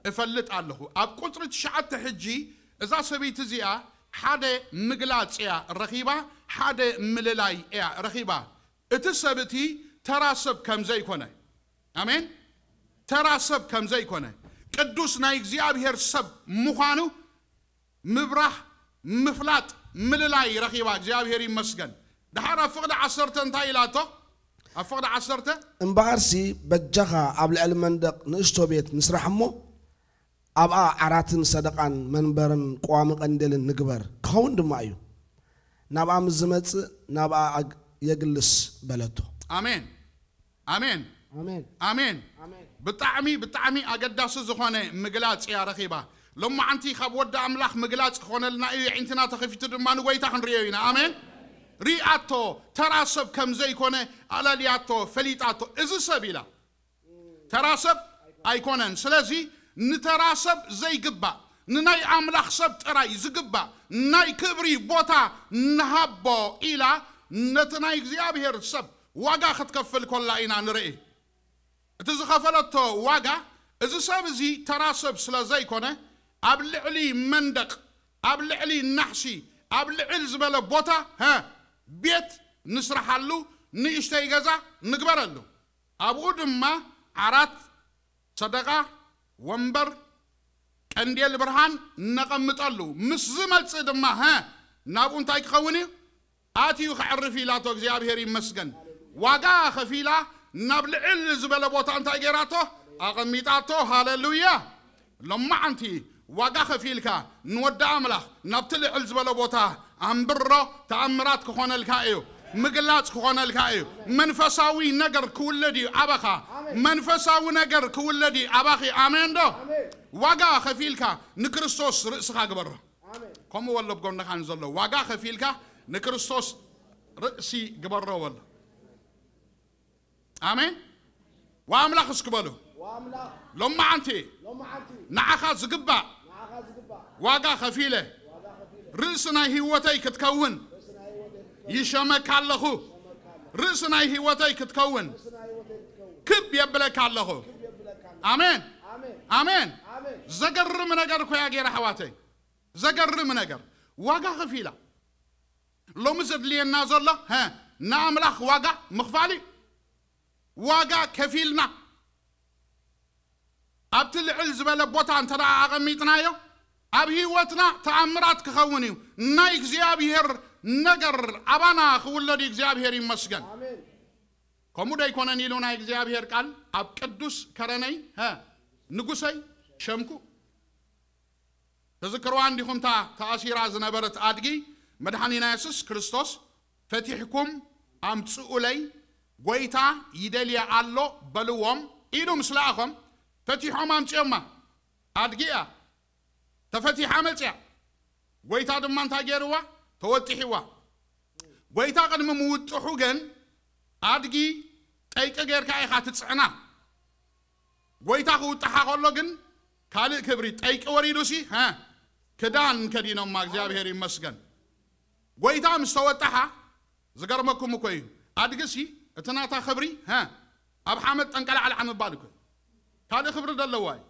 እፈልጥ ኣለኹ። ኣብ ቁጽሪ ትሽዓተ ሕጂ እዛ ሰበይቲ እዚኣ ሓደ ምግላጽ እያ ረኺባ፣ ሓደ ምልላይ እያ ረኺባ። እቲ ሰብ እቲ ተራ ሰብ ከም ዘይኮነ፣ ኣሜን፣ ተራ ሰብ ከም ዘይኮነ፣ ቅዱስ ናይ እግዚኣብሔር ሰብ ምዃኑ ምብራህ፣ ምፍላጥ፣ ምልላይ ረኺባ። እግዚኣብሔር ይመስገን። ድሓር ኣብ ፍቕዲ ዓሰርተ እንታይ ኢላቶ? ኣብ ፍቕዲ ዓሰርተ እምበኣርሲ በጃኻ ኣብ ልዕሊ መንደቕ ንእሽቶ ቤት ንስራሕ እሞ፣ ኣብኣ ዓራትን ሰደቓን መንበርን ቀዋሚ ቀንዴልን ንግበር፣ ክኸውን ድማ እዩ። ናብኣ ምስ ዝመጽእ ናብኣ ኣግ-፣ የግልስ በለቶ። ኣሜን። ኣሜን። ኣሜን። ኣሜን። ኣሜን። ብጣዕሚ፣ ብጣዕሚ ኣገዳሲ ዝኾነ ምግላጽ እያ ረኺባ። ሎማዓንቲ ካብ ወዲ ኣምላኽ ምግላጽ ክኾነልና እዩ። የዒንትና ተኸፊቱ ድማ ንጎይታ ክንርእዮ ኢና። ኣሜን። ሪኣቶ፣ ተራ ሰብ ከም ዘይኮነ ኣለልያቶ፣ ፈሊጣቶ። እዚ ሰብ ኢላ። ተራ ሰብ ኣይኮነን። ስለዚ ንተራ ሰብ ዘይግባእ፣ ንናይ ኣምላኽ ሰብ ጥራይ ዝግባእ ናይ ክብሪ ቦታ ንሃቦ ኢላ ነቲ ናይ እግዚኣብሔር ሰብ ዋጋ ክትከፍል ኮላ ኢና ንርኢ። እቲ ዝኸፈለቶ ዋጋ፣ እዚ ሰብ እዚ ተራ ሰብ ስለ ዘይኮነ፣ ኣብ ልዕሊ መንደቕ፣ ኣብ ልዕሊ ናሕሲ፣ ኣብ ልዕል ዝበለ ቦታ፣ ሀ፣ ቤት ንስርሓሉ፣ ንእሽተይ ገዛ ንግበረሉ። ኣብኡ ድማ ዓራት፣ ሰደቓ፣ ወንበር፣ ቀንዴል ብርሃን ነቐምጠሉ። ምስ ዝመጽእ ድማ፣ ሀ፣ ናብኡ እንታይ ክኸውን እዩ? ኣትዩ ከዕርፍ ኢላቶ። እግዚኣብሔር ይመስገን። ዋጋ ከፊላ ናብ ልዕል ዝበለ ቦታ እንታይ ገይራቶ? ኣቐሚጣቶ። ሃሌሉያ። ሎማዓንቲ ዋጋ ከፊልካ ንወዲ ኣምላኽ ናብቲ ልዕል ዝበለ ቦታ ኣንብሮ። ተኣምራት ክኾነልካ እዩ። ምግላጽ ክኾነልካ እዩ። መንፈሳዊ ነገር ክውለድ እዩ ኣባኻ። መንፈሳዊ ነገር ክውለድ እዩ ኣባኺ። ኣሜን ዶ? ዋጋ ከፊልካ ንክርስቶስ ርእስኻ ግበሮ። ኣሜን። ከምኡ በሎ ብጎንኻ ንዘሎ፣ ዋጋ ከፊልካ ንክርስቶስ ርእሲ ግበሮ በሎ። ኣሜን። ወኣምላኽ እስኪ በሉ። ወኣምላኽ ሎማዓንቲ ሎማዓንቲ ንዓኻ ዝግባእ ንዓኻ ዝግባእ ዋጋ ከፊለ ዋጋ ከፊለ ርእሲ ናይ ህይወተይ ክትከውን ርእሲ ናይ ህይወተይ ክትከውን ይሸመካ ኣለኹ። ይሸመካ ኣለኹ። ርእሲ ናይ ህይወተይ ክትከውን ርእሲ ናይ ህይወተይ ክትከውን ክብ የብለካ ኣለኹ። ክብ የብለካ ኣለኹ። ኣሜን። ኣሜን። ኣሜን። ኣሜን። ዘገርም ነገር እኮ እያ ገይራ ኣሕዋተይ። ዘገርም ነገር። ዋጋ ከፊላ። ሎሚ ዘድልየና ዘሎ፣ ሀ፣ ንኣምላኽ ዋጋ ምኽፋል እዩ። ዋጋ ከፊልና ኣብቲ ልዕል ዝበለ ቦታ እንተ ደኣ ኣቐሚጥናዮ፣ ኣብ ህይወትና ተኣምራት ክኸውን እዩ። ናይ እግዚኣብሔር ነገር ኣባና ክውለድ እዩ። እግዚኣብሔር ይመስገን። ኣሜን። ከምኡ ዶ ኣይኮነን ኢሉ ናይ እግዚኣብሔር ቃል ኣብ ቅዱስ ከረነይ፣ ሀ፣ ንጉሰይ ሸምኩ። ተዝክርዋ እንዲኹም እታ ተኣሲራ ዝነበረት ኣድጊ፣ መድሓኒና የሱስ ክርስቶስ፣ "ፈቲሕኩም ኣምጽኡለይ፣ ጐይታ ይደልያ ኣሎ" በልዎም ኢሉ ምስ ለኣኾም፣ ፈቲሖም ኣምጺኦማ። ኣድጊ እያ። ተፈቲሓ መጽያ። ጐይታ ድማ እንታይ ገይርዋ? ተወጢሕዋ። ጐይታ ቅድሚ ምውጥሑ ግን ኣድጊ ጠይቂ ጌርካ ኢኻ ትጽዕና። ጐይታ ክውጥሓ ከሎ ግን ካልእ ክብሪ፣ ጠይቂ ወሪዱሲ፣ ሀ፣ ክዳን ከዲኖማ፣ እግዚኣብሔር ይመስገን። ጐይታ ምስ ተወጥሓ፣ ዝገርመኩም እኮ እዩ፣ ኣድግሲ እቲ ናታ ክብሪ፣ ሀ፣ ኣብ ሓመድ ጠንቀላዕላዕ ምባል እኮ እዩ። ካልእ ክብሪ ደለዋ እዩ።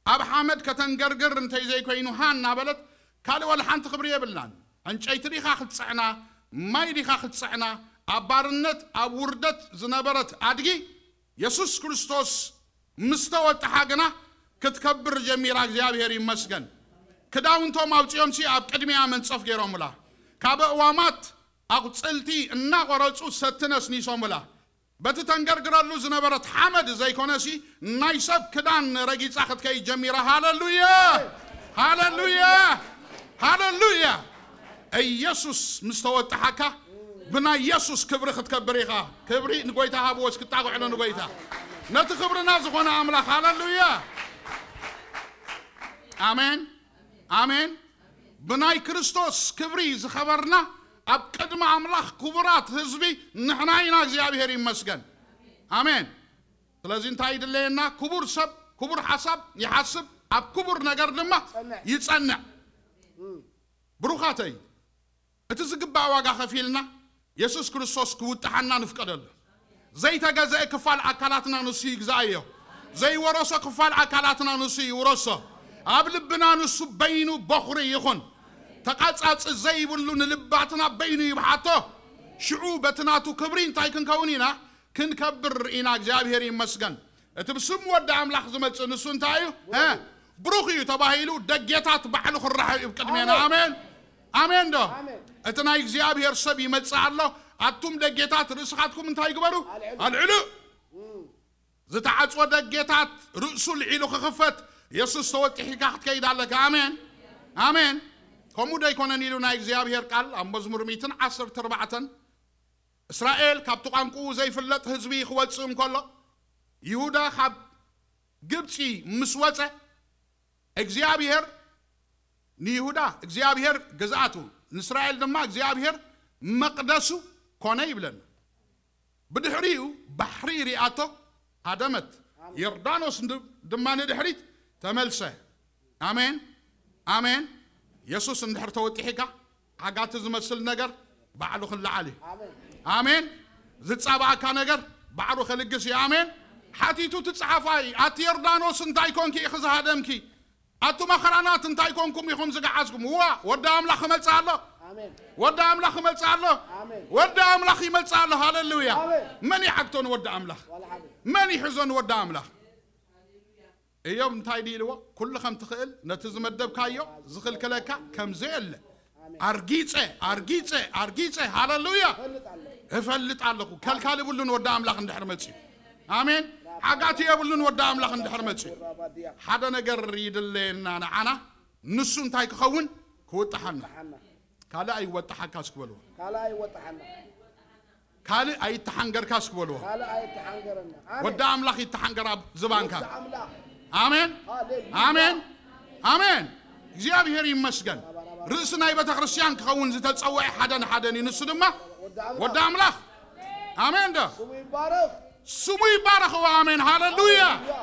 ኣብ ሓመድ ከተንገርግር እንተይ ዘይኮይኑ፣ ሃ እናበለት ካልእ ወላ ሓንቲ ክብሪ የብላን። ዕንጨይቲ ዲኻ ክትጽዕና፣ ማይ ዲኻ ክትጽዕና፣ ኣብ ባርነት፣ ኣብ ውርደት ዝነበረት ኣድጊ፣ የሱስ ክርስቶስ ምስ ተወጥሓ ግና ክትከብር ጀሚራ። እግዚኣብሔር ይመስገን። ክዳውንቶም ኣውጺኦምሲ ኣብ ቅድሚኣ መንጸፍ ገይሮምላ። ካብ ኣእዋማት ኣቑጽልቲ እናቖረጹ ሰቲ ነስኒሶምላ። በቲ ተንገርግረሉ ዝነበረት ሓመድ ዘይኮነሲ፣ ናይ ሰብ ክዳን ረጊጻ ክትከይድ ጀሚራ። ሃለሉያ! ሃለሉያ! ሃለሉያ! ኢየሱስ ምስ ተወጥሓካ፣ ብናይ የሱስ ክብሪ ክትከብር ኢኻ። ክብሪ ንጎይታ ሃብዎ፣ እስኪ ጣቕዑ ንጎይታ። ነቲ ክብርና ዝኾነ ኣምላኽ። ሃለሉያ! ኣሜን። ኣሜን። ብናይ ክርስቶስ ክብሪ ዝኸበርና፣ ኣብ ቅድሚ ኣምላኽ ክቡራት ህዝቢ ንሕና ኢና። እግዚኣብሔር ይመስገን። ኣሜን። ስለዚ እንታይ ይድለየና? ክቡር ሰብ፣ ክቡር ሓሳብ ይሓስብ፣ ኣብ ክቡር ነገር ድማ ይጸንዕ። ብሩኻተይ፣ እቲ ዝግባእ ዋጋ ከፊልና የሱስ ክርስቶስ ክውጥሓና ንፍቀደሉ። ዘይተገዘአ ክፋል ኣካላትና ንሱ ይግዛእዮ። ዘይወረሶ ክፋል ኣካላትና ንሱ ይውረሶ። ኣብ ልብና ንሱ በይኑ በኹሪ ይኹን። ተቓጻጺ ዘይብሉ ንልባትና በይኑ ይብሓቶ። ሽዑ በቲ ናቱ ክብሪ እንታይ ክንከውን ኢና? ክንከብር ኢና። እግዚኣብሔር ይመስገን። እቲ ብስም ወዲ ኣምላኽ ዝመጽእ ንሱ እንታይ እዩ? እ? ብሩኽ እዩ ተባሂሉ ደጌታት ባዕሉ ክረሓ እዩ ቅድሜና። ኣሜን። ኣሜን። ኣሜን ዶ? ኣሜን። እቲ ናይ እግዚኣብሔር ሰብ ይመጽእ ኣሎ። ኣቱም ደጌታት ርእስኻትኩም እንታይ ግበሩ? ኣልዕሉ። ኣልዕሉ። እም። ዝተዓጽወ ደጌታት ርእሱ ልዒሉ ክኽፈት የሱስ ተወጢሒካ ክትከይድ ኣለካ። ኣሜን። ኣሜን። ከምኡ ዶ ኣይኮነን ኢሉ ናይ እግዚኣብሔር ቃል ኣብ መዝሙር ሚእትን ዓሰርተ ኣርባዕተን እስራኤል ካብቲ ቋንቋኡ ዘይፍለጥ ህዝቢ ክወጽእ እንከሎ፣ ይሁዳ ካብ ግብጺ ምስ ወጸ፣ እግዚኣብሔር ንይሁዳ እግዚኣብሔር ግዝኣቱ፣ ንእስራኤል ድማ እግዚኣብሔር መቕደሱ ኮነ ይብለና። ብድሕሪኡ ባሕሪ ሪኣቶ ሃደመት፣ ዮርዳኖስ ድ-፣ ድማ ንድሕሪት ተመልሰ። ኣሜን፣ ኣሜን። የሱስ እንድሕር ተወጢሒካ፣ ዓጋቲ ዝመስል ነገር ባዕሉ ክለዓል እዩ። ኣሜን። ኣሜን። ዝጻባኣካ ነገር ባዕሉ ከልግስ እዩ። ኣሜን። ሓቲቱ ትጽሓፋ እዩ። ኣቲ ዮርዳኖስ እንታይ ኮንኪ ኢኺ ዝሃደምኪ? ኣቱም ኣኽራናት እንታይ ኮንኩም ኢኹም ዝገዓዝኩም? እዋ፣ ወዲ ኣምላኽ ይመጽእ ኣሎ። ኣሜን። ወዲ ኣምላኽ ይመጽእ ኣሎ። ኣሜን። ወዲ ኣምላኽ ይመጽእ ኣሎ። ሃሌሉያ። ኣሜን። መን ይዓግቶ ንወዲ ኣምላኽ? ዋላ ሓደ። መን ይሕዞ ንወዲ ኣምላኽ? እዮብ እንታይ ድዩ ኢልዎ? ኩሉ ከም ትኽእል ነቲ ዝመደብካዮ ዝኽልክለካ ከም ዘየለ ኣሜን። ኣርጊጸ፣ ኣርጊጸ፣ ኣርጊጸ፣ ሃሌሉያ። እፈልጥ ኣለኹ። እፈልጥ ኣለኹ። ከልካል የብሉን ወዲ ኣምላኽ እንድሕር መጺኡ። ኣሜን። ሓጋቲ የብሉን ወዲ ኣምላኽ እንድሕር መጺኡ። ሓደ ነገር ይድለየና ንዓና፣ ንሱ እንታይ ክኸውን? ክውጥሓና። ሓና። ካልእ ኣይወጥሓካስ ክበልዎ። ካልእ ኣይወጥሓና። ካልእ ኣይተሓንገርካስ ክበልዎ። ካልእ ኣይተሓንገረና። ኣሜን። ወዲ ኣምላኽ ይተሓንገር ኣብ ዝባንካ። ወዲ ኣምላኽ። ኣሜን። ሃሌሉያ። ኣሜን። ኣሜን። እግዚኣብሔር ይመስገን። ርእሲ ናይ ቤተ ክርስቲያን ክኸውን ዝተጸውዐ ሓደ ንሓደ እዩ። ንሱ ድማ ወዲ ኣምላኽ። ወዲ ኣምላኽ። ኣሜን ዶ? ስሙ ይባረኽ። ስሙ ይባረኽ። እዋ፣ ኣሜን። ሃሌሉያ። ሃሌሉያ።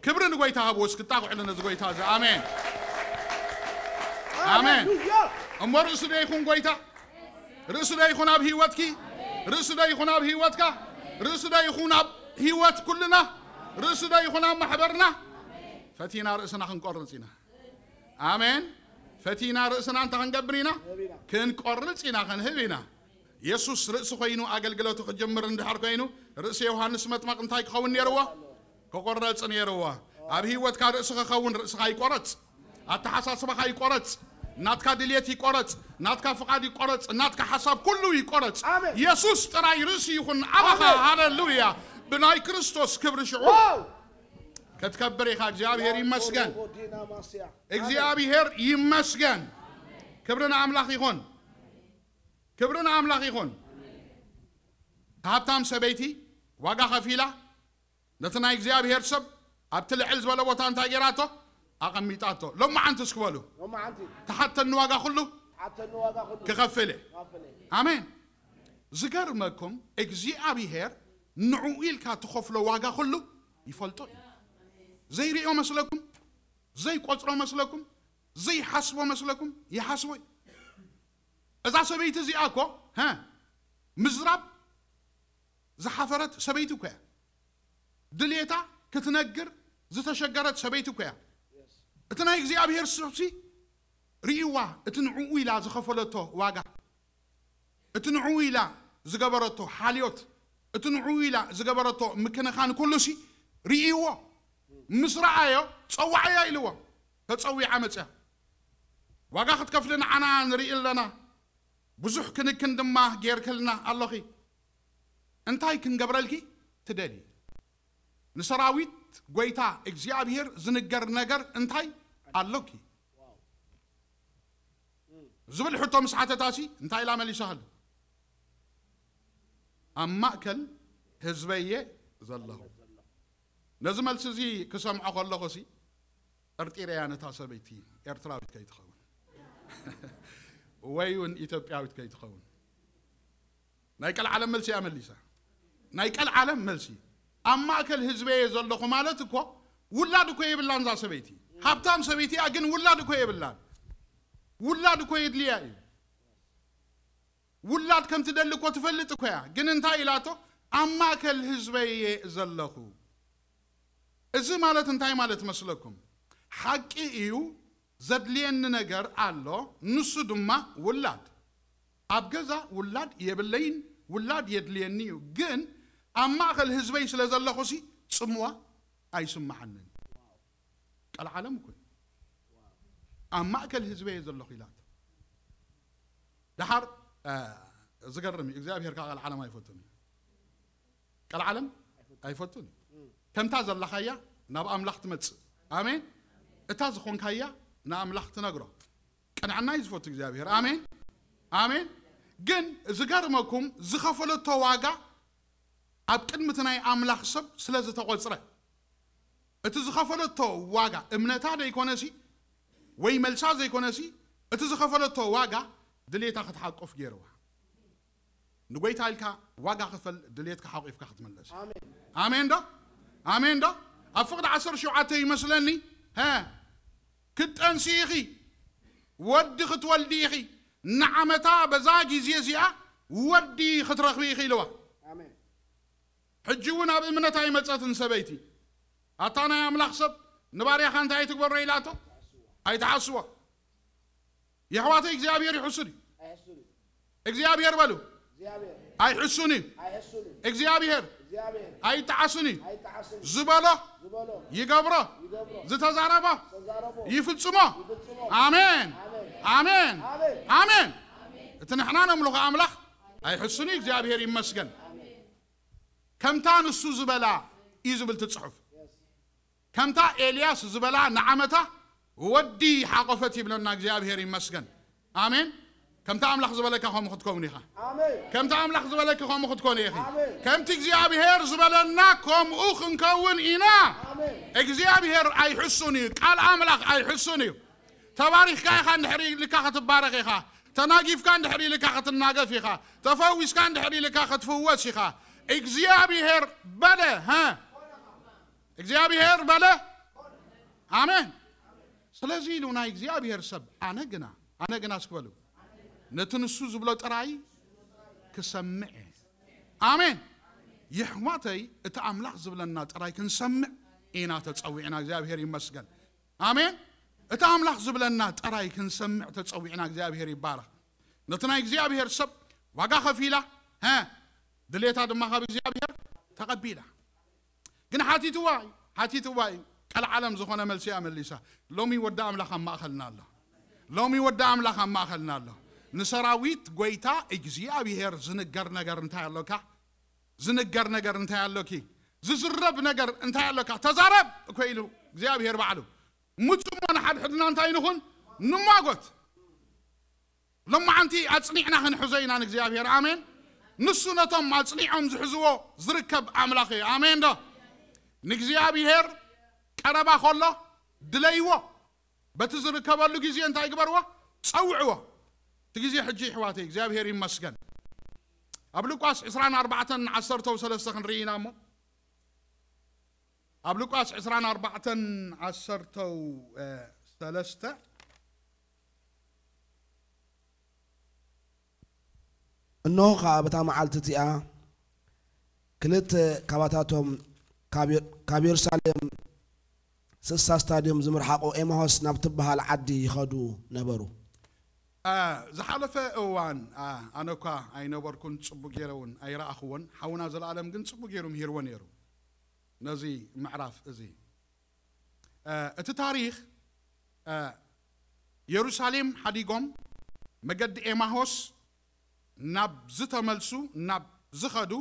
ክብሪ ንጎይታ ሃብዎ። እስኪ ጣቕዑ ነዚ ጎይታ እዚ። ኣሜን። ኣሜን። ሃሌሉያ። እሞ ርእሲ ዶ ይኹን ጎይታ? ርእሲ ዶ ይኹን ኣብ ህይወትኪ? ርእሲ ዶ ይኹን ኣብ ህይወትካ? ርእሲ ዶ ይኹን ኣብ ህይወት ኩልና? ርእሲ ዶ ይኹን ኣብ ማሕበርና? ፈቲና ርእስና ክንቆርጽ ኢና። ኣሜን። ፈቲና ርእስና እንታይ ክንገብር ኢና? ክንቆርጽ ኢና፣ ክንህብ ኢና። የሱስ ርእሲ ኮይኑ ኣገልግሎቱ ክጅምር እንድሕር ኮይኑ፣ ርእሲ ዮሃንስ መጥመቕ እንታይ ክኸውን ነይርዎ? ክቑረጽ ነይርዎ። ኣብ ህይወትካ ርእሲ ክኸውን ርእስኻ ይቆረጽ። ኣተሓሳስባኻ ይቆረጽ። ናትካ ድልየት ይቆረጽ። ናትካ ፍቓድ ይቆረጽ። ናትካ ሓሳብ ኩሉ ይቆረጽ። ኣሜን። የሱስ ጥራይ ርእሲ ይኹን ኣባኻ። ኣሜን። ሃሌሉያ። ብናይ ክርስቶስ ክብሪ ሽዑ ዋው! ክትከብር ኢኻ። እግዚኣብሔር ይመስገን። ዲና ማስያ። እግዚኣብሔር ይመስገን። ክብሪ ንኣምላኽ ይኹን። ክብሪ ንኣምላኽ ይኹን። ሃብታም ሰበይቲ ዋጋ ከፊላ ነቲ ናይ እግዚኣብሔር ሰብ ኣብቲ ልዕል ዝበለ ቦታ እንታይ ገይራቶ? ኣቐሚጣቶ። ሎማዓንቲ እስኪ በሉ። ሎማዓንቲ። ተሓተኒ ዋጋ ኩሉ ተሓተኒ ዋጋ ኩሉ ክኸፍል እየ። ክኸፍል እየ። ኣሜን። ዝገርመኩም እግዚኣብሔር ንዕኡ ኢልካ ትኸፍሎ ዋጋ ኩሉ ይፈልጦ እዩ። ዘይርእዮ መስለኩም? ዘይቆጽሮ መስለኩም? ዘይሓስቦ መስለኩም? ይሓስቦ እዩ። እዛ ሰበይቲ እዚኣ እኮ፣ ሀ፣ ምዝራብ ዝሓፈረት ሰበይቲ እኮ እያ። ድሌታ ክትነግር ዝተሸገረት ሰበይቲ እኮ እያ። እቲ ናይ እግዚኣብሔር ሰብሲ ርእይዋ፣ እቲ ንዕኡ ኢላ ዝኸፈለቶ ዋጋ፣ እቲ ንዕኡ ኢላ ዝገበረቶ ሓልዮት፣ እቲ ንዕኡ ኢላ ዝገበረቶ ምክንኻን ኩሉሲ ርእይዎ። ምስ ረኣዮ፣ ጸዋዓያ ኢልዎ። ተጸዊዓ መጽያ። ዋጋ ክትከፍሊ ንዓና ንርኢ ኣለና። ብዙሕ ክንክን ድማ ጌርክልና ኣለኺ። እንታይ ክንገብረልኪ ትደሊ? ንሰራዊት ጎይታ እግዚኣብሔር ዝንገር ነገር እንታይ ኣሎኪ? ዝብል ሕቶ ምስ ሓተታሲ እንታይ ኢላ መሊሳሉ? ኣብ ማእከል ህዝበየ ዘለኹ። ነዚ መልሲ እዚ ክሰምዖ ከለኹሲ ጠርጢረያ ነታ ሰበይቲ ኤርትራዊት ከይትኸውን። ወይ እውን ኢትዮጵያዊት ከይትኸውን። ናይ ቀልዓለም መልሲ እያ መሊሳ። ናይ ቀልዓለም መልሲ። ኣብ ማእከል ህዝበየ ዘለኹ ማለት እኮ ውላድ እኮ የብላን እዛ ሰበይቲ። ሃብታም ሰበይቲ እያ፣ ግን ውላድ እኮ የብላን። ውላድ እኮ የድልያ እዩ። ውላድ ከም ትደሊ እኮ ትፈልጥ እኮ እያ። ግን እንታይ ኢላቶ? ኣብ ማእከል ህዝበየ ዘለኹ። እዚ ማለት እንታይ ማለት መስለኩም? ሓቂ እዩ፣ ዘድልየኒ ነገር ኣሎ፣ ንሱ ድማ ውላድ። ኣብ ገዛ ውላድ የብለይን፣ ውላድ የድልየኒ እዩ፣ ግን ኣብ ማእከል ህዝበይ ስለ ዘለኹሲ ጽምዋ ኣይስምዓንን። ቀልዓለም እኮ እዩ። ኣብ ማእከል ህዝበይ እየ ዘለኹ ኢላቶ። ደሓር፣ እ፣ ዝገርም እዩ፣ እግዚኣብሔር ከዓ ቀልዓለም ኣይፈቱን እዩ። ቀልዓለም ኣይፈቱን እዩ። ከምታ ዘለኻያ ናብ ኣምላኽ ትመጽእ። ኣሜን። እታ ዝኾንካያ ንኣምላኽ ትነግሮ። ቅንዕና እዩ ዝፈቱ እግዚኣብሔር። ኣሜን። ኣሜን። ግን ዝገርመኩም ዝኸፈለቶ ዋጋ ኣብ ቅድሚ እቲ ናይ ኣምላኽ ሰብ ስለ ዝተቖጽረ፣ እቲ ዝኸፈለቶ ዋጋ እምነታ ዘይኮነሲ ወይ መልሳ ዘይኮነሲ፣ እቲ ዝኸፈለቶ ዋጋ ድሌታ ክትሓቁፍ ገይርዋ። ንጎይታ ኢልካ ዋጋ ክፈል፣ ድሌትካ ሓቂፍካ ክትመለስ። ኣሜን። ኣሜን ዶ? ኣሜን ዶ? ኣብ ፍቕዲ ዓሰርተ ሸውዓተ ይመስለኒ፣ ሀ፣ ክትጠንሲ ኢኺ፣ ወዲ ክትወልዲ ኢኺ፣ ንዓመታ በዛ ግዜ እዚኣ ወዲ ክትረኽቢ ኢኺ ኢልዋ። ኣሜን። ሕጂ እውን ኣብ እምነት ኣይመጸትን ሰበይቲ። ኣታ ናይ ኣምላኽ ሰብ ንባርያኻ እንታይ ኣይትግበሮ ኢላቶ? ኣይትሓስዎ። የሕዋተይ እግዚኣብሔር ይሕሱን እዩ። ኣይሕሱን እዩ። እግዚኣብሔር በሉ። እግዚኣብሔር ኣይሕሱን እዩ። ኣይሕሱን እዩ። እግዚኣብሔር እግዚኣብሔር ኣይጠዓሱን እዩ። ኣይጠዓስን እዩ። ዝበሎ ዝበሎ ይገብሮ። ይገብሮ። ዝተዛረቦ ተዛረቦ ይፍጽሞ። ይፍጽሞ። ኣሜን። ኣሜን። ኣሜን። ኣሜን። ኣሜን። እቲ ንሕና ነምልኾ ኣምላኽ ኣይሕሱን እዩ። እግዚኣብሔር ይመስገን። ከምታ ንሱ ዝበላ እዩ ዝብል እቲ ጽሑፍ። ከምታ ኤልያስ ዝበላ ንዓመታ ወዲ ሓቆፈት ይብለና እግዚኣብሔር ይመስገን። ኣሜን። ከምታ ኣምላኽ ዝበለካ ከምኡ ክትከውን ኢኻ። ኣሜን። ከምታ ኣምላኽ ዝበለኪ ከምኡ ክትኮን ኢኺ። ኣሜን። ከምቲ እግዚኣብሔር ዝበለና ከምኡ ክንከውን ኢና። ኣሜን። እግዚኣብሔር ኣይሕሱን እዩ። ቃል ኣምላኽ ኣይሕሱን እዩ። ተባሪኽካ ኢኻ እንድሕሪ ኢልካ ክትባረኽ ኢኻ። ተናጊፍካ እንድሕሪ ኢልካ ክትናገፍ ኢኻ። ተፈዊስካ እንድሕሪ ኢልካ ክትፍወስ ኢኻ። እግዚኣብሔር በለ፣ ሀ? እግዚኣብሔር በለ። ኣሜን። ስለዚ ኢሉ ናይ እግዚኣብሔር ሰብ ኣነ ግና፣ ኣነ ግና እስኪ በሉ፣ ነቲ ንሱ ዝብሎ ጥራይ ክሰምዕ እየ። ኣሜን። የሕዋተይ፣ እቲ ኣምላኽ ዝብለና ጥራይ ክንሰምዕ ኢና ተጸዊዕና። እግዚኣብሔር ይመስገን። ኣሜን። እቲ ኣምላኽ ዝብለና ጥራይ ክንሰምዕ ተጸዊዕና። እግዚኣብሔር ይባረኽ። ነቲ ናይ እግዚኣብሔር ሰብ ዋጋ ከፊላ፣ ሀ፣ ድሌታ ድማ ካብ እግዚኣብሔር ተቐቢላ። ግን ሓቲትዋ እዩ፣ ሓቲትዋ እዩ። ቀልዓለም ዝኾነ መልሲ እያ መሊሳ። ሎሚ ወዲ ኣምላኽ ኣብ ማእኸልና ኣሎ። ሎሚ ወዲ ኣምላኽ ኣብ ማእኸልና ኣሎ። ንሰራዊት ጎይታ እግዚኣብሔር ዝንገር ነገር እንታይ ኣሎካ? ዝንገር ነገር እንታይ ኣሎኪ? ዝዝረብ ነገር እንታይ ኣሎካ? ተዛረብ እኮ ኢሉ እግዚኣብሔር ባዕሉ። ምጹ እሞ ንሓድሕድና እንታይ ንኹን? ንሟጎት። ሎማዓንቲ ኣጽኒዕና ክንሕዞ ኢና ንእግዚኣብሔር። ኣሜን። ንሱ ነቶም ኣጽኒዖም ዝሕዝዎ ዝርከብ ኣምላኽ እዩ። ኣሜን ዶ? ንእግዚኣብሔር ቀረባ ከሎ ድለይዎ። በቲ ዝርከበሉ ግዜ እንታይ ግበርዎ? ጸውዕዎ። እቲ ግዜ ሕጂ ይሕዋተይ፣ እግዚኣብሔር ይመስገን። ኣብ ሉቃስ ዕስራን ኣርባዕተን ዓሰርተው ሰለስተ ክንርኢ ኢና እሞ፣ ኣብ ሉቃስ ዕስራን ኣርባዕተን ዓሰርተው ሰለስተ፣ እንሆ ኸኣ በታ መዓልቲ እቲኣ ክልተ ካባታቶም ካብ የሩ- ካብ የሩሳሌም ስሳ ስታድዮም ዝምርሓቖ ኤማሆስ ናብ ትበሃል ዓዲ ይኸዱ ነበሩ። ዝሓለፈ እዋን ኣነ እኳ ኣይነበርኩን፣ ጽቡቅ ገይረ እውን ኣይረኣኽዎን። ሓውና ዘለኣለም ግን ጽቡቅ ገይሩ ምሂርዎ ነይሩ ነዚ ምዕራፍ እዚ። እቲ ታሪኽ የሩሳሌም ሓዲጎም መገዲ ኤማሆስ ናብ ዝተመልሱ፣ ናብ ዝኸዱ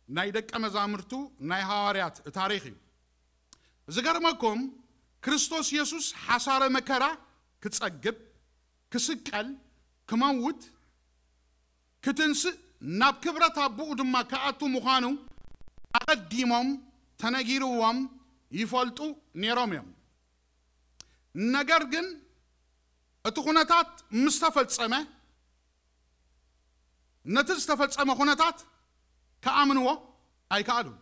ናይ ደቀ መዛሙርቱ ናይ ሃዋርያት ታሪኽ እዩ። ዝገርመኩም ክርስቶስ የሱስ ሓሳረ መከራ ክጸግብ፣ ክስቀል፣ ክመውት፣ ክትንስእ፣ ናብ ክብረት ኣቦኡ ድማ ክኣቱ ምዃኑ ኣቐዲሞም ተነጊርዎም ይፈልጡ ነይሮም እዮም። ነገር ግን እቲ ኩነታት ምስ ተፈጸመ ነቲ ዝተፈጸመ ኩነታት ክኣምንዎ ኣይከኣሉን።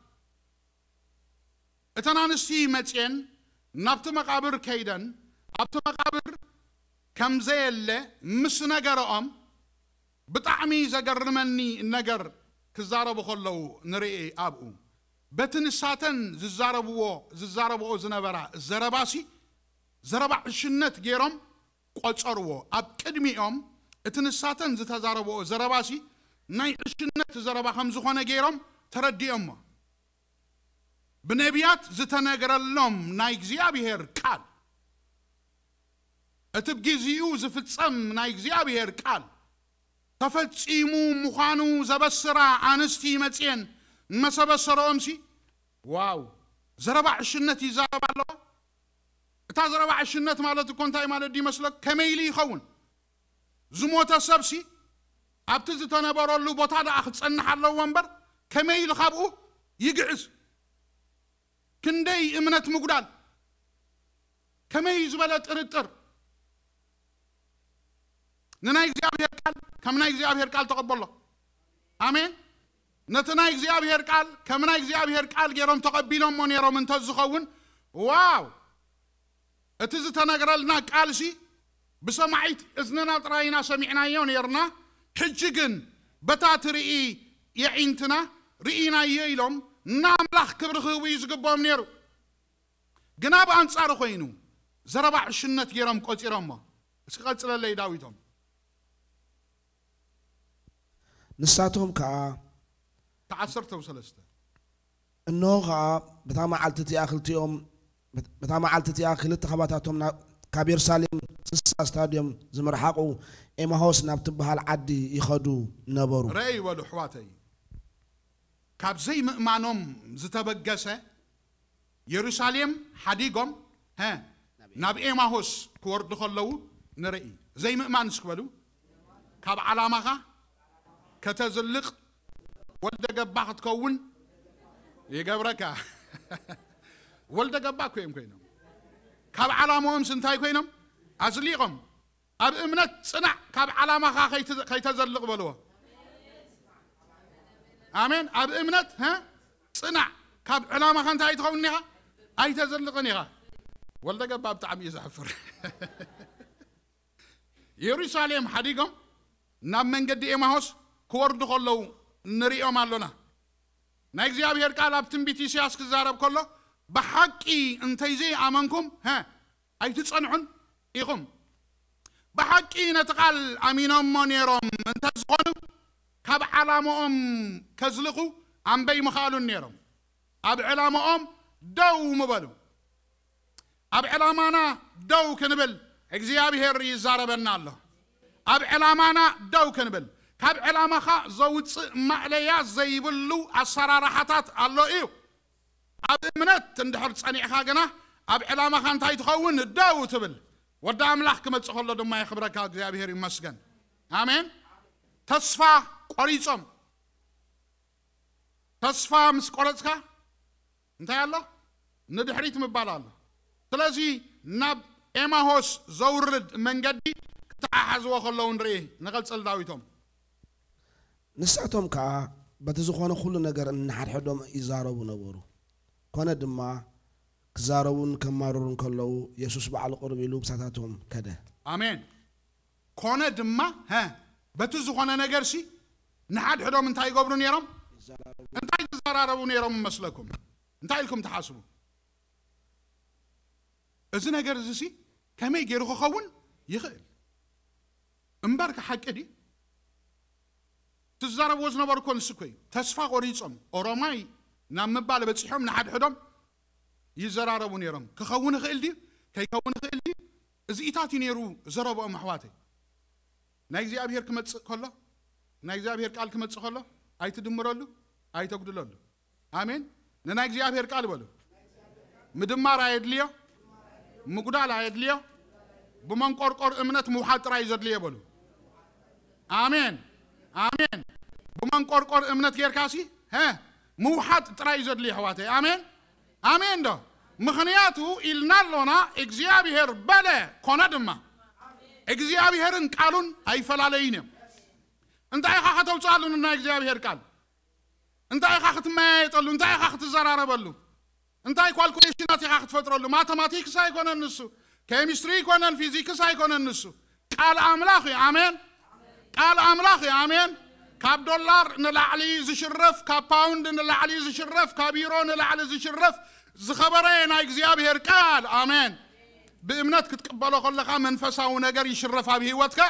እተን ኣንስቲ መጽየን ናብቲ መቓብር ከይደን ኣብቲ መቓብር ከም ዘየለ ምስ ነገረኦም ብጣዕሚ ዘገርመኒ ነገር ክዛረቡ ከለዉ ንርኢ ኣብኡ። በቲ ንሳተን ዝዛረብዎ ዝዛረብኦ ዝነበራ ዘረባሲ ዘረባ ዕሽነት ገይሮም ቆጸርዎ። ኣብ ቅድሚኦም እቲ ንሳተን ዝተዛረብኦ ዘረባሲ ናይ ዕሽነት ዘረባ ከም ዝኾነ ገይሮም ተረዲኦሞ። ብነቢያት ዝተነገረሎም ናይ እግዚኣብሔር ቃል፣ እቲ ብግዚኡ ዝፍጸም ናይ እግዚኣብሔር ቃል ተፈጺሙ ምዃኑ ዘበስራ ኣንስቲ መጽየን መሰበሰረኦምሲ፣ ዋው፣ ዘረባ ዕሽነት ይዛረባ ኣለዋ። እታ ዘረባ ዕሽነት ማለት እኮ እንታይ ማለት ድዩ ይመስለክ? ከመይ ኢሉ ይኸውን? ዝሞተ ሰብሲ ኣብቲ ዝተነበረሉ ቦታ ደኣ ክጸንሕ ኣለዎ እምበር፣ ከመይ ኢሉ ካብኡ ይግዕዝ? ክንደይ እምነት ምጉዳል፣ ከመይ ዝበለ ጥርጥር። ንናይ እግዚኣብሔር ቃል ከም ናይ እግዚኣብሔር ቃል ተቐበሎ። ኣሜን። ነቲ ናይ እግዚኣብሔር ቃል ከም ናይ እግዚኣብሔር ቃል ገይሮም ተቐቢሎሞ ነይሮም እንተዝኸውን፣ ዋው፣ እቲ ዝተነግረልና ቃልሲ ብሰማዒት እዝንና ጥራይ ኢና ሰሚዕናዮ ነይርና። ሕጂ ግን በታ ትርኢ የዒንትና ርኢናዮ ኢሎም ንኣምላኽ ክብሪ ክህቡ እዩ ዝግብኦም ነይሩ። ግና ብኣንጻሩ ኮይኑ ዘረባ ዕሽነት ገይሮም ቆጺሮሞ። እስኪ ቀጽለለይ ዳዊቶም። ንሳቶም ከኣ ተዓሰርተ ሰለስተ እንሆ ኸኣ በታ መዓልቲ እቲኣ ክልቲኦም በታ መዓልቲ እቲኣ ክልተ ኻባታቶም ናብ ካብ የሩሳሌም ስሳ ስታድዮም ዝምርሓቑ ኤማሆስ ናብ ትበሃል ዓዲ ይኸዱ ነበሩ። ረእይ በሉ ኣሕዋተይ፣ ካብ ዘይምእማኖም ዝተበገሰ የሩሳሌም ሓዲጎም ሀ ናብ ኤማሆስ ክወርዱ ከለዉ ንርኢ። ዘይምእማን እስኪ በሉ። ካብ ዓላማኻ ከተዝልቕ ወልደ ገባ ክትከውን ይገብረካ። ወልደ ገባ እኮ እዮም ኮይኖም። ካብ ዓላማኦምስ እንታይ ኮይኖም? ኣዝሊቖም። ኣብ እምነት ጽናዕ፣ ካብ ዓላማኻ ከይተ- ከይተዘልቕ በልዎ። ኣሜን። ኣብ እምነት ሀ ጽናዕ፣ ካብ ዕላማኻ እንታይ ኣይትኸውን ኢኻ? ኣይተዘልቕን ኢኻ። ወልደ ገባ ብጣዕሚ እዩ ዘሕፍር። የሩሳሌም ሓዲጎም ናብ መንገዲ ኤማሆስ ክወርዱ ከለዉ ንሪኦም ኣሎና። ናይ እግዚኣብሔር ቃል ኣብ ትንቢት ኢሳያስ ክዛረብ ከሎ፣ ብሓቂ እንተይዘይኣመንኩም ሀ ኣይትጸንዑን ኢኹም። ብሓቂ ነቲ ቃል ኣሚኖሞ ነይሮም እንተዝኾኑ፣ ካብ ዓላምኦም ከዝልቑ ኣምበይ ምኽኣሉን ነይሮም። ኣብ ዕላምኦም ደው ምበሉ። ኣብ ዕላማና ደው ክንብል እግዚኣብሔር ይዛረበና ኣሎ። ኣብ ዕላማና ደው ክንብል፣ ካብ ዕላማኻ ዘውፅእ ማእለያ ዘይብሉ ኣሰራርሓታት ኣሎ እዩ። ኣብ እምነት እንድሕር ጸኒዕኻ ግና፣ ኣብ ዕላማኻ እንታይ ትኸውን? ደው ትብል። ወዲ ኣምላኽ ክመጽእ ከሎ ድማ የኽብረካ። እግዚኣብሔር ይመስገን። ኣሜን። ተስፋ ቆሪጾም። ተስፋ ምስ ቆረጽካ እንታይ ኣሎ? ንድሕሪት ምባል ኣሎ። ስለዚ ናብ ኤማሆስ ዘውርድ መንገዲ ክተሓሓዝዎ ከለዉ ንርኢ። ንቐጽል ዳዊቶም። ንሳቶም ከኣ በቲ ዝኾነ ኩሉ ነገር እንሓድሕዶም ይዛረቡ ነበሩ። ኮነ ድማ ክዛረቡን ከማርሩን ከለዉ የሱስ ባዕሉ ቅርብ ኢሉ ብሳታቶም ከደ። ኣሜን። ኮነ ድማ ሀ በቲ ዝኾነ ነገርሲ ንሓድሕዶም እንታይ ይገብሩ ነይሮም? እንታይ ዝዘራረቡ ነይሮም መስለኩም? እንታይ ኢልኩም ትሓስቡ? እዚ ነገር እዚ ሲ ከመይ ገይሩ ክኸውን ይኽእል? እምበርከ ሓቂ ድዩ? ትዛረብዎ ዝነበሩ እኮ ንሱ እኮ እዩ። ተስፋ ቆሪጾም ኦሮማይ ናብ ምባል በጺሖም ንሓድሕዶም ይዘራረቡ ነይሮም። ክኸውን ይኽእል ድዩ? ከይከውን ይኽእል ድዩ? እዚኢታት እዩ ነይሩ ዘረብኦም ኣሕዋተይ። ናይ እግዚኣብሔር ክመጽእ ከሎ፣ ናይ እግዚኣብሔር ቃል ክመጽእ ከሎ ኣይትድምረሉ፣ ኣይተጉድለሉ። ኣሜን። ንናይ እግዚኣብሔር ቃል በሉ። ምድማር ኣየድልዮ፣ ምጉዳል ኣየድልዮ። ብመንቆርቆር እምነት ምውሓጥ ጥራይ ዘድልዮ በሉ። ኣሜን ኣሜን። ብመንቆርቆር እምነት ጌርካሲ ሀ ምውሓጥ ጥራይ ዘድልዮ ኣሕዋተይ። ኣሜን ኣሜን። ዶ ምኽንያቱ ኢልና ኣሎና እግዚኣብሔር በለ ኮነ ድማ። እግዚኣብሔርን ቃሉን ኣይፈላለዩን እዮም። እንታይ ኢኻ ከተውፅኣሉ ንናይ እግዚኣብሔር ቃል? እንታይ ኢኻ ክትመያየጠሉ? እንታይ ኢኻ ክትዘራረበሉ? እንታይ ኳልኩሌሽናት ኢኻ ክትፈጥረሉ? ማተማቲክስ ኣይኮነን ንሱ፣ ኬሚስትሪ ኣይኮነን፣ ፊዚክስ ኣይኮነን ንሱ። ቃል ኣምላኽ እዩ። ኣሜን። ቃል ኣምላኽ እዩ። ኣሜን። ካብ ዶላር ንላዕሊ ዝሽረፍ፣ ካብ ፓውንድ ንላዕሊ ዝሽረፍ፣ ካብ ዩሮ ንላዕሊ ዝሽረፍ ዝኸበረ ናይ እግዚኣብሔር ቃል። ኣሜን። ብእምነት ክትቅበሎ ከለኻ መንፈሳዊ ነገር ይሽረፍ ኣብ ህይወትካ።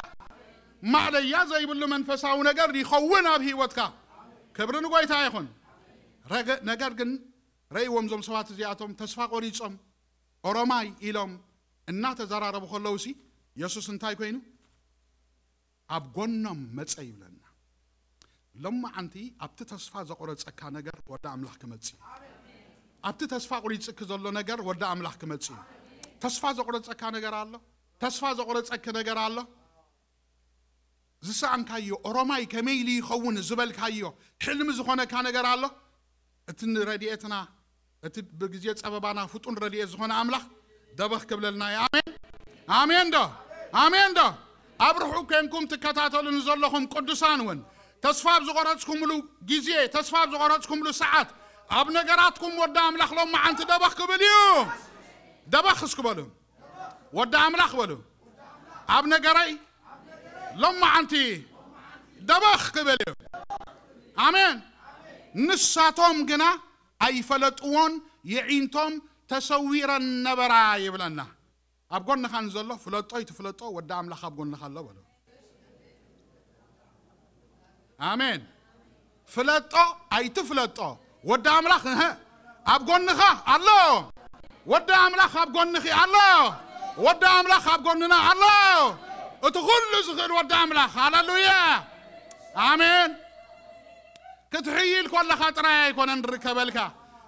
ማዕለያ ዘይብሉ መንፈሳዊ ነገር ይኸውን ኣብ ህይወትካ። ክብሪ ንጎይታ ይኹን። ረገ-፣ ነገር ግን ረእይዎም፣ እዞም ሰባት እዚኣቶም ተስፋ ቆሪጾም ኦሮማይ ኢሎም እናተዘራረቡ ከለውሲ፣ የሱስ እንታይ ኮይኑ ኣብ ጎኖም መጸ ይብለና። ሎማዓንቲ ኣብቲ ተስፋ ዘቆረጸካ ነገር ወዲ ኣምላኽ ክመጽእ እዩ። ኣብቲ ተስፋ ቁሪጽኪ ዘሎ ነገር ወዲ ኣምላኽ ክመጽእ እዩ። ተስፋ ዘቆረጸካ ነገር ኣሎ። ተስፋ ዘቆረጸኪ ነገር ኣሎ። ዝሰኣንካዮ ኦሮማይ ከመይ ኢሉ ይኸውን ዝበልካዮ ሕልሚ ዝኾነካ ነገር ኣሎ። እቲ ንረድኤትና፣ እቲ ብግዜ ጸበባና ፍጡን ረድኤት ዝኾነ ኣምላኽ ደበኽ ክብለልና እዩ። ኣሜን፣ ኣሜን ዶ? ኣሜን ዶ? ኣብ ርሑቕ ኮንኩም ትከታተሉኒ ዘለኹም ቅዱሳን እውን፣ ተስፋ ኣብ ዝቖረጽኩምሉ ግዜ፣ ተስፋ ኣብ ዝቖረጽኩምሉ ሰዓት፣ ኣብ ነገራትኩም ወዲ ኣምላኽ ሎማዓንቲ ደበኽ ክብል እዩ። ደበኽ እስኪ በሉ። ወዲ ኣምላኽ በሉ። ኣብ ነገረይ ሎማዓንቲ ደበኽ ክብል እዩ። ኣሜን። ንሳቶም ግና ኣይፈለጥዎን፣ የዒንቶም ተሰዊረን ነበራ ይብለና። ኣብ ጎንኻ ንዘሎ ፍለጦ ኣይትፍለጦ፣ ወዲ ኣምላኽ ኣብ ጎንኻ ኣሎ በሎ። ኣሜን። ፍለጦ ኣይትፍለጦ፣ ወዲ ኣምላኽ፣ እህ፣ ኣብ ጎንኻ ኣሎ። ወዲ ኣምላኽ ኣብ ጎንኺ ኣሎ። ወዲ ኣምላኽ ኣብ ጎንና ኣሎ። እቲ ኩሉ ዝኽእል ወዲ ኣምላኽ። ሃሌሉያ። ኣሜን። ክትሕይል ከለኻ ጥራይ ኣይኮነን ዝርከበልካ።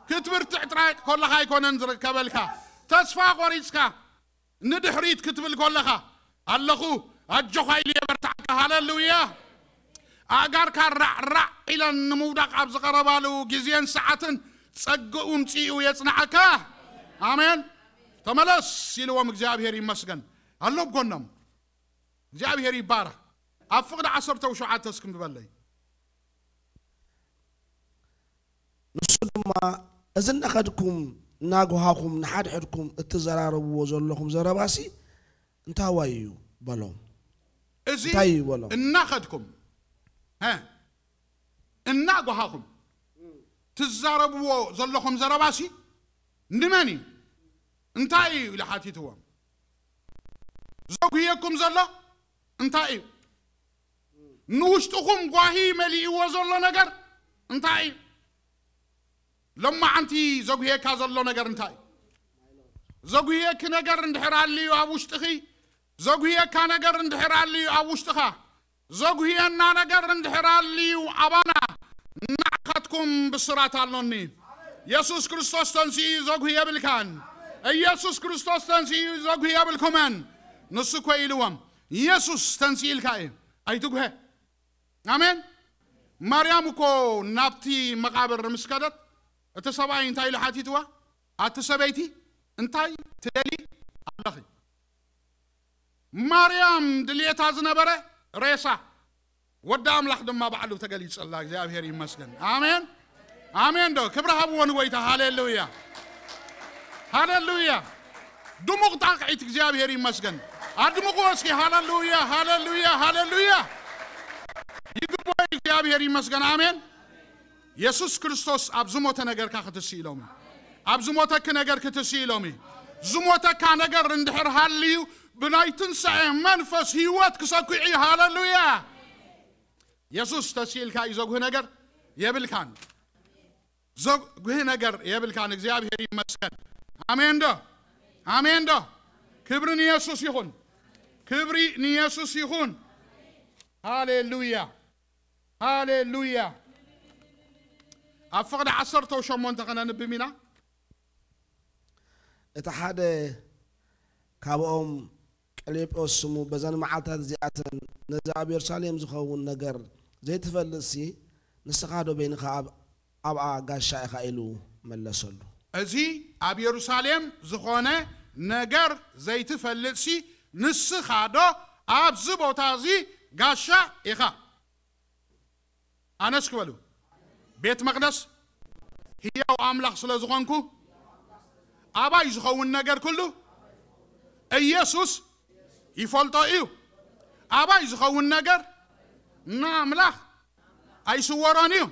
ክትብርትዕ ጥራይ ከለኻ ኣይኮነን ዝርከበልካ። ተስፋ ቆሪጽካ ንድሕሪት ክትብል ከለኻ፣ ኣለኹ፣ ኣጆኻ ኢሉ የበርትዓካ። ሃሌሉያ። ኣእጋርካ ራዕ ራዕ ኢለን ንምውዳቕ ኣብ ዝቐረባሉ ግዜን ሰዓትን ጸግኡ ምጽኡ የጽንዓካ። ኣሜን። ተመለስ ኢልዎም፣ እግዚኣብሔር ይመስገን። ኣሎ ኣብ ጎኖም። እግዚኣብሔር ይባረኽ። ኣብ ፍቕዲ ዓሰርተ ሸውዓተ እስኪ ምበለይ። ንሱ ድማ፣ "እዚ እናኸድኩም እናጓሃኹም ንሓድሕድኩም እትዘራረብዎ ዘለኹም ዘረባሲ እንታዋይ እዩ?" በሎም። እዚ እንታይ እዩ በሎም? እናኸድኩም፣ ሀ፣ እናጓሃኹም ትዛረብዎ ዘለኹም ዘረባሲ ንመን እዩ? እንታይ እዩ? ኢሉ ሓቲትዎም። ዘጉህየኩም ዘሎ እንታይ እዩ? ንውሽጥኹም ጓሂ መሊእዎ ዘሎ ነገር እንታይ እዩ? ሎማዓንቲ ዘጉህየካ ዘሎ ነገር እንታይ እዩ? ዘጉህየኪ ነገር እንድሕር ኣልዩ ኣብ ውሽጥኺ፣ ዘጉህየካ ነገር እንድሕር ኣልዩ ኣብ ውሽጥኻ፣ ዘጉህየና ነገር እንድሕር ኣልዩ ኣባና፣ ንዓኻትኩም ብስራት ኣሎኒ። የሱስ ክርስቶስ ተንሲኡ እዩ ዘጉህይ የብልካን። ኢየሱስ ክርስቶስ ተንሲኡ እዩ ዘጉህይ የብልኩምን። ንሱ እኮ ኢልዎም፣ "ኢየሱስ ተንሲእልካ እዩ፣ ኣይትጉሀ።" ኣሜን። ማርያም እኮ ናብቲ መቓብር ምስ ከደት፣ እቲ ሰብኣይ እንታይ ኢሉ ሓቲትዋ? "ኣቲ ሰበይቲ፣ እንታይ ትደሊ ኣለኺ?" ማርያም ድልየታ ዝነበረ ሬሳ፣ ወዲ ኣምላኽ ድማ ባዕሉ ተገሊጸላ። እግዚኣብሔር ይመስገን። ኣሜን፣ ኣሜን ዶ? ክብሪ ሃብዎ ንጎይታ። ሃሌሉያ፣ ሃሌሉያ። ድሙቕ ጣቕዒት። እግዚኣብሔር ይመስገን። ኣድምቕዎ እስኪ። ሃሌሉያ፣ ሃሌሉያ፣ ሃሌሉያ። ይግባእ። እግዚኣብሔር ይመስገን። ኣሜን። የሱስ ክርስቶስ ኣብ ዝሞተ ነገርካ ክትስእ ኢሎም እዩ። ኣብ ዝሞተኪ ነገር ክትስእ ኢሎም እዩ። ዝሞተካ ነገር እንድሕር ሃልዩ፣ ብናይ ትንሳኤ መንፈስ ህይወት ክሰኩዕ እዩ። ሃሌሉያ። የሱስ ተሲእልካ እዩ። ዘጉህ ነገር የብልካን። ዘጉህ ነገር የብልካን። እግዚኣብሔር ይመስገን። ኣሜን ዶ? ኣሜን ዶ? ክብሪ ንየሱስ ይኹን። ክብሪ ንየሱስ ይኹን። ሃሌሉያ። ሃሌሉያ። ኣብ ፍቕዲ ዓሰርተ ሸሞንተ ከነንብብ ኢና። እቲ ሓደ ካብኦም ቀሌዮጳስ ስሙ፣ በዘን መዓልታት እዚኣተን ነዚ ኣብ የሩሳሌም ዝኸውን ነገር ዘይትፈልጥሲ፣ ንስኻ ዶ በይንኻ ኣብ-፣ ኣብኣ ጋሻ ኢኻ? ኢሉ መለሰሉ። እዚ ኣብ የሩሳሌም ዝኾነ ነገር ዘይትፈልጥሲ፣ ንስኻ ዶ ኣብዚ ቦታ እዚ ጋሻ ኢኻ? ኣነስ ክበሉ፣ ቤት መቕደስ ህያው ኣምላኽ ስለ ዝኾንኩ፣ ኣባይ ዝኸውን ነገር ኩሉ ኢየሱስ ይፈልጦ እዩ። ኣባይ ዝኸውን ነገር ንኣምላኽ ኣይስወሮን እዩ።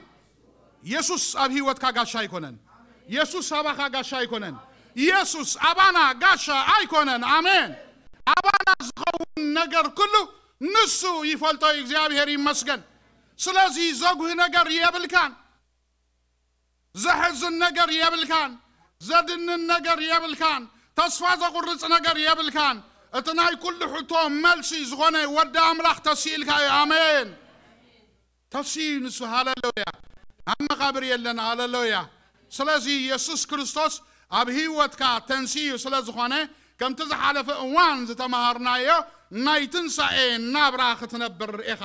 የሱስ ኣብ ህይወትካ ጋሻ ኣይኮነን። የሱስ ኣባኻ ጋሻ ኣይኮነን። ኢየሱስ ኣባና ጋሻ ኣይኮነን። ኣሜን። ኣባና ዝኸውን ነገር ኩሉ ንሱ ይፈልጦ እዩ። እግዚኣብሔር ይመስገን። ስለዚ ዘጉህ ነገር የብልካን። ዘሕዝን ነገር የብልካን። ዘድንን ነገር የብልካን። ተስፋ ዘቑርጽ ነገር የብልካን። እቲ ናይ ኩሉ ሕቶ መልሲ ዝኾነ ወዲ ኣምላኽ ተስኢልካ እዩ። ኣሜን። ተስዩ ንሱ። ሃሌሉያ። ኣብ መቓብር የለን። ሃሌሉያ። ስለዚ የሱስ ክርስቶስ ኣብ ህይወትካ ተንስዩ ስለ ዝኾነ፣ ከምቲ ዝሓለፈ እዋን ዝተማሃርናዮ፣ ናይ ትንሳኤ ናብራ ክትነብር ኢኻ።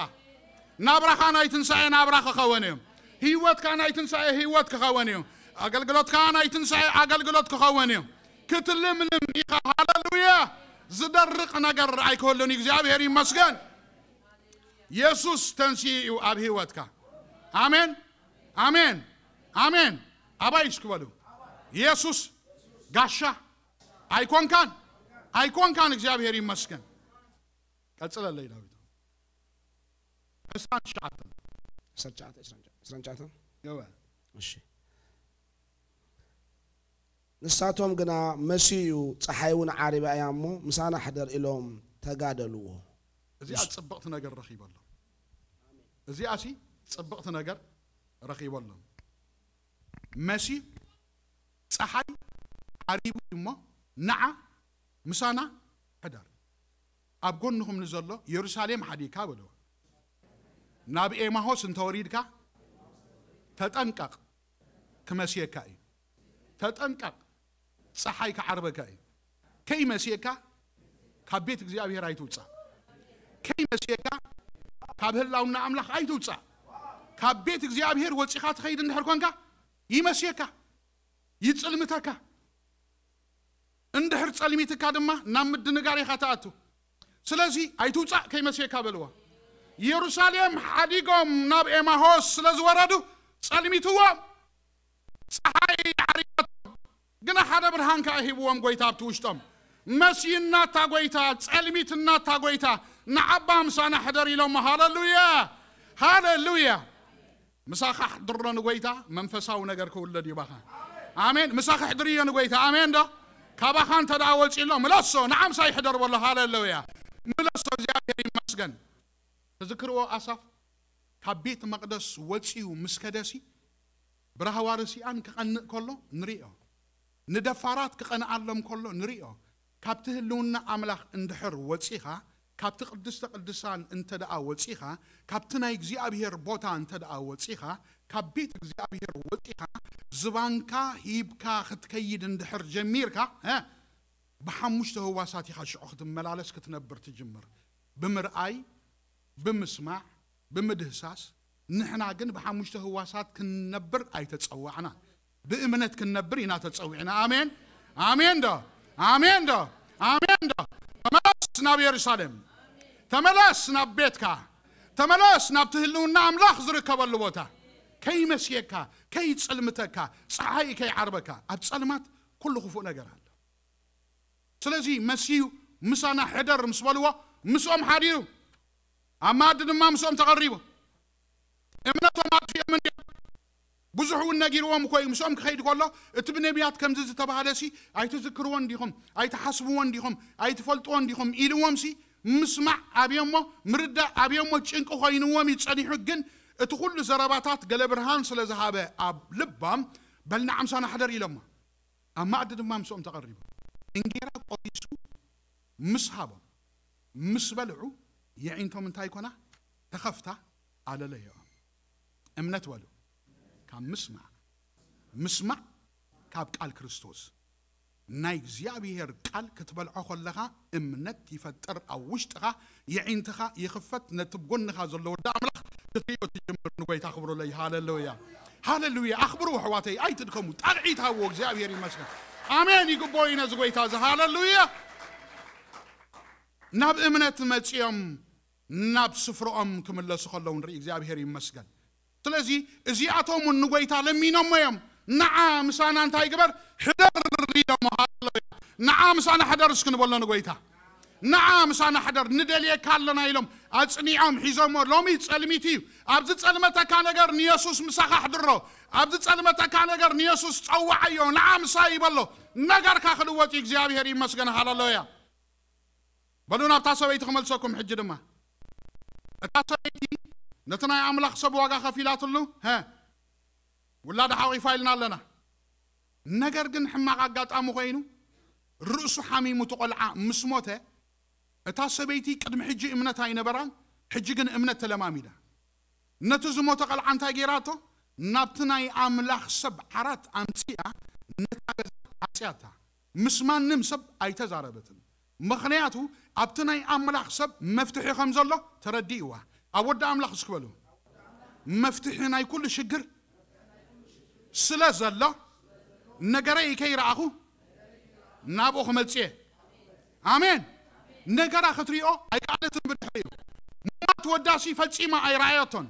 ናብራኻ ናይ ትንሳኤ ናብራ ክኸውን እዩ። ህይወትካ ናይ ትንሳኤ ህይወት ክኸውን እዩ። ኣገልግሎትካ ናይ ትንሳኤ ኣገልግሎት ክኸውን እዩ። ክትልምልም ኢኻ። ሃሌሉያ። ዝደርቕ ነገር ኣይክህሉን እዩ። እግዚኣብሔር ይመስገን። የሱስ ተንስኡ እዩ ኣብ ህይወትካ። ኣሜን፣ ኣሜን፣ ኣሜን። ኣባይ እስኪ በሉ። የሱስ ጋሻ ኣይኮንካን፣ ኣይኮንካን። እግዚኣብሔር ይመስገን። ቀጽለለይ ዳዊት። ዕስራን ትሽዓተን። ዕስራን ትሽዓተ፣ ዕስራን ትሽዓተ። እወ። እሺ። ንሳቶም ግና፣ መሲሁ እዩ፣ ጸሓይ እውን ዓሪባ እያ እሞ፣ ምሳና ሕደር ኢሎም ተጋደልዎ። እዚኣ ጽብቕቲ ነገር ረኺበሎም። እዚኣ ሲ ጽብቕቲ ነገር ረኺበሎም። መሲህ ጸሓይ ዓሪቡ እዩ እሞ፣ ንዓ ምሳና ሕደር። ኣብ ጎንኹም ንዘሎ፣ የሩሳሌም ሓዲግካ በልዎ። ናብ ኤማሆስ እንተወሪድካ፣ ተጠንቀቕ፣ ክመስየካ እዩ። ተጠንቀቕ፣ ጸሓይ ክዓርበካ እዩ። ከይመስየካ፣ ካብ ቤት እግዚኣብሔር ኣይትውጻእ። ከይመስየካ፣ ካብ ህላውና ኣምላኽ ኣይትውጻእ። ካብ ቤት እግዚኣብሔር ወጺኻ ትኸይድ እንድሕር ኮንካ፣ ይመስየካ፣ ይጽልምተካ። እንድሕር ጸልሚትካ ድማ፣ ናብ ምድንጋር ኢኻ ትኣቱ። ስለዚ ኣይትውጻእ ከይመስየካ በልዎ። ኢየሩሳሌም ሓዲጎም ናብ ኤማሆስ ስለ ዝወረዱ፣ ጸልሚትዎም። ጸሓይ ዓሪባቶም። ግና ሓደ ብርሃን ከኣ ሂብዎም ጎይታ ኣብቲ ውሽጦም። መስይናታ ጎይታ፣ ጸልሚትናታ ጎይታ፣ ንዓባ ምሳና ሕደር ኢሎሞ። ሃሌሉያ! ሃሌሉያ! ምሳኻ ኣሕድሮ ንጎይታ፣ መንፈሳዊ ነገር ክውለድ እዩ ባኻ። ኣሜን። ምሳኻ ኣሕድርዮ ንጎይታ። ኣሜን ዶ? ካባኻ እንተ ደኣ ወጺኡ ኣሎ፣ ምለሶ፣ ንዓ ምሳይ ሕደር በሎ። ሃሌሉያ። ምለሶ፣ እግዚኣብሔር ይመስገን። ትዝክርዎ ኣሳፍ ካብ ቤት መቕደስ ወጺኡ ምስ ከደሲ፣ ብራህዋ ርሲኣን ክቐንእ ከሎ ንሪኦ። ንደፋራት ክቐንኣሎም ከሎ ንሪኦ። ካብቲ ህልውና ኣምላኽ እንድሕር ወጺኻ፣ ካብቲ ቅድስተ ቅዱሳን እንተ ደኣ ወጺኻ፣ ካብቲ ናይ እግዚኣብሔር ቦታ እንተ ደኣ ወጺኻ፣ ካብ ቤት እግዚኣብሔር ወጺኻ፣ ዝባንካ ሂብካ ክትከይድ እንድሕር ጀሚርካ፣ እ፣ ብሓሙሽተ ህዋሳት ኢኻ ሽዑ ክትመላለስ ክትነብር ትጅምር። ብምርኣይ፣ ብምስማዕ፣ ብምድህሳስ። ንሕና ግን ብሓሙሽተ ህዋሳት ክንነብር ኣይተጸዋዕናን። ብእምነት ክንነብር ኢና ተጸዊዕና። ኣሜን፣ ኣሜን ዶ? ኣሜን ዶ? ኣሜን ዶ? ተመለስ ናብ የሩሳሌም። ተመለስ ናብ ቤትካ። ተመለስ ናብቲ ህልውና ኣምላኽ ዝርከበሉ ቦታ። ከይመስየካ፣ ከይጽልምተካ፣ ጸሓይ ከይዓርበካ። ኣብ ጸልማት ኩሉ ክፉእ ነገር ኣሎ። ስለዚ መሲሁ ምሳና ሕደር ምስ በልዎ፣ ምስኦም ሓዲሩ፣ ኣብ መኣዲ ድማ ምስኦም ተቐሪቡ። እምነቶም ኣጥፊኦም እንዲዮም። ብዙሕ እውን ነጊርዎም እኮ እዩ። ምስኦም ክኸይድ ከሎ፣ እቲ ብነቢያት ከምዚ ዝተባህለ ሲ ኣይትዝክርዎን ዲኹም? ኣይትሓስብዎን ዲኹም? ኣይትፈልጥዎን ዲኹም? ኢልዎም ሲ ምስማዕ ኣብዮሞ፣ ምርዳእ ኣብዮሞ፣ ጭንቂ ኮይንዎም እዩ ጸኒሑ። ግን እቲ ኩሉ ዘረባታት ገለ ብርሃን ስለ ዝሃበ ኣብ ልቦም፣ በል ንዓ ምሳና ሕደር ኢሎሞ። ኣብ መኣዲ ድማ ምስኦም ተቐሪቡ። እንጌራ ቆሪሱ ምስ ሃቦም፣ ምስ በልዑ፣ የዒንቶም እንታይ ኮና? ተኸፍታ፣ ኣለለዮኦም። እምነት በሉ፣ ካብ ምስማዕ፣ ምስማዕ ካብ ቃል ክርስቶስ። ናይ እግዚኣብሔር ቃል ክትበልዖ ከለኻ እምነት ይፈጥር ኣብ ውሽጥኻ፣ የዒንትኻ ይኽፈት፣ ነቲ ብጎንኻ ዘሎ ወዲ ኣምላኽ ክትሪኦ ትጅምር። ንጎይታ ኣኽብሩለይ። ሃሌሉያ፣ ሃሌሉያ። ኣኽብሩ ኣሕዋተይ፣ ኣይትድከሙ። ጣቕዒት ሃብዎ። እግዚኣብሔር ይመስገን። ኣሜን። ይግብኦ እዩ ነዚ ጎይታ እዚ። ሃሌሉያ። ናብ እምነት መጺኦም ናብ ስፍርኦም ክምለሱ ከለዉ ንርኢ። እግዚኣብሔር ይመስገን። ስለዚ እዚኣቶም እውን ንጎይታ ለሚኖሞ እዮም። ንዓ ምሳና እንታይ ግበር? ሕደር ኢሎሞ። ሃሌሉያ። ንዓ ምሳና ሕደር እስኪ ንበሎ ንጎይታ። ንዓ ምሳና ሕደር፣ ንደልየካ ኣለና ኢሎም ኣጽኒዖም ሒዞሞ። ሎሚ ጸልሚት እዩ። ኣብዚ ጸልመተካ ነገር ንየሱስ ምሳኻ ኣሕድሮ። ኣብ ዝጸልመተካ ነገር ንየሱስ ጸውዓዮ፣ ንዓ ምሳይ ይበሎ። ነገርካ ክልወጥ እዩ። እግዚኣብሔር ይመስገን፣ ሃለሉያ። በሉ ናብታ ሰበይቲ ክመልሰኩም። ሕጂ ድማ እታ ሰበይቲ ነቲ ናይ ኣምላኽ ሰብ ዋጋ ከፊላትሉ፣ ሀ፣ ውላዳ ሓቂፋ ኢልና ኣለና። ነገር ግን ሕማቕ ኣጋጣሚ ኮይኑ ርእሱ ሓሚሙ እቲ ቆልዓ ምስ ሞተ፣ እታ ሰበይቲ ቅድሚ ሕጂ እምነት ኣይነበራን፣ ሕጂ ግን እምነት ተለማሚዳ። ነቲ ዝሞተ ቆልዓ እንታይ ገይራቶ? ናብቲ ናይ ኣምላኽ ሰብ ዓራት ኣምጺኣ ነታ ገዛ ዓጽያታ። ምስ ማንም ሰብ ኣይተዛረበትን። ምኽንያቱ ኣብቲ ናይ ኣምላኽ ሰብ መፍትሒ ከም ዘሎ ተረዲእዋ። ኣብ ወዲ ኣምላኽ እስኪ በሉ፣ መፍትሒ ናይ ኩሉ ሽግር ስለ ዘሎ፣ ነገረይ ከይረኣኹ ናብኡ ክመጽእ እየ። ኣሜን። ነገራ ክትሪኦ ኣይከኣለትን። ብድሕሪኡ ሙማት ወዳሲ ፈጺማ ኣይረኣየቶን።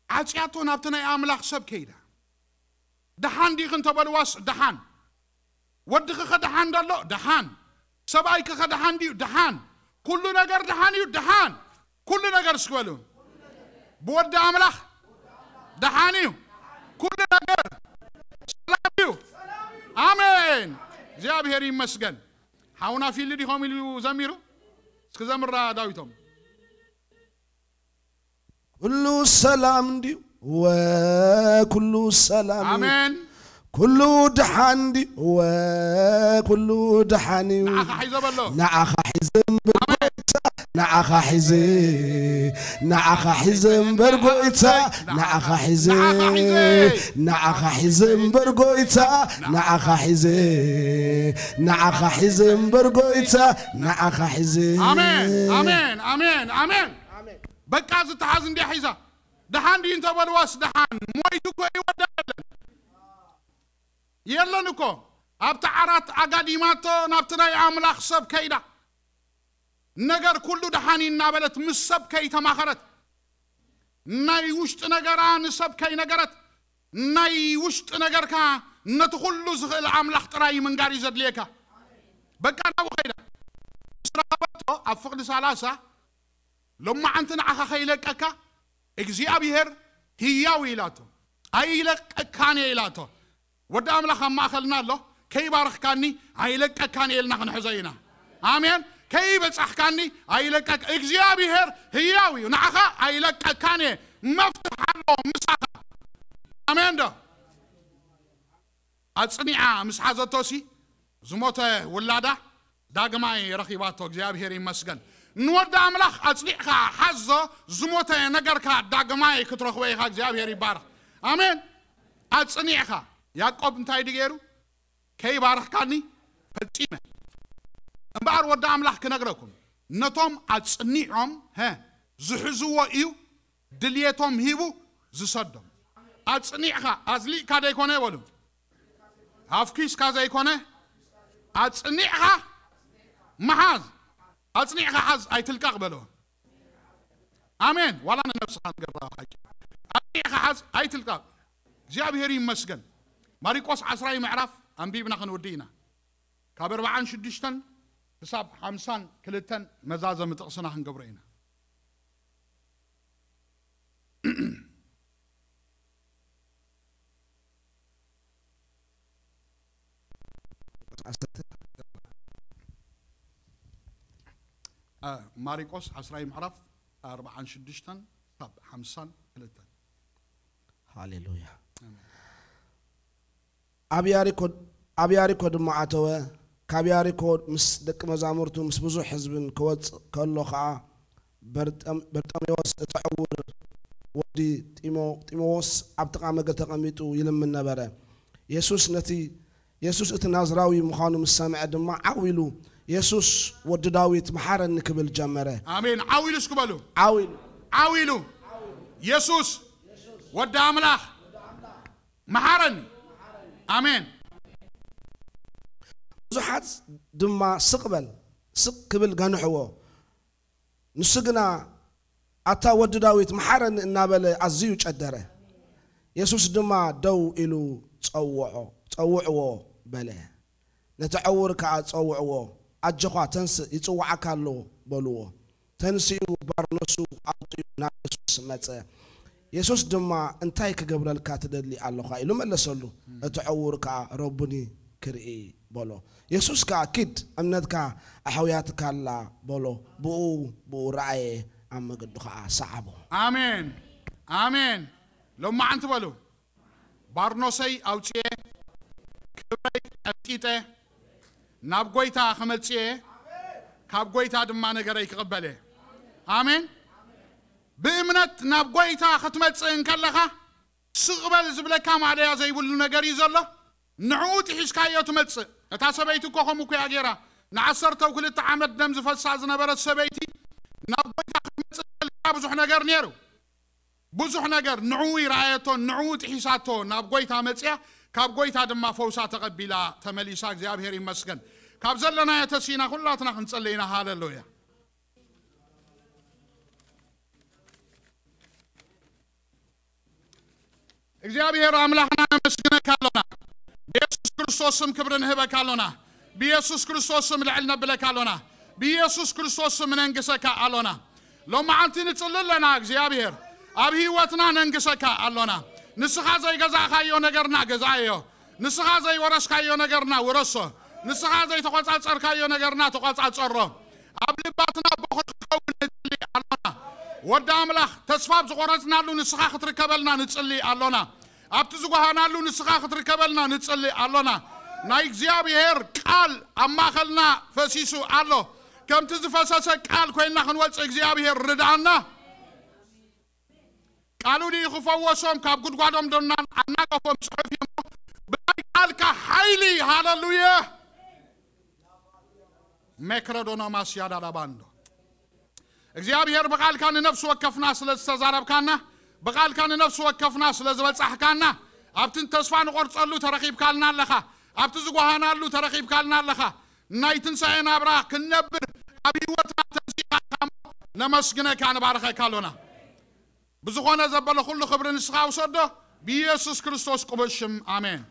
ዓጽያቶ ናብቲ ናይ ኣምላኽ ሰብ ከይዳ። ደሓን ዲኺ እንተበልዋስ ደሓን። ወድኺ ከ ደሓን ደሎ? ደሓን። ሰብኣይኪ ከ ደሓን ድዩ? ደሓን። ኩሉ ነገር ደሓን እዩ? ደሓን። ኩሉ ነገር እስኪ በሉ። ብወዲ ኣምላኽ ደሓን እዩ። ኩሉ ነገር ሰላም እዩ። ኣሜን። እግዚኣብሔር ይመስገን። ሓውና ፊሊ ዲኾም ኢሉ ዘሚሩ? እስኪ ዘምራ ዳዊቶም። ኩሉ ሰላም ድዩ? ወ ኩሉ ሰላም እዩ። ኣሜን። ኩሉ ደሓን ድዩ? ወ ኩሉ ደሓን እዩ። ንዓኻ ሒዘ በሎ። ንዓኻ ሒዘ እምበር ኣሜን። ጎይታ፣ ንዓኻ ሒዘ፣ ንዓኻ ሒዘ እምበር ጎይታ፣ ንዓኻ ሒዘ፣ ንዓኻ ሒዘ። ንዓኻ ሒዘ እምበር ጎይታ፣ ንዓኻ ሒዘ፣ ንዓኻ ሒዘ እምበር ጎይታ፣ ንዓኻ ሒዘ። ኣሜን፣ ኣሜን፣ ኣሜን፣ ኣሜን። በቃ ዝተሓዝ እንዲያ ሒዛ። ደሓን ድዩ እንተበልዋስ ደሓን። ሞይቱ እኮ ይወዳ የለን። የለን እኮ። ኣብቲ ዓራት ኣጋዲማቶ ናብቲ ናይ ኣምላኽ ሰብ ከይዳ። ነገር ኩሉ ደሓን እዩ እናበለት ምስ ሰብ ከይተማኸረት፣ ናይ ውሽጢ ነገራ ንሰብ ከይነገረት፣ ናይ ውሽጢ ነገርካ ነቲ ኩሉ ዝኽእል ኣምላኽ ጥራይ ምንጋር እዩ ዘድልየካ። በቃ ናብኡ ከይዳ። ምስ ረኸበቶ ኣብ ፍቕዲ ሰላሳ፣ ሎማዓንቲ ንዓኻ ከይለቀካ እግዚኣብሔር ህያው ኢላቶ። ኣይለቀካን እየ ኢላቶ። ወዲ ኣምላኽ ኣብ ማእኸልና ኣሎ። ከይባረኽካኒ ኣይለቀካን እየ ኢልና ክንሕዞ ኢና። ኣሜን። ከይበጻሕካኒ ኣይለቀክ-፣ እግዚኣብሔር ህያው እዩ። ንዓኻ ኣይለቀካን እየ። መፍትሕ ኣሎ ምሳኻ። ኣሜን ዶ? ኣጽኒዓ ምስ ሓዘቶሲ ዝሞተ ውላዳ ዳግማይ ረኺባቶ። እግዚኣብሔር ይመስገን። ንወዲ ኣምላኽ ኣጽኒዕካ ሓዞ፣ ዝሞተ ነገርካ ዳግማይ ክትረኽቦ ኢኻ። እግዚኣብሔር ይባረኽ። ኣሜን። ኣጽኒዕካ። ያዕቆብ እንታይ ድዩ ገይሩ? ከይባረኽካኒ ፈጺመ። እምበኣር ወዲ ኣምላኽ ክነግረኩም፣ ነቶም ኣጽኒዖም፣ ሀ፣ ዝሕዝዎ እዩ ድልየቶም ሂቡ ዝሰዶም። ኣጽኒዕካ፣ ኣዝሊእካ ዘይኮነ በሉ። ሃፍኪስካ ዘይኮነ፣ ኣጽኒዕካ ምሓዝ። ኣጽኒዕካ ሓዝ፣ ኣይትልቀቕ በሎ። ኣሜን። ዋላ ንነብስኻ ንገራ ሓቂ። ኣጽኒዕካ ሓዝ፣ ኣይትልቀቕ። እግዚኣብሔር ይመስገን። ማሪቆስ ዓስራይ ምዕራፍ ኣንቢብና ክንውዲ ኢና። ካብ ኣርባዓን ሽዱሽተን ክሳብ ሓምሳን ክልተን መዛዘሚ ጥቕስና ክንገብሮ ኢና። አ፣ ማሪቆስ ዓስራይ ምዕራፍ ኣርባዓን ሽዱሽተን ካብ ሓምሳን ክልተን። ሃሌሉያ። ኣሜን። ኣብ ያሪኮ፣ ኣብ ያሪኮ ድማ ኣተወ። ካብ ያሪኮ ምስ ደቂ መዛሙርቱ ምስ ብዙሕ ህዝብን ክወጽእ ከሎ ኸኣ በርጠም-፣ በርጠሜዎስ እቲ ዕዉር ወዲ ጢሞ-፣ ጢሞዎስ ኣብ ጥቓ መገዲ ተቐሚጡ ይልምን ነበረ። የሱስ ነቲ፣ የሱስ እቲ ናዝራዊ ምዃኑ ምስ ሰምዐ ድማ ዓው ኢሉ፣ "የሱስ ወዲ ዳዊት መሓረኒ" ክብል ጀመረ። ኣሜን። ዓው ኢሉ እስኪ በሉ። ዓው ኢሉ። ዓው ኢሉ። የሱስ ወዲ ኣምላኽ መሓረኒ። ኣሜን። ብዙሓት ድማ "ስቕ በል፣ ስቕ" ክብል ገንሕዎ። ንሱ ግና "ኣታ ወዲ ዳዊት፣ መሓረኒ" እናበለ ኣዝዩ ጨደረ። የሱስ ድማ ደው ኢሉ ጸውዖ፣ "ጸውዕዎ" በለ። ነቲ ዕዉር ከኣ "ጸውዕዎ፣ ኣጆኻ ተንስእ፣ ይጽውዓካ ኣሎ" በልዎ። ተንሲኡ ባርነሱ ኣውጺኡ ናብ የሱስ መጸ። የሱስ ድማ እንታይ ክገብረልካ ትደሊ ኣለኻ ኢሉ መለሰሉ። እቲ ዕዉር ከኣ ረቡኒ ክርኢ በሎ። የሱስ ከኣ ኪድ እምነትካ ኣሕውያትካ ኣላ በሎ። ብኡ ብኡ ረኣየ ኣብ መገዱ ከኣ ሰዓቦ። ኣሜን ኣሜን። ሎማዓንቲ በሉ ባርኖሰይ ኣውፅኤ ክብረይ ቀንጢጠ ናብ ጎይታ ክመፅእ እየ፣ ካብ ጎይታ ድማ ነገረይ ክቕበል እየ። ኣሜን። ብእምነት ናብ ጎይታ ክትመፅእ እንከለኻ ስቕ በል ዝብለካ ማእለያ ዘይብሉ ነገር እዩ ዘሎ። ንዕኡ ጥሒስካዮ ትመፅእ። እታ ሰበይቲ እኮ ከምኡ እኮ እያ ገይራ። ንዓሰርተው ክልተ ዓመት ደም ዝፈሳ ዝነበረት ሰበይቲ ናብ ጎይታ ክትመፅእ ከላ ብዙሕ ነገር ነይሩ። ብዙሕ ነገር ንዕኡ ይረኣየቶ፣ ንዕኡ ጥሒሳቶ ናብ ጎይታ መፅያ፣ ካብ ጎይታ ድማ ፈውሳ ተቐቢላ ተመሊሳ። እግዚኣብሔር ይመስገን። ካብ ዘለናዮ ተሲና ኩላትና ክንጸልይ ኢና። ሃሌሉያ። እግዚኣብሔር ኣምላኽና ነመስግነካ ኣሎና። ብየሱስ ክርስቶስ ስም ክብሪ ንህበካ ኣሎና። ብየሱስ ክርስቶስ ስም ልዕል ነብለካ ኣሎና። ብየሱስ ክርስቶስ ስም ነንግሰካ ኣሎና። ሎመዓልቲ ንጽሊ ኣለና እግዚኣብሔር። ኣብ ህይወትና ነንግሰካ ኣሎና። ንስኻ ዘይገዛእካዮ ነገርና ገዛእዮ። ንስኻ ዘይወረስካዮ ነገርና ውረሶ። ንስኻ ዘይተቖጻጸርካዮ ነገርና ተቖጻጸሮ። ኣብ ልባትና ቦኽሪ ክኸውን ንጽሊ ኣሎና። ወዲ ኣምላኽ ተስፋ ኣብ ዝቖረጽናሉ ንስኻ ክትርከበልና ንጽሊ ኣሎና። ኣብቲ ዝጓሃናሉ ንስኻ ክትርከበልና ንጽሊ ኣሎና። ናይ እግዚኣብሔር ቃል ኣብ ማእኸልና ፈሲሱ ኣሎ። ከምቲ ዝፈሰሰ ቃል ኮይንና ክንወፅእ እግዚኣብሔር ርድኣና። ቃሉ ድዩ ክፈወሶም ካብ ጉድጓዶም ዶናን ኣናቀፎም ጽሑፍ እሞ ብናይ ቃልካ ሓይሊ። ሃለሉያ። ሜክረዶኖማስ ያዳዳባንዶ እግዚኣብሔር ብቃልካ ንነፍሲ ወከፍና ስለ ዝተዛረብካና፣ ብቃልካ ንነፍሲ ወከፍና ስለ ዝበጻሕካና፣ ኣብቲ ተስፋ ንቆርጸሉ ተረኺብካልና ኣለኻ፣ ኣብቲ ዝጓሃናሉ ተረኺብካልና ኣለኻ። ናይ ትንሳኤ ናብራ ክንነብር ኣብ ህይወትና ተንሲኻካ እሞ ነመስግነካ ንባርኸካ ኣሎና። ብዝኾነ ዘበለ ኩሉ ክብሪ ንስኻ ውሰዶ ብኢየሱስ ክርስቶስ ቅቡል ሽም ኣሜን።